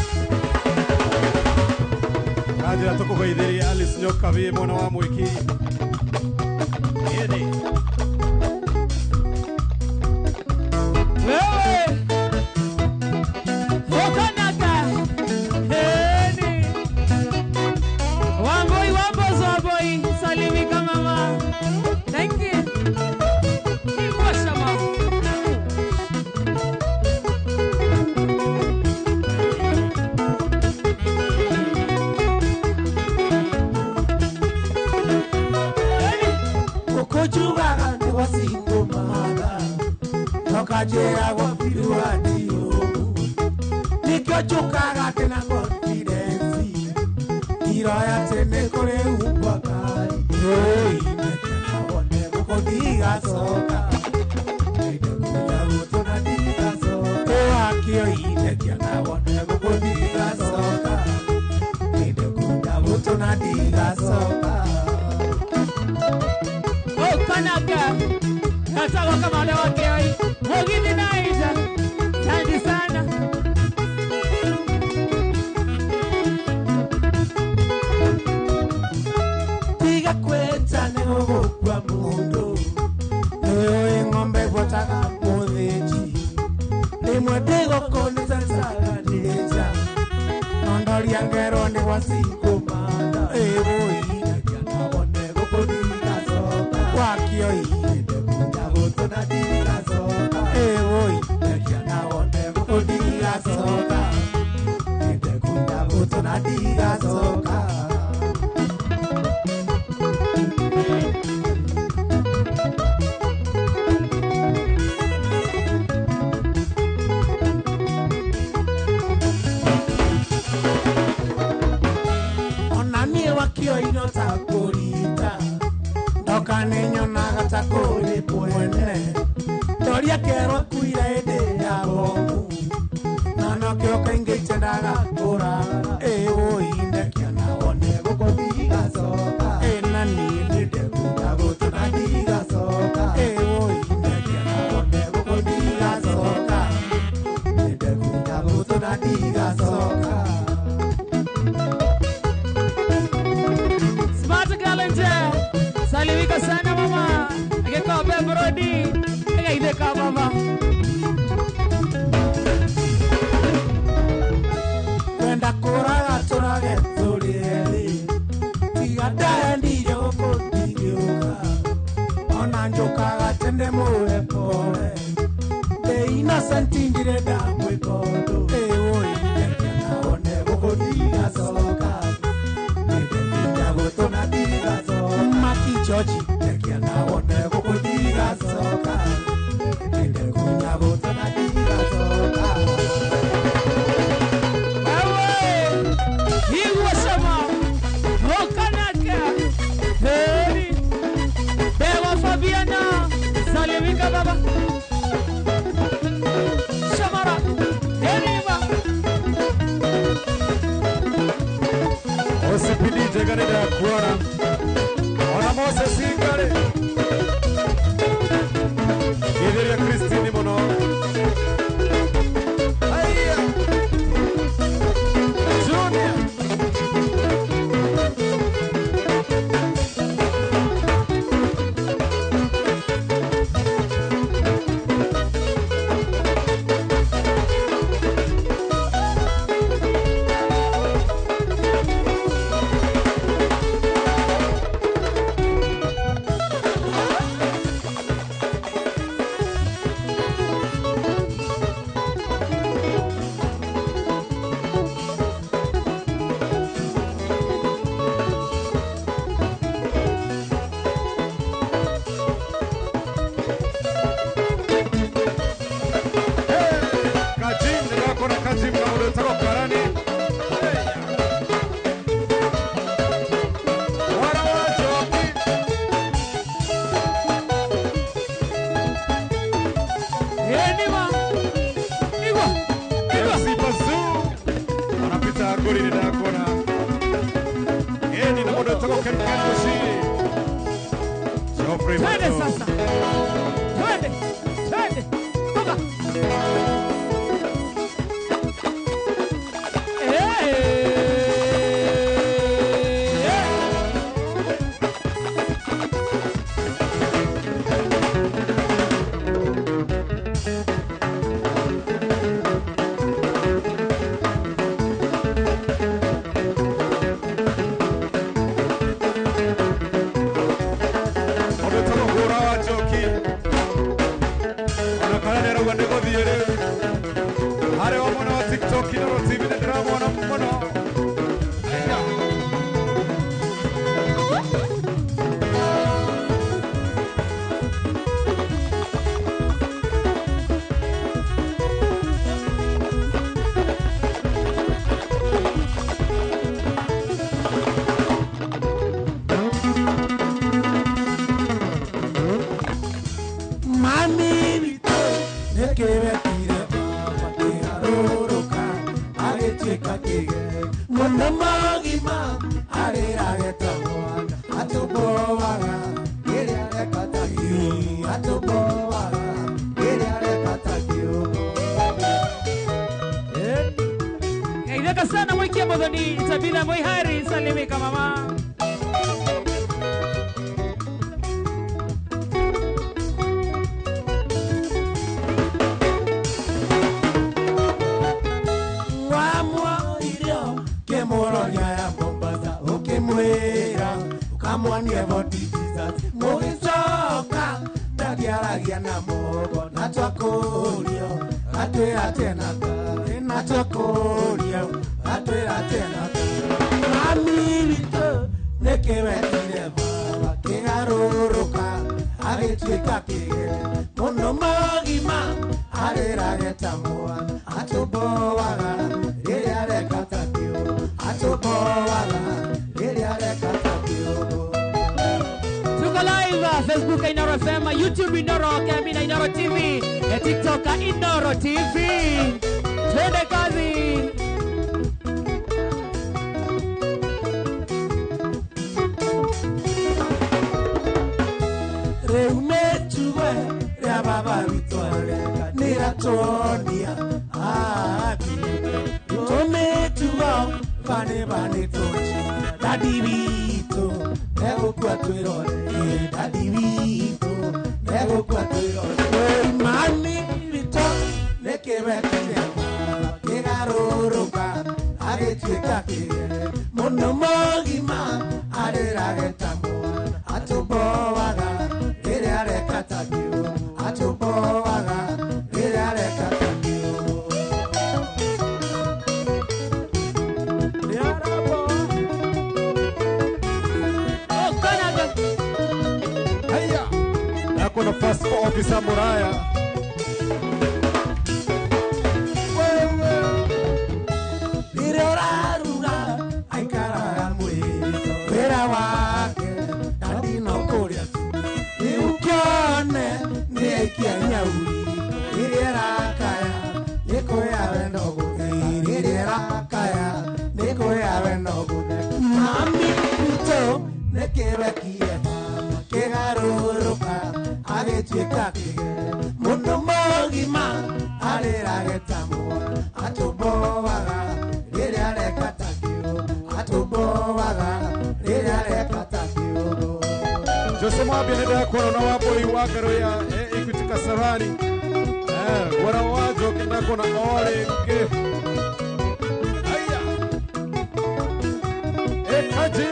Kanjira tukugeithiria Alice Nyokabi mwena wa Mwiki. Yene. Wewe. Okanaka. Heni. Wamboi wambo zoboi salimika mama. Thank you. Ikwashama. Kajera wapiru ati nikiochukaga tena confidence iroya tene kore umbwa kali oi wone gukondiga soka ndekuya gutuna diga soka wakio inekiana wone gukondiga soka ndekuya gutuna diga soka. Oh kanaka nataka kama leo wake Mugithi night. Asante sana. Tiga kweta nĩgũgũkua mũndũ nĩũĩ ng'ombe ĩbotaga mũthĩnji rĩmwe ndĩgũkũ nĩcacaganĩja nondoria ngero nĩ gwa cikũmatha ĩwũinagia nawone gũkũthigacoka wakio indekunya gũtũna ndigacoka ĩwũi ndekia nawone gũkũthigacoka indekunya gũtũna ndigacoka. Nyonaga ta kũrĩ mwene ndoria kerwo kuira ĩndĩ ya bomu na nokĩo kaingĩ itendaga kũraga ĩwũi ndekia nawone gũkũthigacoka ĩna niĩ nĩndekuga gũtũna ndigacoka ĩwũi ndekia nawone gũkũthigacoka nĩndekuga gũtũna ndigacoka. Smart girl nje. Salimika sana mama. Ageko Brody. Agaitheka mama. Kwenda kũraga tũrage tũrĩ erĩ tiga ndaendire gũkũ ndingĩũka ona njũkaga tene mũhe pole ndĩ innocent ndirĩ ndamwĩka ũndũ ĩwũi ndekia nawone gũkũ ndigacoka nĩndekunya gũtũna ndigacoka maki George ndekia nawone gũkũ ndigacoka nĩndekunya gũtũna ndigacoka. Salimika baba. Shamara. Heriba. OCPD jeganida kuona. Ona Moses Singare. Itheria Christine muno. Haya. Junior. Twende sasa. Twende. Twende. Toka. Arauga nĩ gũthiĩ rĩu. Harĩ o mũno TikTok Inoro TV nĩ ndĩramwona mũno. Aya. Mami witũ nĩkĩwekire baba kĩgarũrũka agĩtuĩka kĩge mũno mũgima arĩrage ta mwana atũmboaga rĩrĩa areka ta kĩũgũ atũmboaga rĩrĩa areka ta kĩũgũ. Geithĩka sana mwikia muthoni Tabitha Mwihari, salimika mama. Kĩmũroria ya Mombasa ũkĩmwĩra ũkamwonie boti Jesus mũgĩcoka ndakiaragia na mũgo na twakũrio atwĩra tena na twakũrio atwĩra tena. Mami witũ nĩkĩwekire baba kĩgarũrũka agĩtuĩka kĩge mũno mũgima arĩrage ta mwana atũmboaga rĩrĩa areka ta kĩũgũ atũmboaga rĩrĩa areka ta kĩũgũ. Tuko live Facebook Inoro FM, YouTube Inoro, Kemina Inoro TV, TikTok Inoro TV. Twende kazi. Rĩu mĩtugo rĩa baba witũ areka nĩratuonia atĩ tũmĩtugo bane bane tũci dadi witũ egũkua twĩrore dadi witũ egũkua twĩrore. Mami witũ nĩkĩwekire baba kĩgarũrũka agĩtuĩka kĩge mũno mũgima arĩrage ta mwana atũmboaga rĩrĩa areka ta kĩũgũ atũmboaga rĩrĩa areka ta kĩũgũ. Oh, Canada. Haya. Nako na passport officer Muraya. Wewe. Rĩrĩa ũraruga aikaraga mwĩto wĩra wake dadi no kũrĩa tu rĩu kĩone nĩ aikia nyauri rĩrĩa ĩrakaya nĩ kũrĩa wendo gũtheka rĩrĩa ĩrakaya nĩ kũrĩa wendo gũtheka. Mami witũ nĩkĩwekire baba kĩgarũrũka agĩtuĩka kĩge mũndũ mũgima arĩrage ta mwana atũmboaga rĩrĩa areka ta kĩũgũ atũmboaga rĩrĩa areka ta kĩũgũ. Jose Mwambia nĩ ndakuona na wambui wa ngaro ya Equity Kasarani. Bwana wajo ndakuona ole nge. Haya. Ekaji.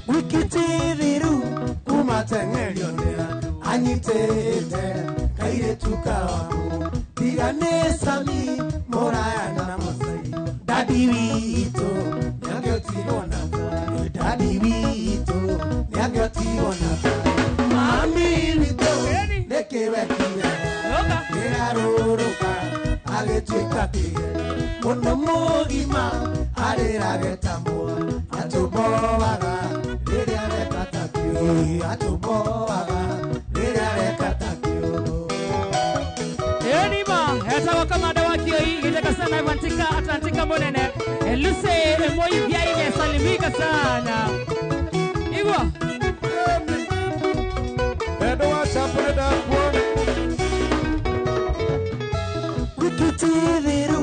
Wikitithiru kuma teng'erio nĩ andũ anyitĩte kairĩtu kawaku tiga nĩ Sami Mũraya na Masai dadi witũ nĩangĩotirwo na thayũ dadi witũ nĩangĩotirwo na thayũ. Mami witũ nĩkĩwekire kĩgarũrũka agĩtuĩka kĩge mũno mũgima arĩrage ta mwana atũmboaga rĩrĩa areka ta kĩũgũ atũmboaga rĩrĩa areka ta kĩũgũ. Enima, etagwo kamanda wa Kioi, githeka sana Atlantika, Atlantika munene. Lucy Moi Vyaine, salimika sana. Igwa. Endo wa chapo nĩ ndakuona. Wikitithiru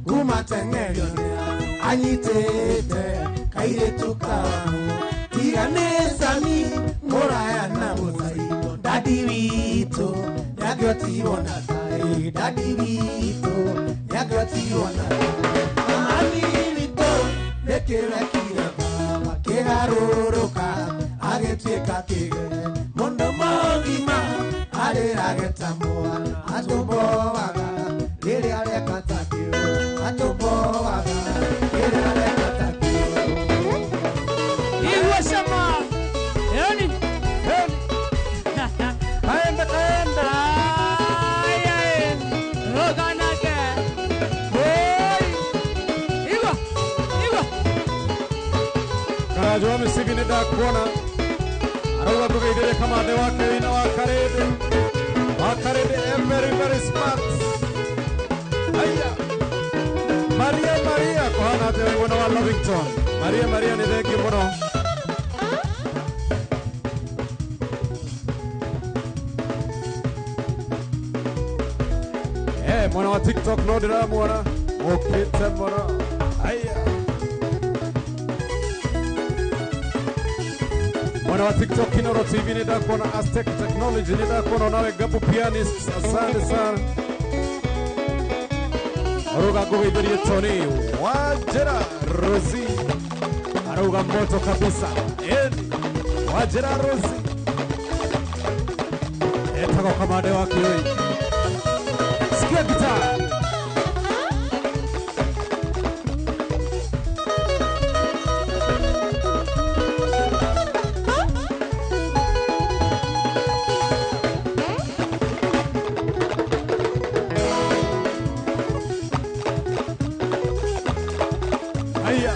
kuma teng'erio nĩ andũ anyitĩte kairĩtu kawaku tiga nĩ Sami Mũraya na Mũcai dadi witũ nĩangĩotirwo na thayũ dadi witũ nĩangĩotirwo na thayũ. Mami witũ nĩkĩwekire baba kĩgarũrũka agĩtuĩka kĩge mũndũ ta mwana atũmboaga rĩrĩa areka ta kĩũ atũmboaga rĩrĩa areka ta kĩũ. Igua cama. Eni. Kaenda kaenda. Ai ai. Roganake. Oi. Igua. Igua. Karajo wa misivi nĩ ndakuona arauga tũgeithĩrie kamande wake wĩna wa Karĩndĩ. Wa Karĩndĩ e very very smart. Aya. Maria Maria kũhana atĩa wĩ mwena wa Lovington. Maria Maria nĩ thengiũ mũno. Mwana wa TikTok no ndĩramuona mũkĩte mũno. Aya. Mwana wa TikTok Kinoro TV nĩ ndakuona, Aztec Technology nĩ ndakuona, nawe Gabu Pianist, asante sana. Aruga ngũgeithĩrie Tony Wajera Rosi, arauga moto kabisa. Eni Wajera Rosi etagwo kamande wa Kĩoi. Sikia gitaa. Aya.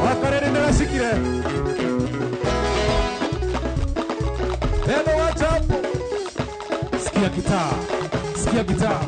Wakarere ndĩracikire. Tendo wa chapo. Sikia gitaa. Sikia gitaa.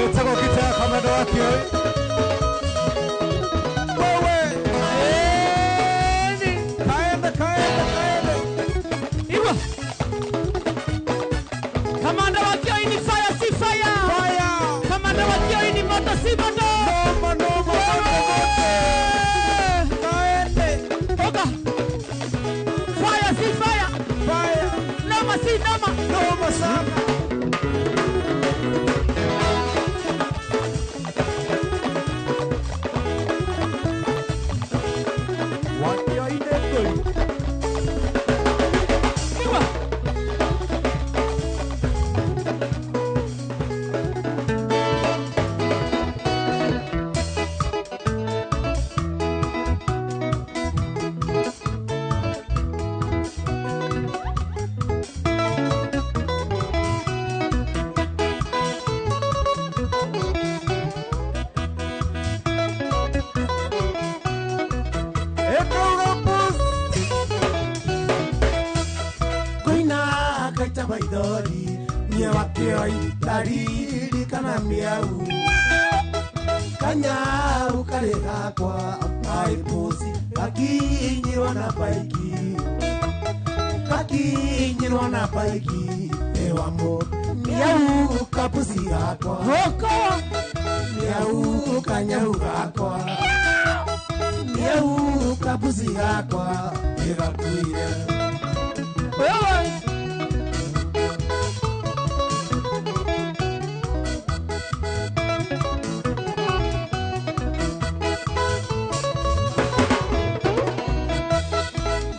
Ĩtagwo gitaa kamande wa Kĩoi. Wewe. Eni. Kaende kaende kaende. Igua. Kamanda wa Kĩoi ni fire si fire. Fire. Kamanda wa Kĩoi ni moto si moto. Noma noma moto moto. Kaende. Oka. Fire si fire. Fire. Noma si noma. Noma sana. Wakĩoi nĩ ngũi. Igua. Ĩkauga pusi. Koina kaita maithori nie wa Kĩoi ndaririkana mĩau kanyau karĩ gakwa maipusi gakinyirwo na baiki gakinyirwo na baiki ewa mo miau kapusi gakwa Hoko. miau kanyau gakwa miau kapusi gakwa ĩgakuire. Wewe.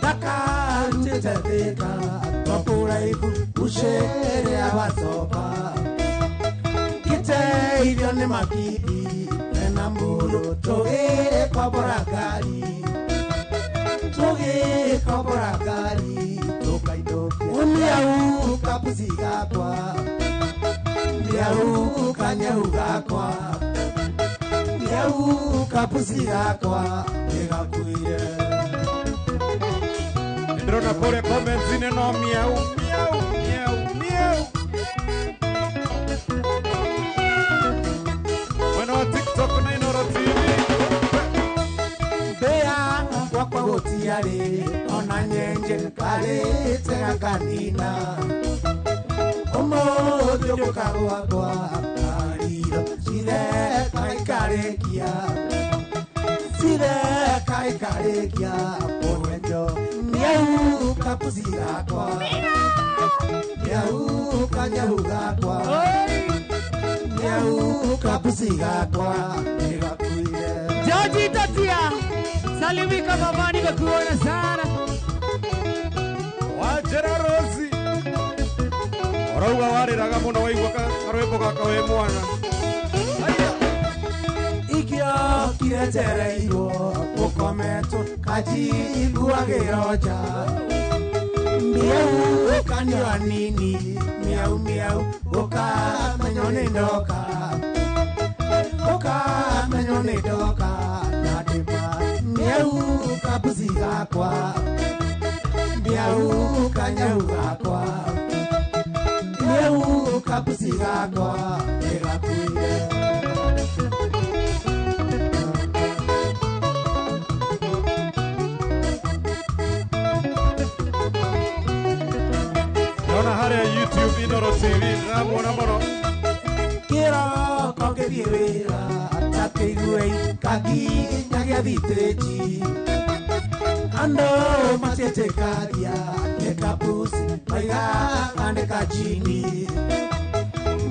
Ndakarutĩte thĩka tondũ ũcere abacoba ngĩteithio nĩ makindi mena mũrũ tũgĩkombora ngari tũgĩkombora ngari tũkainũkia miau kapusi gakwa miau kanyau gakwa miau kapusi gakwa ĩgakuire. Ndĩrona kũrĩa comments-inĩ no miau miau miau miau. Mwena wa TikTok na Inooro TV. Mbea gwakwa gũtiarĩ ona nyenje karĩte gakanina ũmũthĩ ũgũka gwakwa kariro cireka ikarĩkia cireka ikarĩkia kũenjo miau kapusi gakwa miau kanyau gakwa miau kapusi gakwa nĩgakuire. George Tatia, salimika mama, nimekuona sana. Wajera Rosi ũrauga warĩraga mũno waigua karwĩmbo gaka wĩ mwana. Ikiokire njereirwo gũkometwo kanjiguagĩro nja miau kanua nini miau miau ũkamenywo nĩ ndoka ũkamenywo nĩ ndoka na ndĩma miau kabuci gakwa miau kanyau gakwa miau kabuci gakwa nĩgakuire. Ndĩrona harĩa YouTube Inooro TV ndĩramuona mũno. Kĩroko ngĩthiĩ wĩra ta kĩiguei kakinya gĩa thitĩnji andũ matiĩtĩkagia nĩ kabuci maigaga nĩ kajini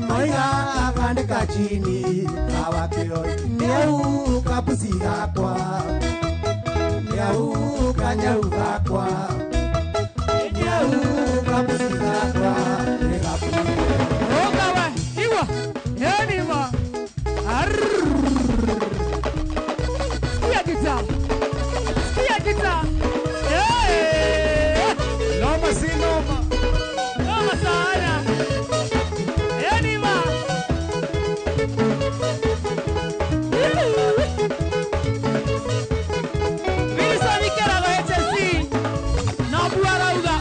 maigaga nĩ kajini kawakĩoi miau kabuci gakwa miau kanyau gakwa miau kabuci gakwa nĩgakuire. Ogawa, iwa, enima. Sikia kita. Sikia kita. Eh! Noma si noma. Noma sana. Enima. Wilson Ikerago HSC. Na Buarauga.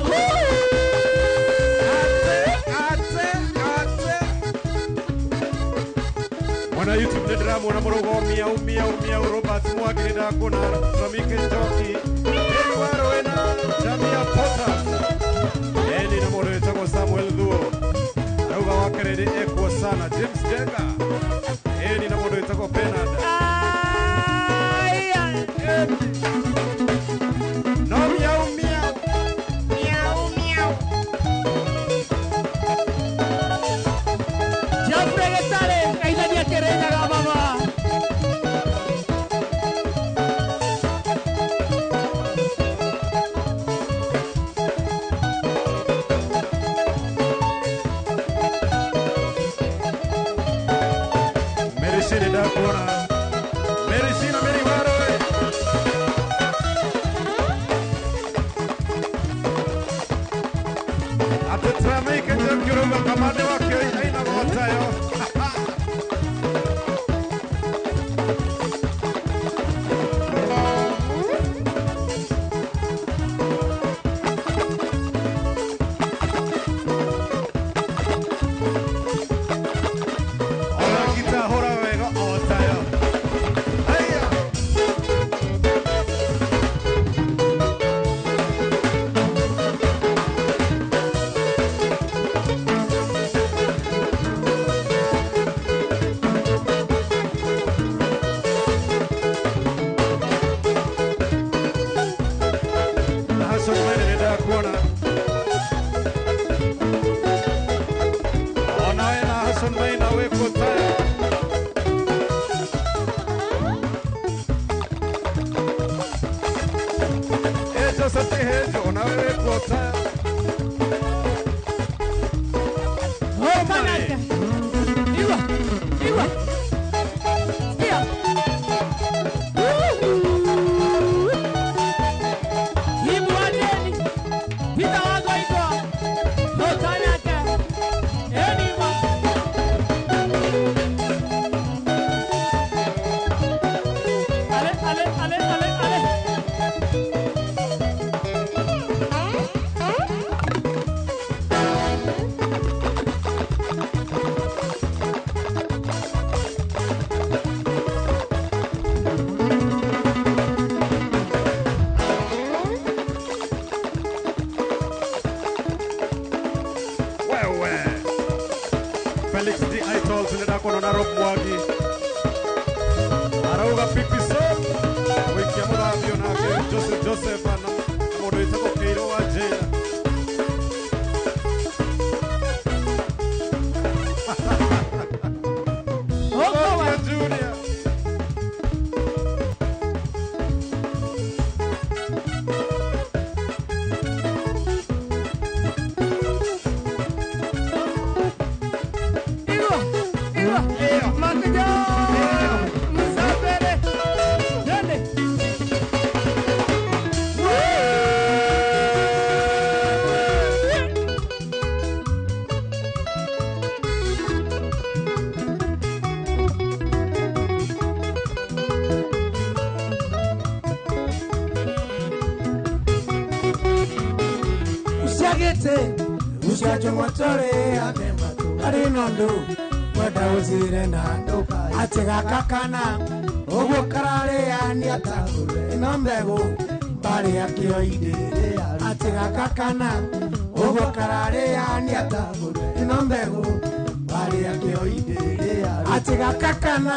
Ate ate ate. Mwana YouTube ndĩramuona mũrauga miau miau miau Robert Mwangi nĩndakuona Ramike Njoki Eri Warwena Jamia Potter eni na mũndũ wĩtagwo Samuel Thuo arauga wa kerĩ ekuo sana James Jenga eni na mũndũ wĩtagwo Bernard. Aya. No miau miau Miau miau. Geoffrey Getare, kaithania Kirinyaga mama. Mary Shini ndakuona Mary Shina Mary Warowe. Atĩtramĩike Njoki ũrauga kamande wakĩo ainaga o tayo. Ona gita hũra wega o tayo. Haya. Nahashon Maina nĩndakuona. Onawe Nahashon Maina wĩkuo tayo. Eh, Joseph Kihenjo onawe wĩkuo tayo. Okanaka. Iwa, iwa. Sikia. Uhu. Kimu Wadeni. Peter ndakona na Rob Mwangi arauga pipi soap wikia muthambio nake Joseph Joseph na mundu witagwo Keiro wa Jane. Junior. Atigakakana uguo kararĩania ta ĩno mbegũ mbarĩ akĩoire atigakakana uguo kararĩania ta ĩno mbegũ mbarĩ akĩoire atigakakana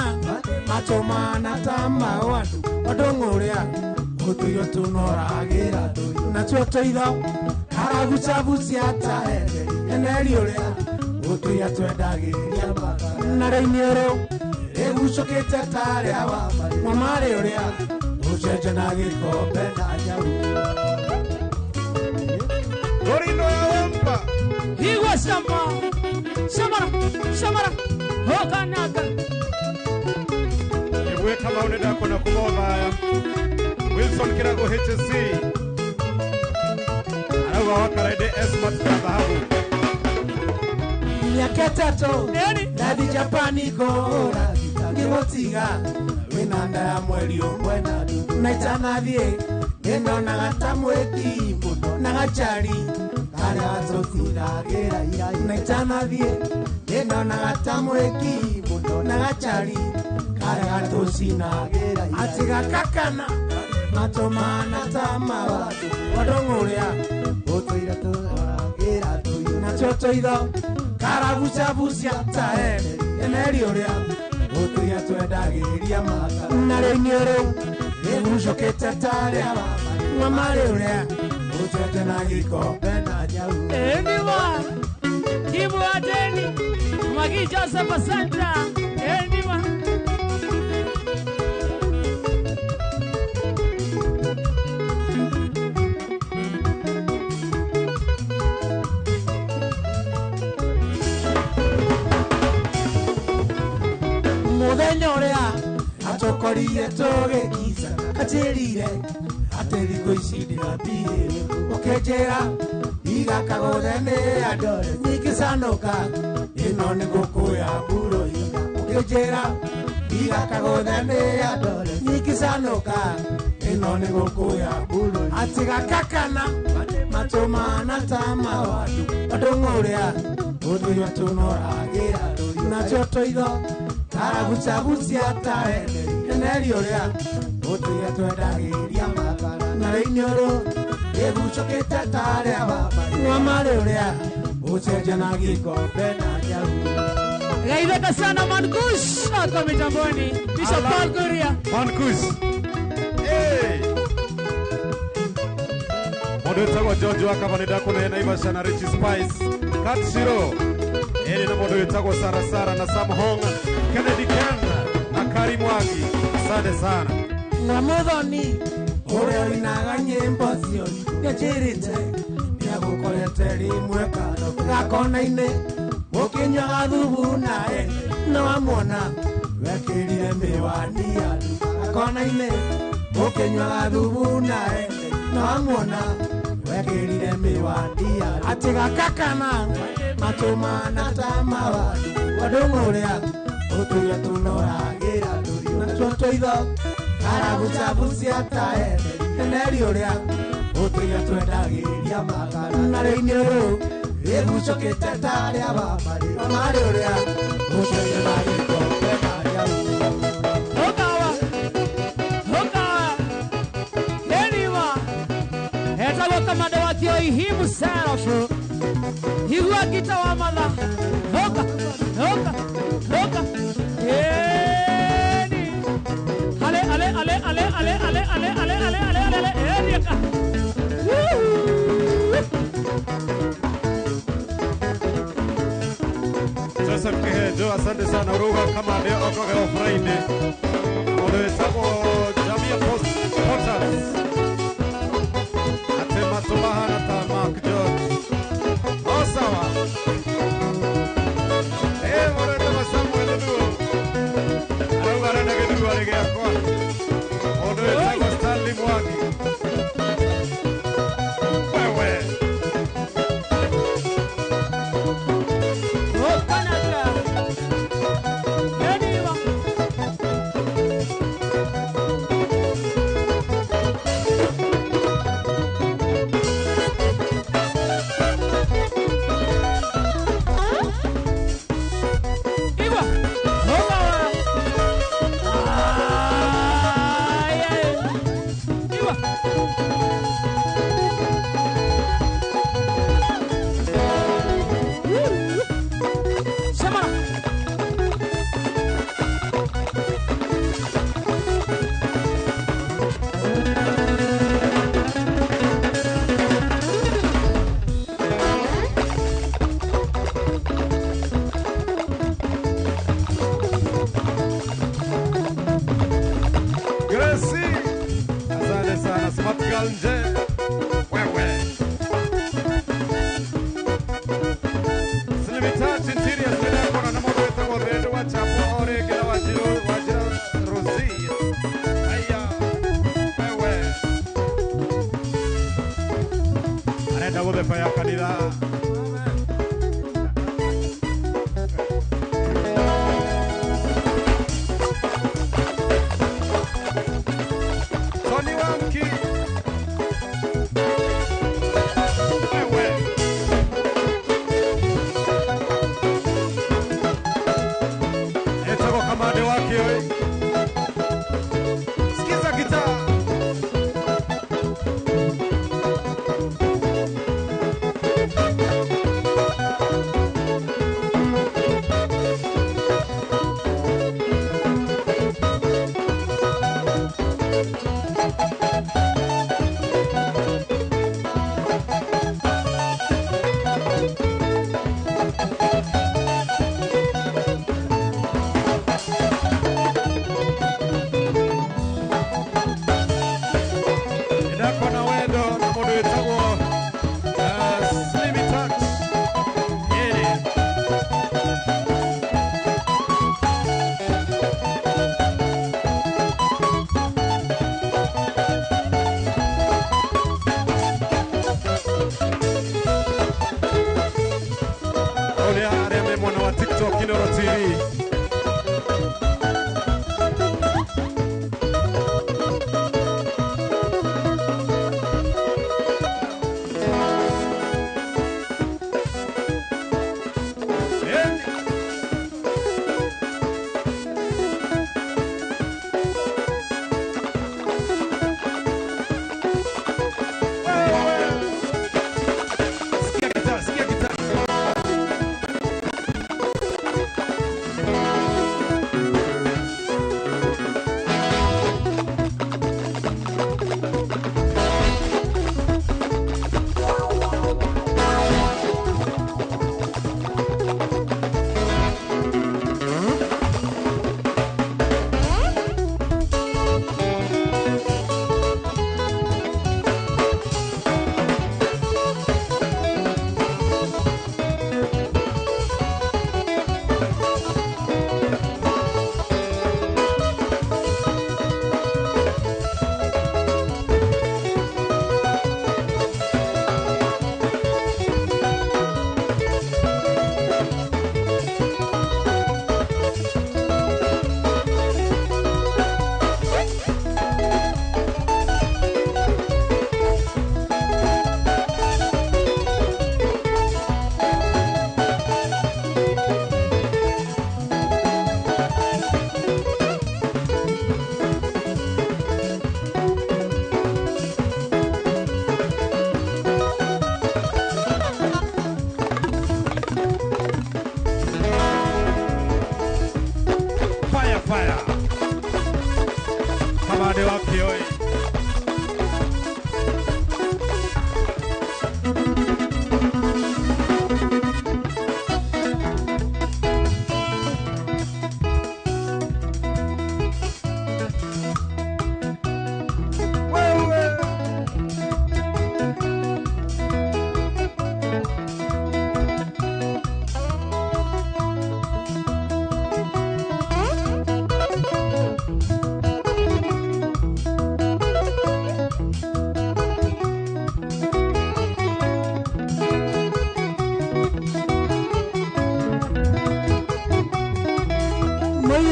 matũmana ta maũndũ ũndũ ng'ũrĩa gũtũirio tũnoragĩra natuo tũitho karagucagucia ta eneri ũrĩa gũtũiria twendagĩria na rĩiniũrũ igucukite taria wa mamari uria ucenjana gikombe na nyau Torino ya wampa Igwa shamba shamara shamara hokanaka Ewe kama unenda kona kumodha Wilson Kirago HSC arauga wakarede Esmat ya dhahabu Miaka tatu ndathi Japani kũhũra ngĩgũtiga wĩna nda ya mweri ũmwe na itanathiĩ nĩndonaga ta mwĩki mũno na gacari karĩa gatũtinagĩra na itanathiĩ nĩndonaga ta mwĩki mũno na gacari karĩa gatũcinagĩra atigakakana matũmana ta mawatũ ũndũ ng'ũrĩa gũtũira tũragĩra natuo tũitho karagucagucia ta eneri ũrĩa gũtũiria twendagĩria maka na rĩiniũrũ rĩgucũkĩte ta rĩa mwamarĩ ũrĩa gũtwete na gĩkombe na nyau Eniwa Kibu Adeni Magi Joseph Asanta Eniwa Mũthenya ũrĩa atũkorire tũgĩkica anjĩrire atĩ thikũ ici ndirathiĩ ũkĩnjĩra igakagũthe nĩ andũ nyingĩcanũka ĩno nĩ ngũkũ ya mburo ũkĩnjĩra igakagũthe nĩ andũ nyingĩcanũka ĩno nĩ ngũkũ ya mburo atigakakana matũmana ta mawatũ ũndũ ng'ũrĩa ũtũirio tũnoragĩra natuo tũitho karagucagucia ta eneri ũrĩa gũtũiria twendagĩria na rĩiniũrũ rĩgucũkĩte ta rĩa mwamarĩ ũrĩa ũcenjana gĩkombe na nyau Gaitheka sana Mankush ako mitamboni Bishop Paul Kuria Mankush hey Mundu wĩtagwo George wa Kava nĩndakũnehe Naivasha na Richie Spice Katshiro ĩrĩ na mũndũ wĩtagwo Sara Sara na Sam Hong Kennedy Ken na Kari Mwangi asante sana na muthoni ũrĩa ũinaga nyĩmbo cio nĩanjĩrĩte nĩagũkorete rĩmwe gakona-inĩ mũkĩnyuaga thubu nae no amwona wekĩrire mĩwani gakona-inĩ mũkĩnyuaga thubu nae no amwona wekĩrire mĩwani atigakakana matũmana ta mawatũ ũndũ ng'ũrĩa ũtũiria tũnoragĩra natuo tũitho karagucagucia ta eneri ũrĩa ũtũiria twendagĩria na rĩiniũrũ rĩgucũkĩte ta rĩa mamarĩ ũrĩa ũcenjana gĩkombe na nyau Hokawa Hokawa Eniwa Etagwo kamanda wa Kioihimu Serafu Igua kita wa matha Hoka Hoka Oka. Oka. Eni. Ale ale ale ale ale ale ale ale ale ale ale ale eni ka. Joseph Kihejo, asante sana uruga kama ndio okogero Friday. Odetagwo Jamia Post Potters. Atema tumahana ta Mark George. O sawa. Mũrenda Samuel Thuo. Arauga arenda gĩthurwa nĩ gĩakwa. Mũndũ wĩtagwo Stanley Mwangi. Wewe.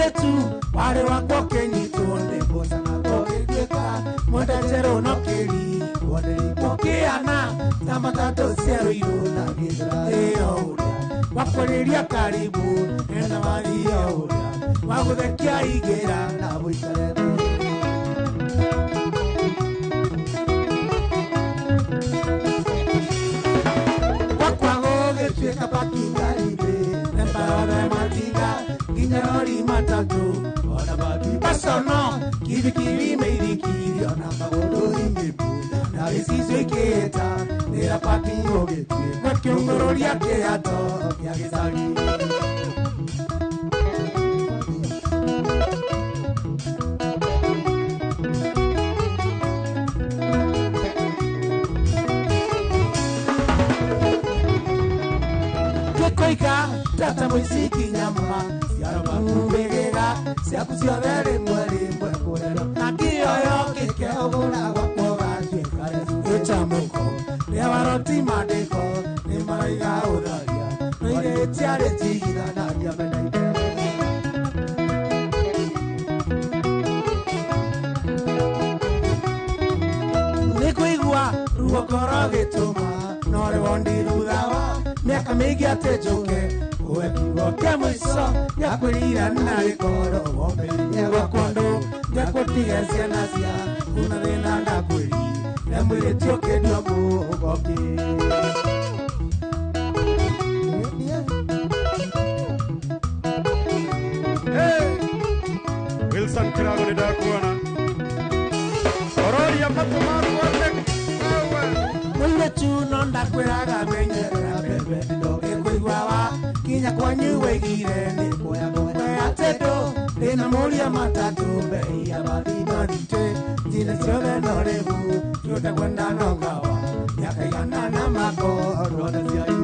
Mũirĩtu warĩ wakwa ũkĩnyitwo nĩ mboca na ũgĩtuĩka mwendanjerũ no kĩri wonderikwo kĩana ta matatũ cia rũirũ na gĩthũra ĩyo ũrĩa wakũrĩria karibu ena mathio ũrĩa wagũthekia igĩra na mũikare thĩ. Gwakwa gũgĩtuĩka pakingaribĩ nembaothe matinga nginya rori matatũ ona mabibacono kibikibi mĩithikiri ona magũrũ ingĩmbu na gĩcicio ikĩhĩta rĩra paki gũgĩtuĩka kĩũngũrũria kĩhato kĩa gĩcagi. Koika tata mũiciki nyama ciaramakumbĩgĩra ciaku ciothe rĩmwe rĩmwe kũrero na kĩoyo kĩkeũgũra gwakwo gatuĩka gĩcamũko rĩa waroti mandĩko nĩ maraiga ũtharia no irĩtiarĩ tigithanagia mena-inĩ. Nĩ kũigua ruo ngoro gĩtũma no rĩwondi thutha wa miaka mĩingĩ atĩ njũke ũwe kiugo kĩa mũico gĩakwĩrira na gĩkoro wombĩrire gwakwa ndũ ngekũtige ciana ciaku na thĩna ndakwĩrire mwĩrĩti ũkĩndua mũgoki. Wilson Kirago nĩ ndakuona ororia matũ maku atĩ Mũirĩtu no ndakwĩraga menyerera mbembe ĩkũigua wa kinya kwanyu waigire nĩ kuoya atĩ ndũ ndĩna mũria matatũ mbei ya mathino nditĩ njĩra ciothe no rĩu tũtekwenda no ngawa mĩaka igana na makorwo na ciai.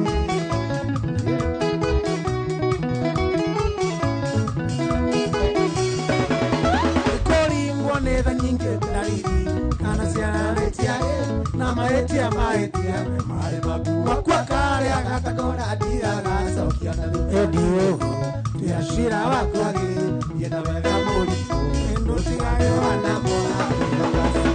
Kũringwo nĩ tha nyingĩ ndariri kana ciana nĩ ciarĩ na mahĩtia mahĩtia marĩ maku makua karĩa gatakora ndiragacokia na ĩndi ũguo twĩacira waku agĩthiĩ na wega mũritũ ĩndũtigagĩwa na mũrathi.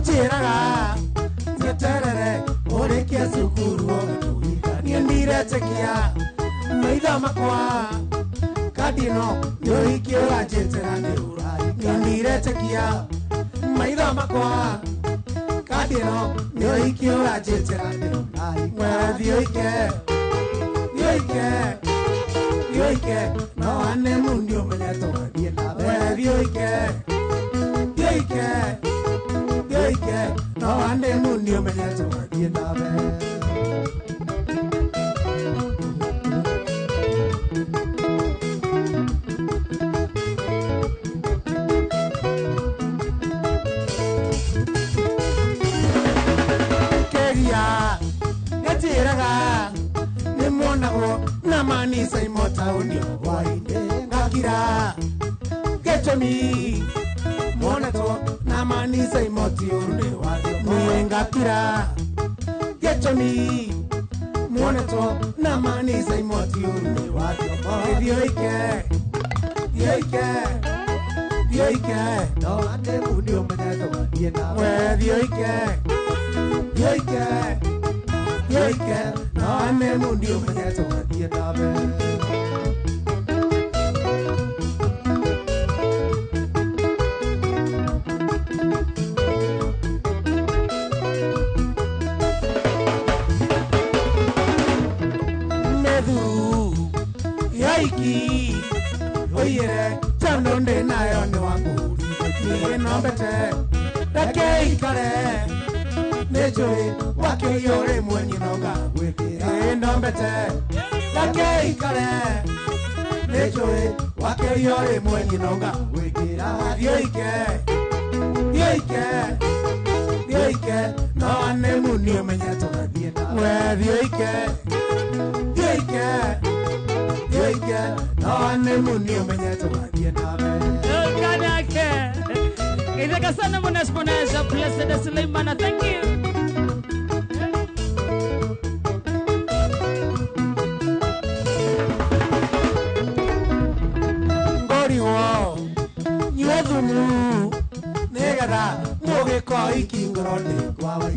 Ũnjĩraga njeterere ũrĩkie cukuru niĩ ndiretĩkia maitho makwa kadino nĩ ũhiki ũranjĩtĩra niĩ ndiretĩkia maitho makwa kadino nĩ ũhiki ũranjĩtĩra mwere thiĩ ũike thiĩ ũike thiĩ ũike no honeymoon ũmenyete mwere thiĩ ũike thiĩ ũike thiĩ ũike no honeymoon ũmenyete thiĩ nawe. Namani saimota hwaĩ-inĩ ngakira gĩtũmi monetwo namani saimoti niĩ ngakira gĩtũmi monetwo namani saimoti thiĩ ũike thiĩ ũike thiĩ ũike no honeymoon ũmenyete wathiĩ nawe thiĩ ũike thiĩ ũike thiĩ ũike no honeymoon ũmenyete wathiĩ nawe. Methuru yaiki oiyere tondũ ndĩ nayo nĩ wakũri niĩ no mbete reke ikare nĩ njũĩ wakĩũiyũ rĩmwe nyina ũgagwĩkĩra ĩ no mbete reke ikare nĩ njũĩ wakĩũiyũ rĩmwe nyina ũgagwĩkĩra thiĩ ũike thiĩ ũike thiĩ ũike no honeymoon ũmenyete we thiĩ ũike thiĩ ũike thiĩ ũike no honeymoon ũmenyete wathiĩ nawe. Kanake. Ithaka sana Monash Monash, Blessed Suleimana, thank you. Ngoriwo nyue thumu nĩgetha mũgĩko iki ngoro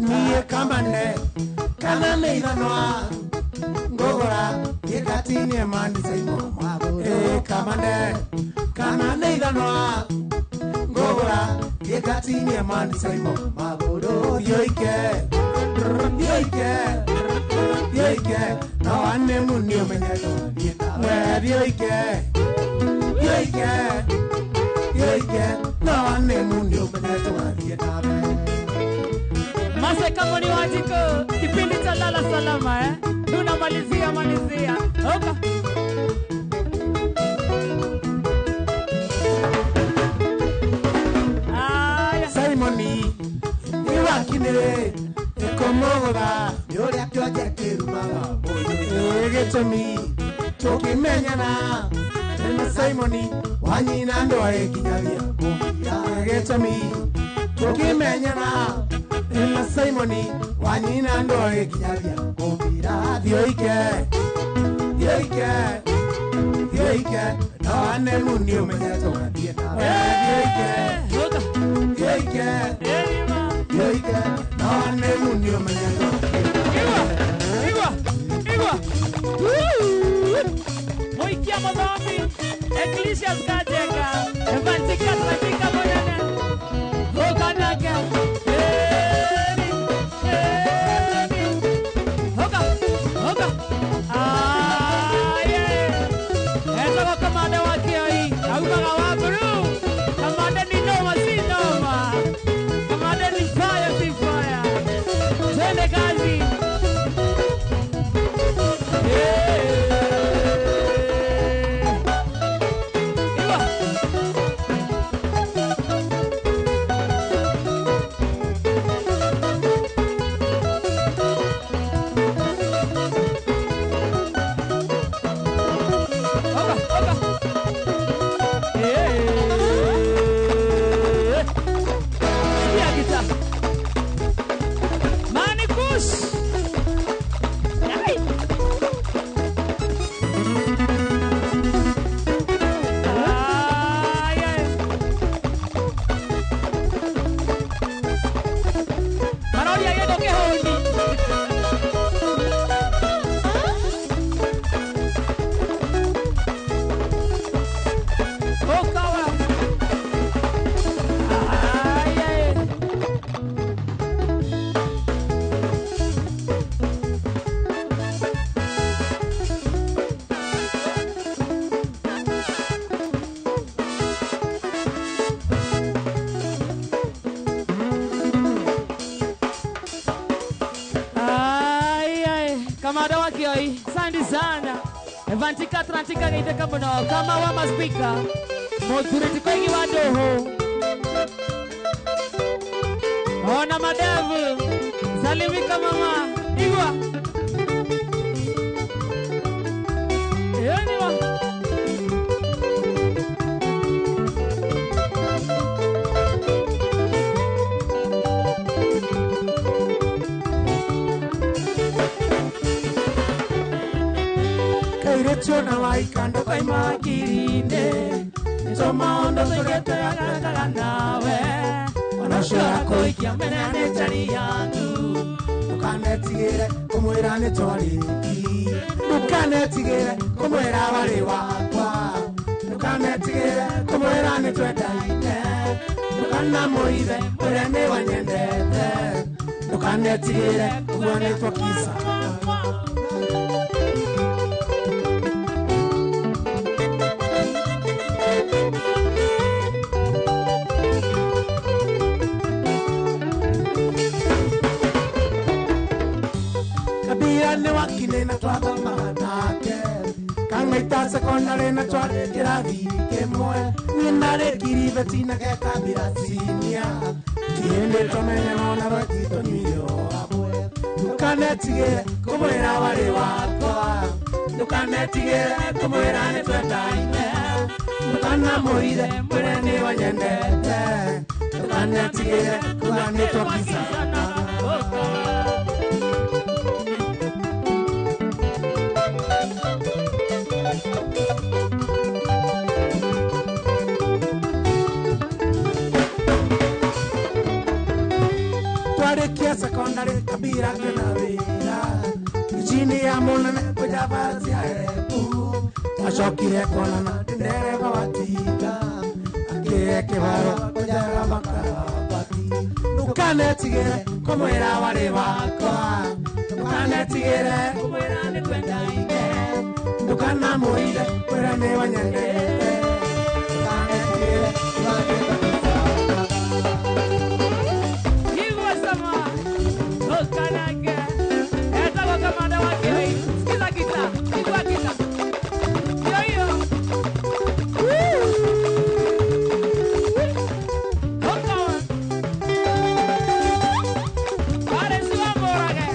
niĩ kamane kana nĩ ithanwa ngũgũra gĩkatinie manicaimo ĩ kamane kana nĩ ithanwa ngũgũra gĩkatinie manicaimo thiĩ ũike thiĩ ũike thiĩ ũike no honeymoon ũmenyete we thiĩ ũike thiĩ ũike thiĩ ũike no honeymoon ũmenyete wathiĩ nawe. Maseka Moni Wajiko, kipindi cha lala salama eh? Tunamalizia malizia. Oka. Aya. Simoni nĩwakinire ĩkũmũgũtha nĩ ũrĩa kĩonje kĩrumaga ĩ gĩtũmi tũkĩmenyana na Simoni wanyina ndwarĩ nginyagia gĩtũmi tũkĩmenyana na Simoni wanyina ndwarĩ nginyagia thiĩ ũike thiĩ ũike thiĩ ũike no honeymoon ũmenyete wathiĩ nawe thiĩ ũike thiĩ ũike thiĩ ũike no honeymoon ũmenyete Igua igua igua. Moikia Mothomi, Ecclesias Kajeka, Evantika Trafika Monene, Hokanaka, Eri, Eri, Hoka, Hoka, Aye, Etoko kamanda wa Kioi, aumaga wa blue, kamanda ni noma si noma, kamanda ni fire si fire, twende kazi. Yeah. Igua, Kioi, asante sana. Evantika Atlantika geitheka muno kama wa maspika. Muthuri tikoigi wa nduhu. Ona madevu. Salimika mama. Igwa. Yeniwa. Kairetio na waikando kaimakirinde Nitomaondo tugete agakara nawe Onocora kuikia mene nĩ njari yaku Ndukanetigĩre kũmwĩra nĩ twarĩki Ndukanetigĩre kũmwĩra warĩ wakwa Ndukanetigĩre kũmwĩra nĩ twendaine Ndukanamũithe mwĩre nĩ wanyendete Ndukanetigĩre ũguo nĩ twakisa Kabira nĩ wakine na twathomaga nake Kang'aita secondary na twarĩ kĩrathi kĩmwe Niĩ ndarĩ kiribeti na ge Kabira senior Kĩhĩndĩ tũmenyana ona rweti tũnyuire o hamwe Ndũkanetigĩre kũmwĩra warĩ wakwa Ndũkanetigĩre kũmwĩra nĩ twendaine Ndũkanamũithe mwĩre nĩ wanyendete Ndũkanetigĩre kuga nĩ twakisana Twarikia secondary Kabira kena wĩra Chini ya mũnene kũja basi ya epu Twacokire kuonana ndereba wa tinga Akĩhe kĩharo kũjara makarabati Ndũkanetigĩre kũmwĩra warĩ wakwa Ndũkanetigĩre kũmwĩra nĩ twendaine Ndũkanamũithe mwĩre nĩ wanyendete Ndũkanetigĩre Igwa sama. Okanage. Etagwo kamanda wa Kioi. Sikiza kita. Igwa kita. Yo yo. Oka. Pare suwa morage.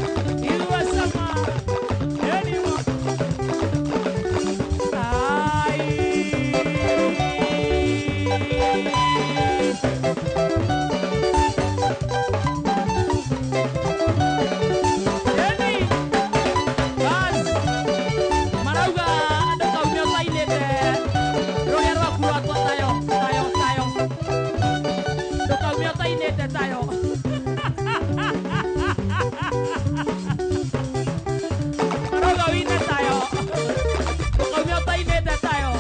Igwa sama. Eniwa. Ai. Eni. Bas. Marauga andũ kaumia ũtainĩte rũrĩa rwaku rwatwa tayo tayo tayo ndũkaumia ũtainĩte tayo marauga wine tayo ndũkaumia ũtainĩte tayo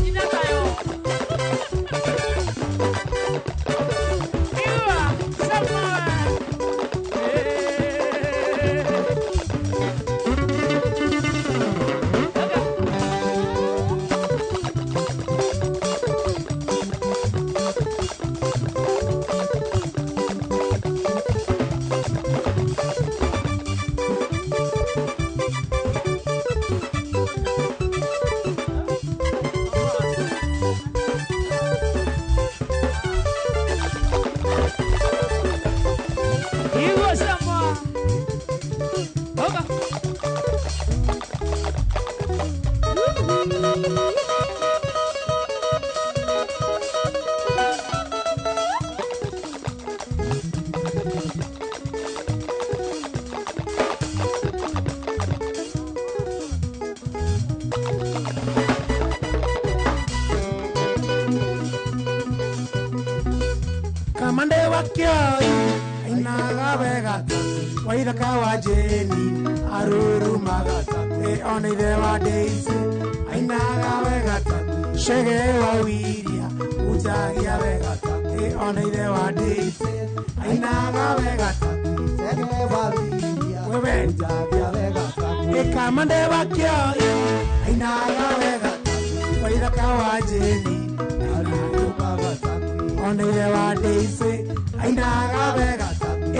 ina tayo Iwa sama. Igwa sama. Oka. Kamande wa Kioi ainaga wega Waithaka wa Jeni arurumaga Ona ithe wa Daisy ainaga wega Chege wa Wiria ujagia wega Ona ithe wa Daisy ainaga wega Chege wa Wiria Wewe ujagia wega Kamande wa Kioi ainaga wega Waithaka wa Jeni arurumaga Ona ithe wa Daisy ainaga wega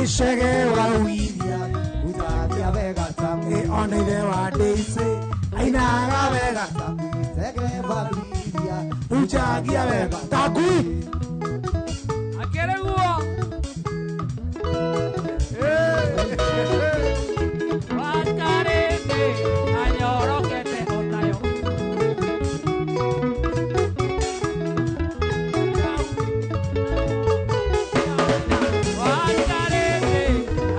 Icege wa Wiria ujagia wega Ona ithe wa Daisy ainaga wega Tege Babiria Ruchagia wega Takui Akere guo Wakarete anyorokete otayo Wakarete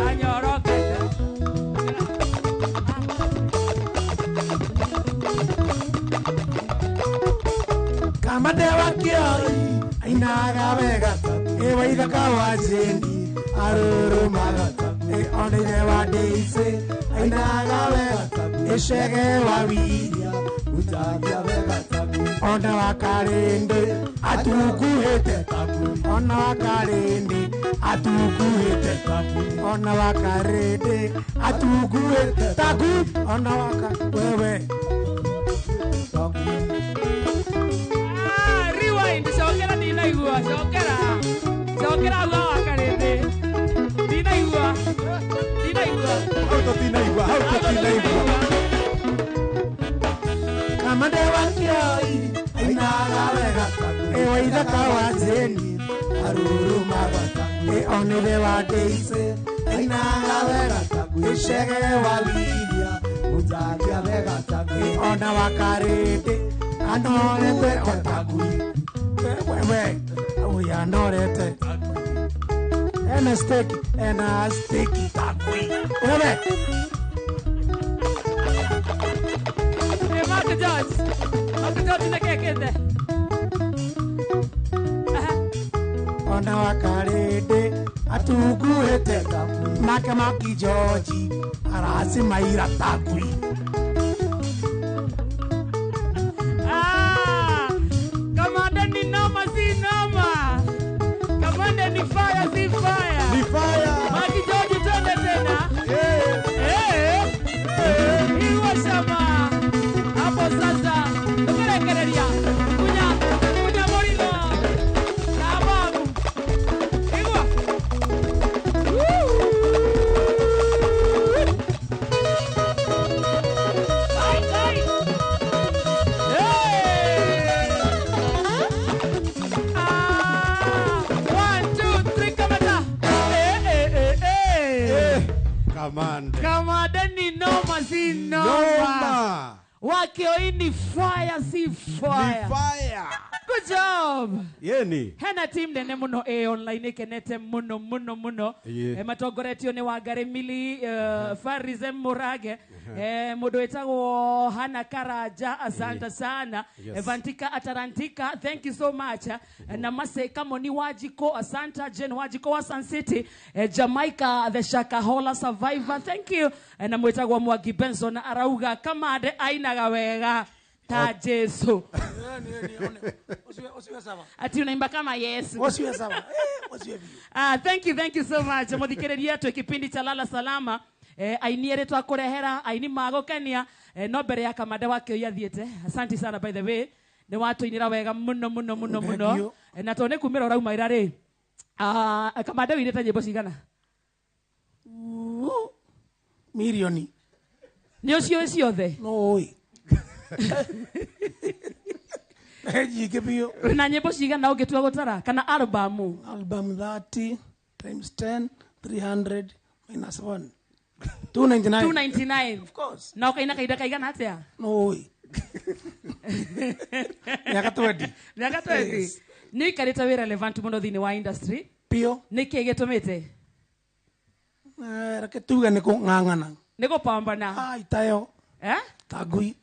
anyorokete Kamande wa Kioi ainaga wega Ewa ithaka wa Jeni arurumaga Ona ithe wa Daisy ainaga wega Ecege wa Wiria Ruchagia wega Ona wa Karindi atukuhĩte Ona wa Karindi atukuhĩte Ona wa Karindi atukuhĩte Taku ona wa ka wewe Ah, rewind cokera ndinaigua cokera cokera hau wa Karindi ndinaigua ndinaigua Hau tũtinaigua, hau tũtinaigua. Kamande wa Kioi ainaga wega Ewa ithaka wa Jeni arurumaga Ona ithe wa Daisy ainaga wega Ecege wa Wiria Ruchagia wega Ona wa Karindi anorete otagui Wewe uyu anorete Ena steki ena steki takui Wewe Hey, Mark George Mark George nĩkĩkĩte Ona wa Karindi atukuhĩte Make Maki George aracimaira takui Ah, Kamande ni noma si noma. Kamande ni fire si fire. Ni fire. Maki George twende tena. Eh. Iwa shama. Hapo sasa tukirekereria. Kunya kunya morigo. Sababu. Igwa. Ai ai. Hey! Ah, 1, 2, 3, kamata. Eh, eh, eh, eh. Kamande. Kamande ni noma si noma. Noma. Wakioi ni fire si fire. Ni fire. Good job. Yeni. Hena team nene muno e online ikenete muno muno muno. Ĩĩ. Matongoretio nĩ Wangari Mili Farizem Murage mũndũ wĩtagwo Hana Karanja asante sana. Yes. Evantika Atarantika thank you so much. Na Mase Kamoni Wajiko asante Jen Wajiko wa Sun City Jamaica the Shakahola Survivor thank you. Na mwĩtagwo Mwangi Benson arauga Kamande ainaga wega ta Jesu. Ati unaimba kama Yesu. Wasiwe sawa. Wasiwe biu. Ah, thank you so much. Muthikiriria twe kipindi cha Lala Salama. Aini ere twakurehera aini magukenia no mbere ya Kamande wa Kioi athiete. Asante sana by the way. Ni watuinira wega muno muno muno muno. Na to ni kumira urauma ira ri. Ah, Kamande wĩinĩte nyĩmbo cigana? Milioni. Nĩ ũcio ciothe? No ũĩ. Nyingĩ biũ. Na nyĩmbo cigana ũngĩtua gũtara kana albamu? Album 30 times 10 300 minus 1 299. 299. Of course. Na ũkaina kahinda kaigana atĩa? No ũĩ. Mĩaka 20. Mĩaka 20. Yes. Nĩ ũikarĩte wĩ relevant mũno thĩinĩ wa industry. Biũ. Nĩkĩ gĩtũmĩte? Reke tuge nĩ kũng'ang'ana. Nĩ gũpambana. Ah, itayo. Eh? Ta ngui.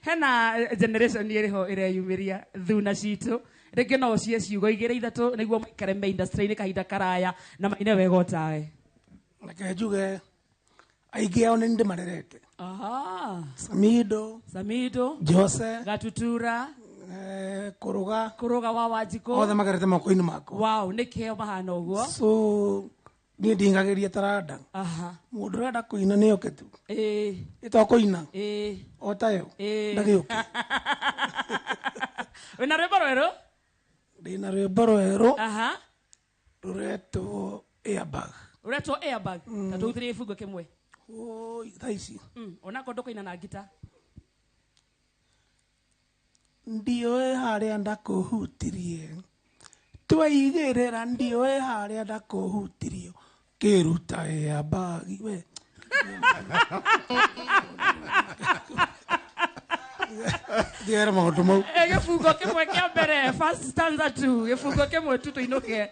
Hena generation ĩrĩho ĩreyumĩria thuna citũ rĩngĩ no ũcie ciugo igĩrĩ ithatũ nĩguo maikare me industry-inĩ kahinda karaya na maine wega otawe. Reke njuge aingĩ ao nĩ ndĩmarerete. Aha. Samido, Samido, Jose, Gatutura, Kuruga, Kuruga wa Wanjikũ. Othe magerete moko-inĩ makwa. Wow, nĩkĩo mahana ũguo. So niĩ ndingagĩria taranda. Aha. Mũndũ ũrenda kũina nĩ oke tu. Ĩĩ. Ĩto kũina. Ĩĩ. O tayo. Ĩĩ. Ndagĩũke. Wĩna rwĩmbo rwerũ? Ndĩna rwĩmbo rwerũ. Aha. Rũretwo Airbag. Uretwo airbag ta tuthire ibungo kimwe. Oi thaa ici. Onako ndukuina na ngita. Ndioe haria ndakuhutirie. Twaigirira ndioe haria ndakuhutirio. Kiruta airbag we. Ndiera maundu mau. Gĩbungo kĩmwe kĩa mbere first stanza tu gĩbungo kĩmwe tu tuinũke.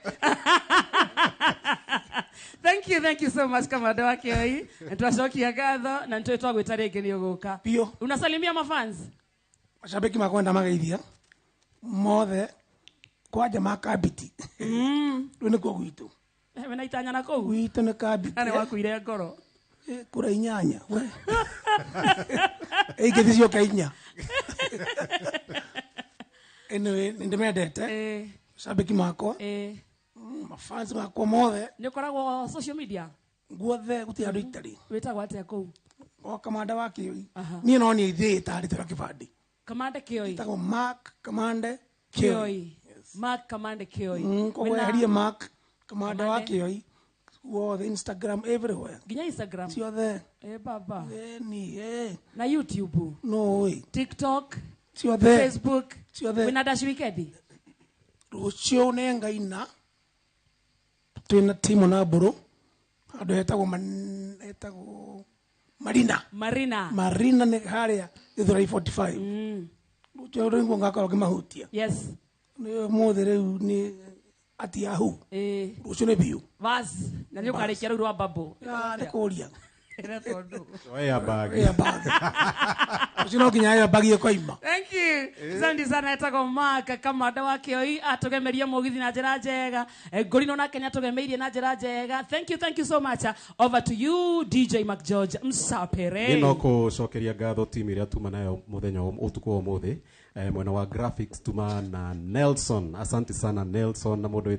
Thank you so much Kamanda wa Kioi. Twacokia ngatho na nitwe twagwĩta rĩngĩ nĩ ũgũka. Biũ. Unasalimia mafans? Mashabiki makwenda mageithia mothe kwanja ma Kabiti. Rĩu nĩkuo gwitũ. Wĩna itanya na kũu? Gwitũ nĩ Kabiti. Na nĩwakuire ngoro. Kura inyanya we. Ingĩ cioka inya. Anyway, nĩndĩmendete. Mashabiki makwa. Mafans makwa mothe. Nĩ ũkoragwo social media? Guothe gũtirĩ andũ itarĩ. Wĩtagwo atĩa kũu? O Kamanda wa Kioi. Niĩ no niĩ thĩĩ tarĩtwo na kĩbandĩ. Kamanda Kioi. Wĩtagwo Mark Kamande Kioi. Mark Kamande Kioi. Koguo eherie Mark Kamanda wa Kioi. Guothe Instagram everywhere. Nginya Instagram. Ciothe. Baba. Ni Na YouTube. No ĩ. TikTok. Ciothe. Facebook. Ciothe. Wĩna dash weekend? Rũciũ nĩ ngaina. Twĩna timu na mbũrũ. Handũ hetagwo Marina. Marina. Marina nĩ harĩa Gĩthũrai 45. Rũciũ rĩu ngakorwo ngĩmahutia. Yes. Nĩ ũmũthĩ rĩu nĩ ati yahu. Rũciũ nĩ biũ. Bas, na nĩ ũkarĩkia rũu rwa bubble. Nĩ kũria. Airbag. Rũciũ no nginya airbag ĩkoima. Thank you. Asante sana etagwo Mark Kamanda wa Kioi atũgemerie mũgithi na njĩra njega. Ngorino nake nĩatũgemeirie na njĩra njega. Thank you so much. Over to you DJ McGeorge Msapere. Nĩ no kũcokeria ngatho timu ĩrĩa tuma nayo mũthenya ũtukũ wa ũmũthĩ. Mwena wa graphics tuma na Nelson. Asante sana Nelson na mũndũ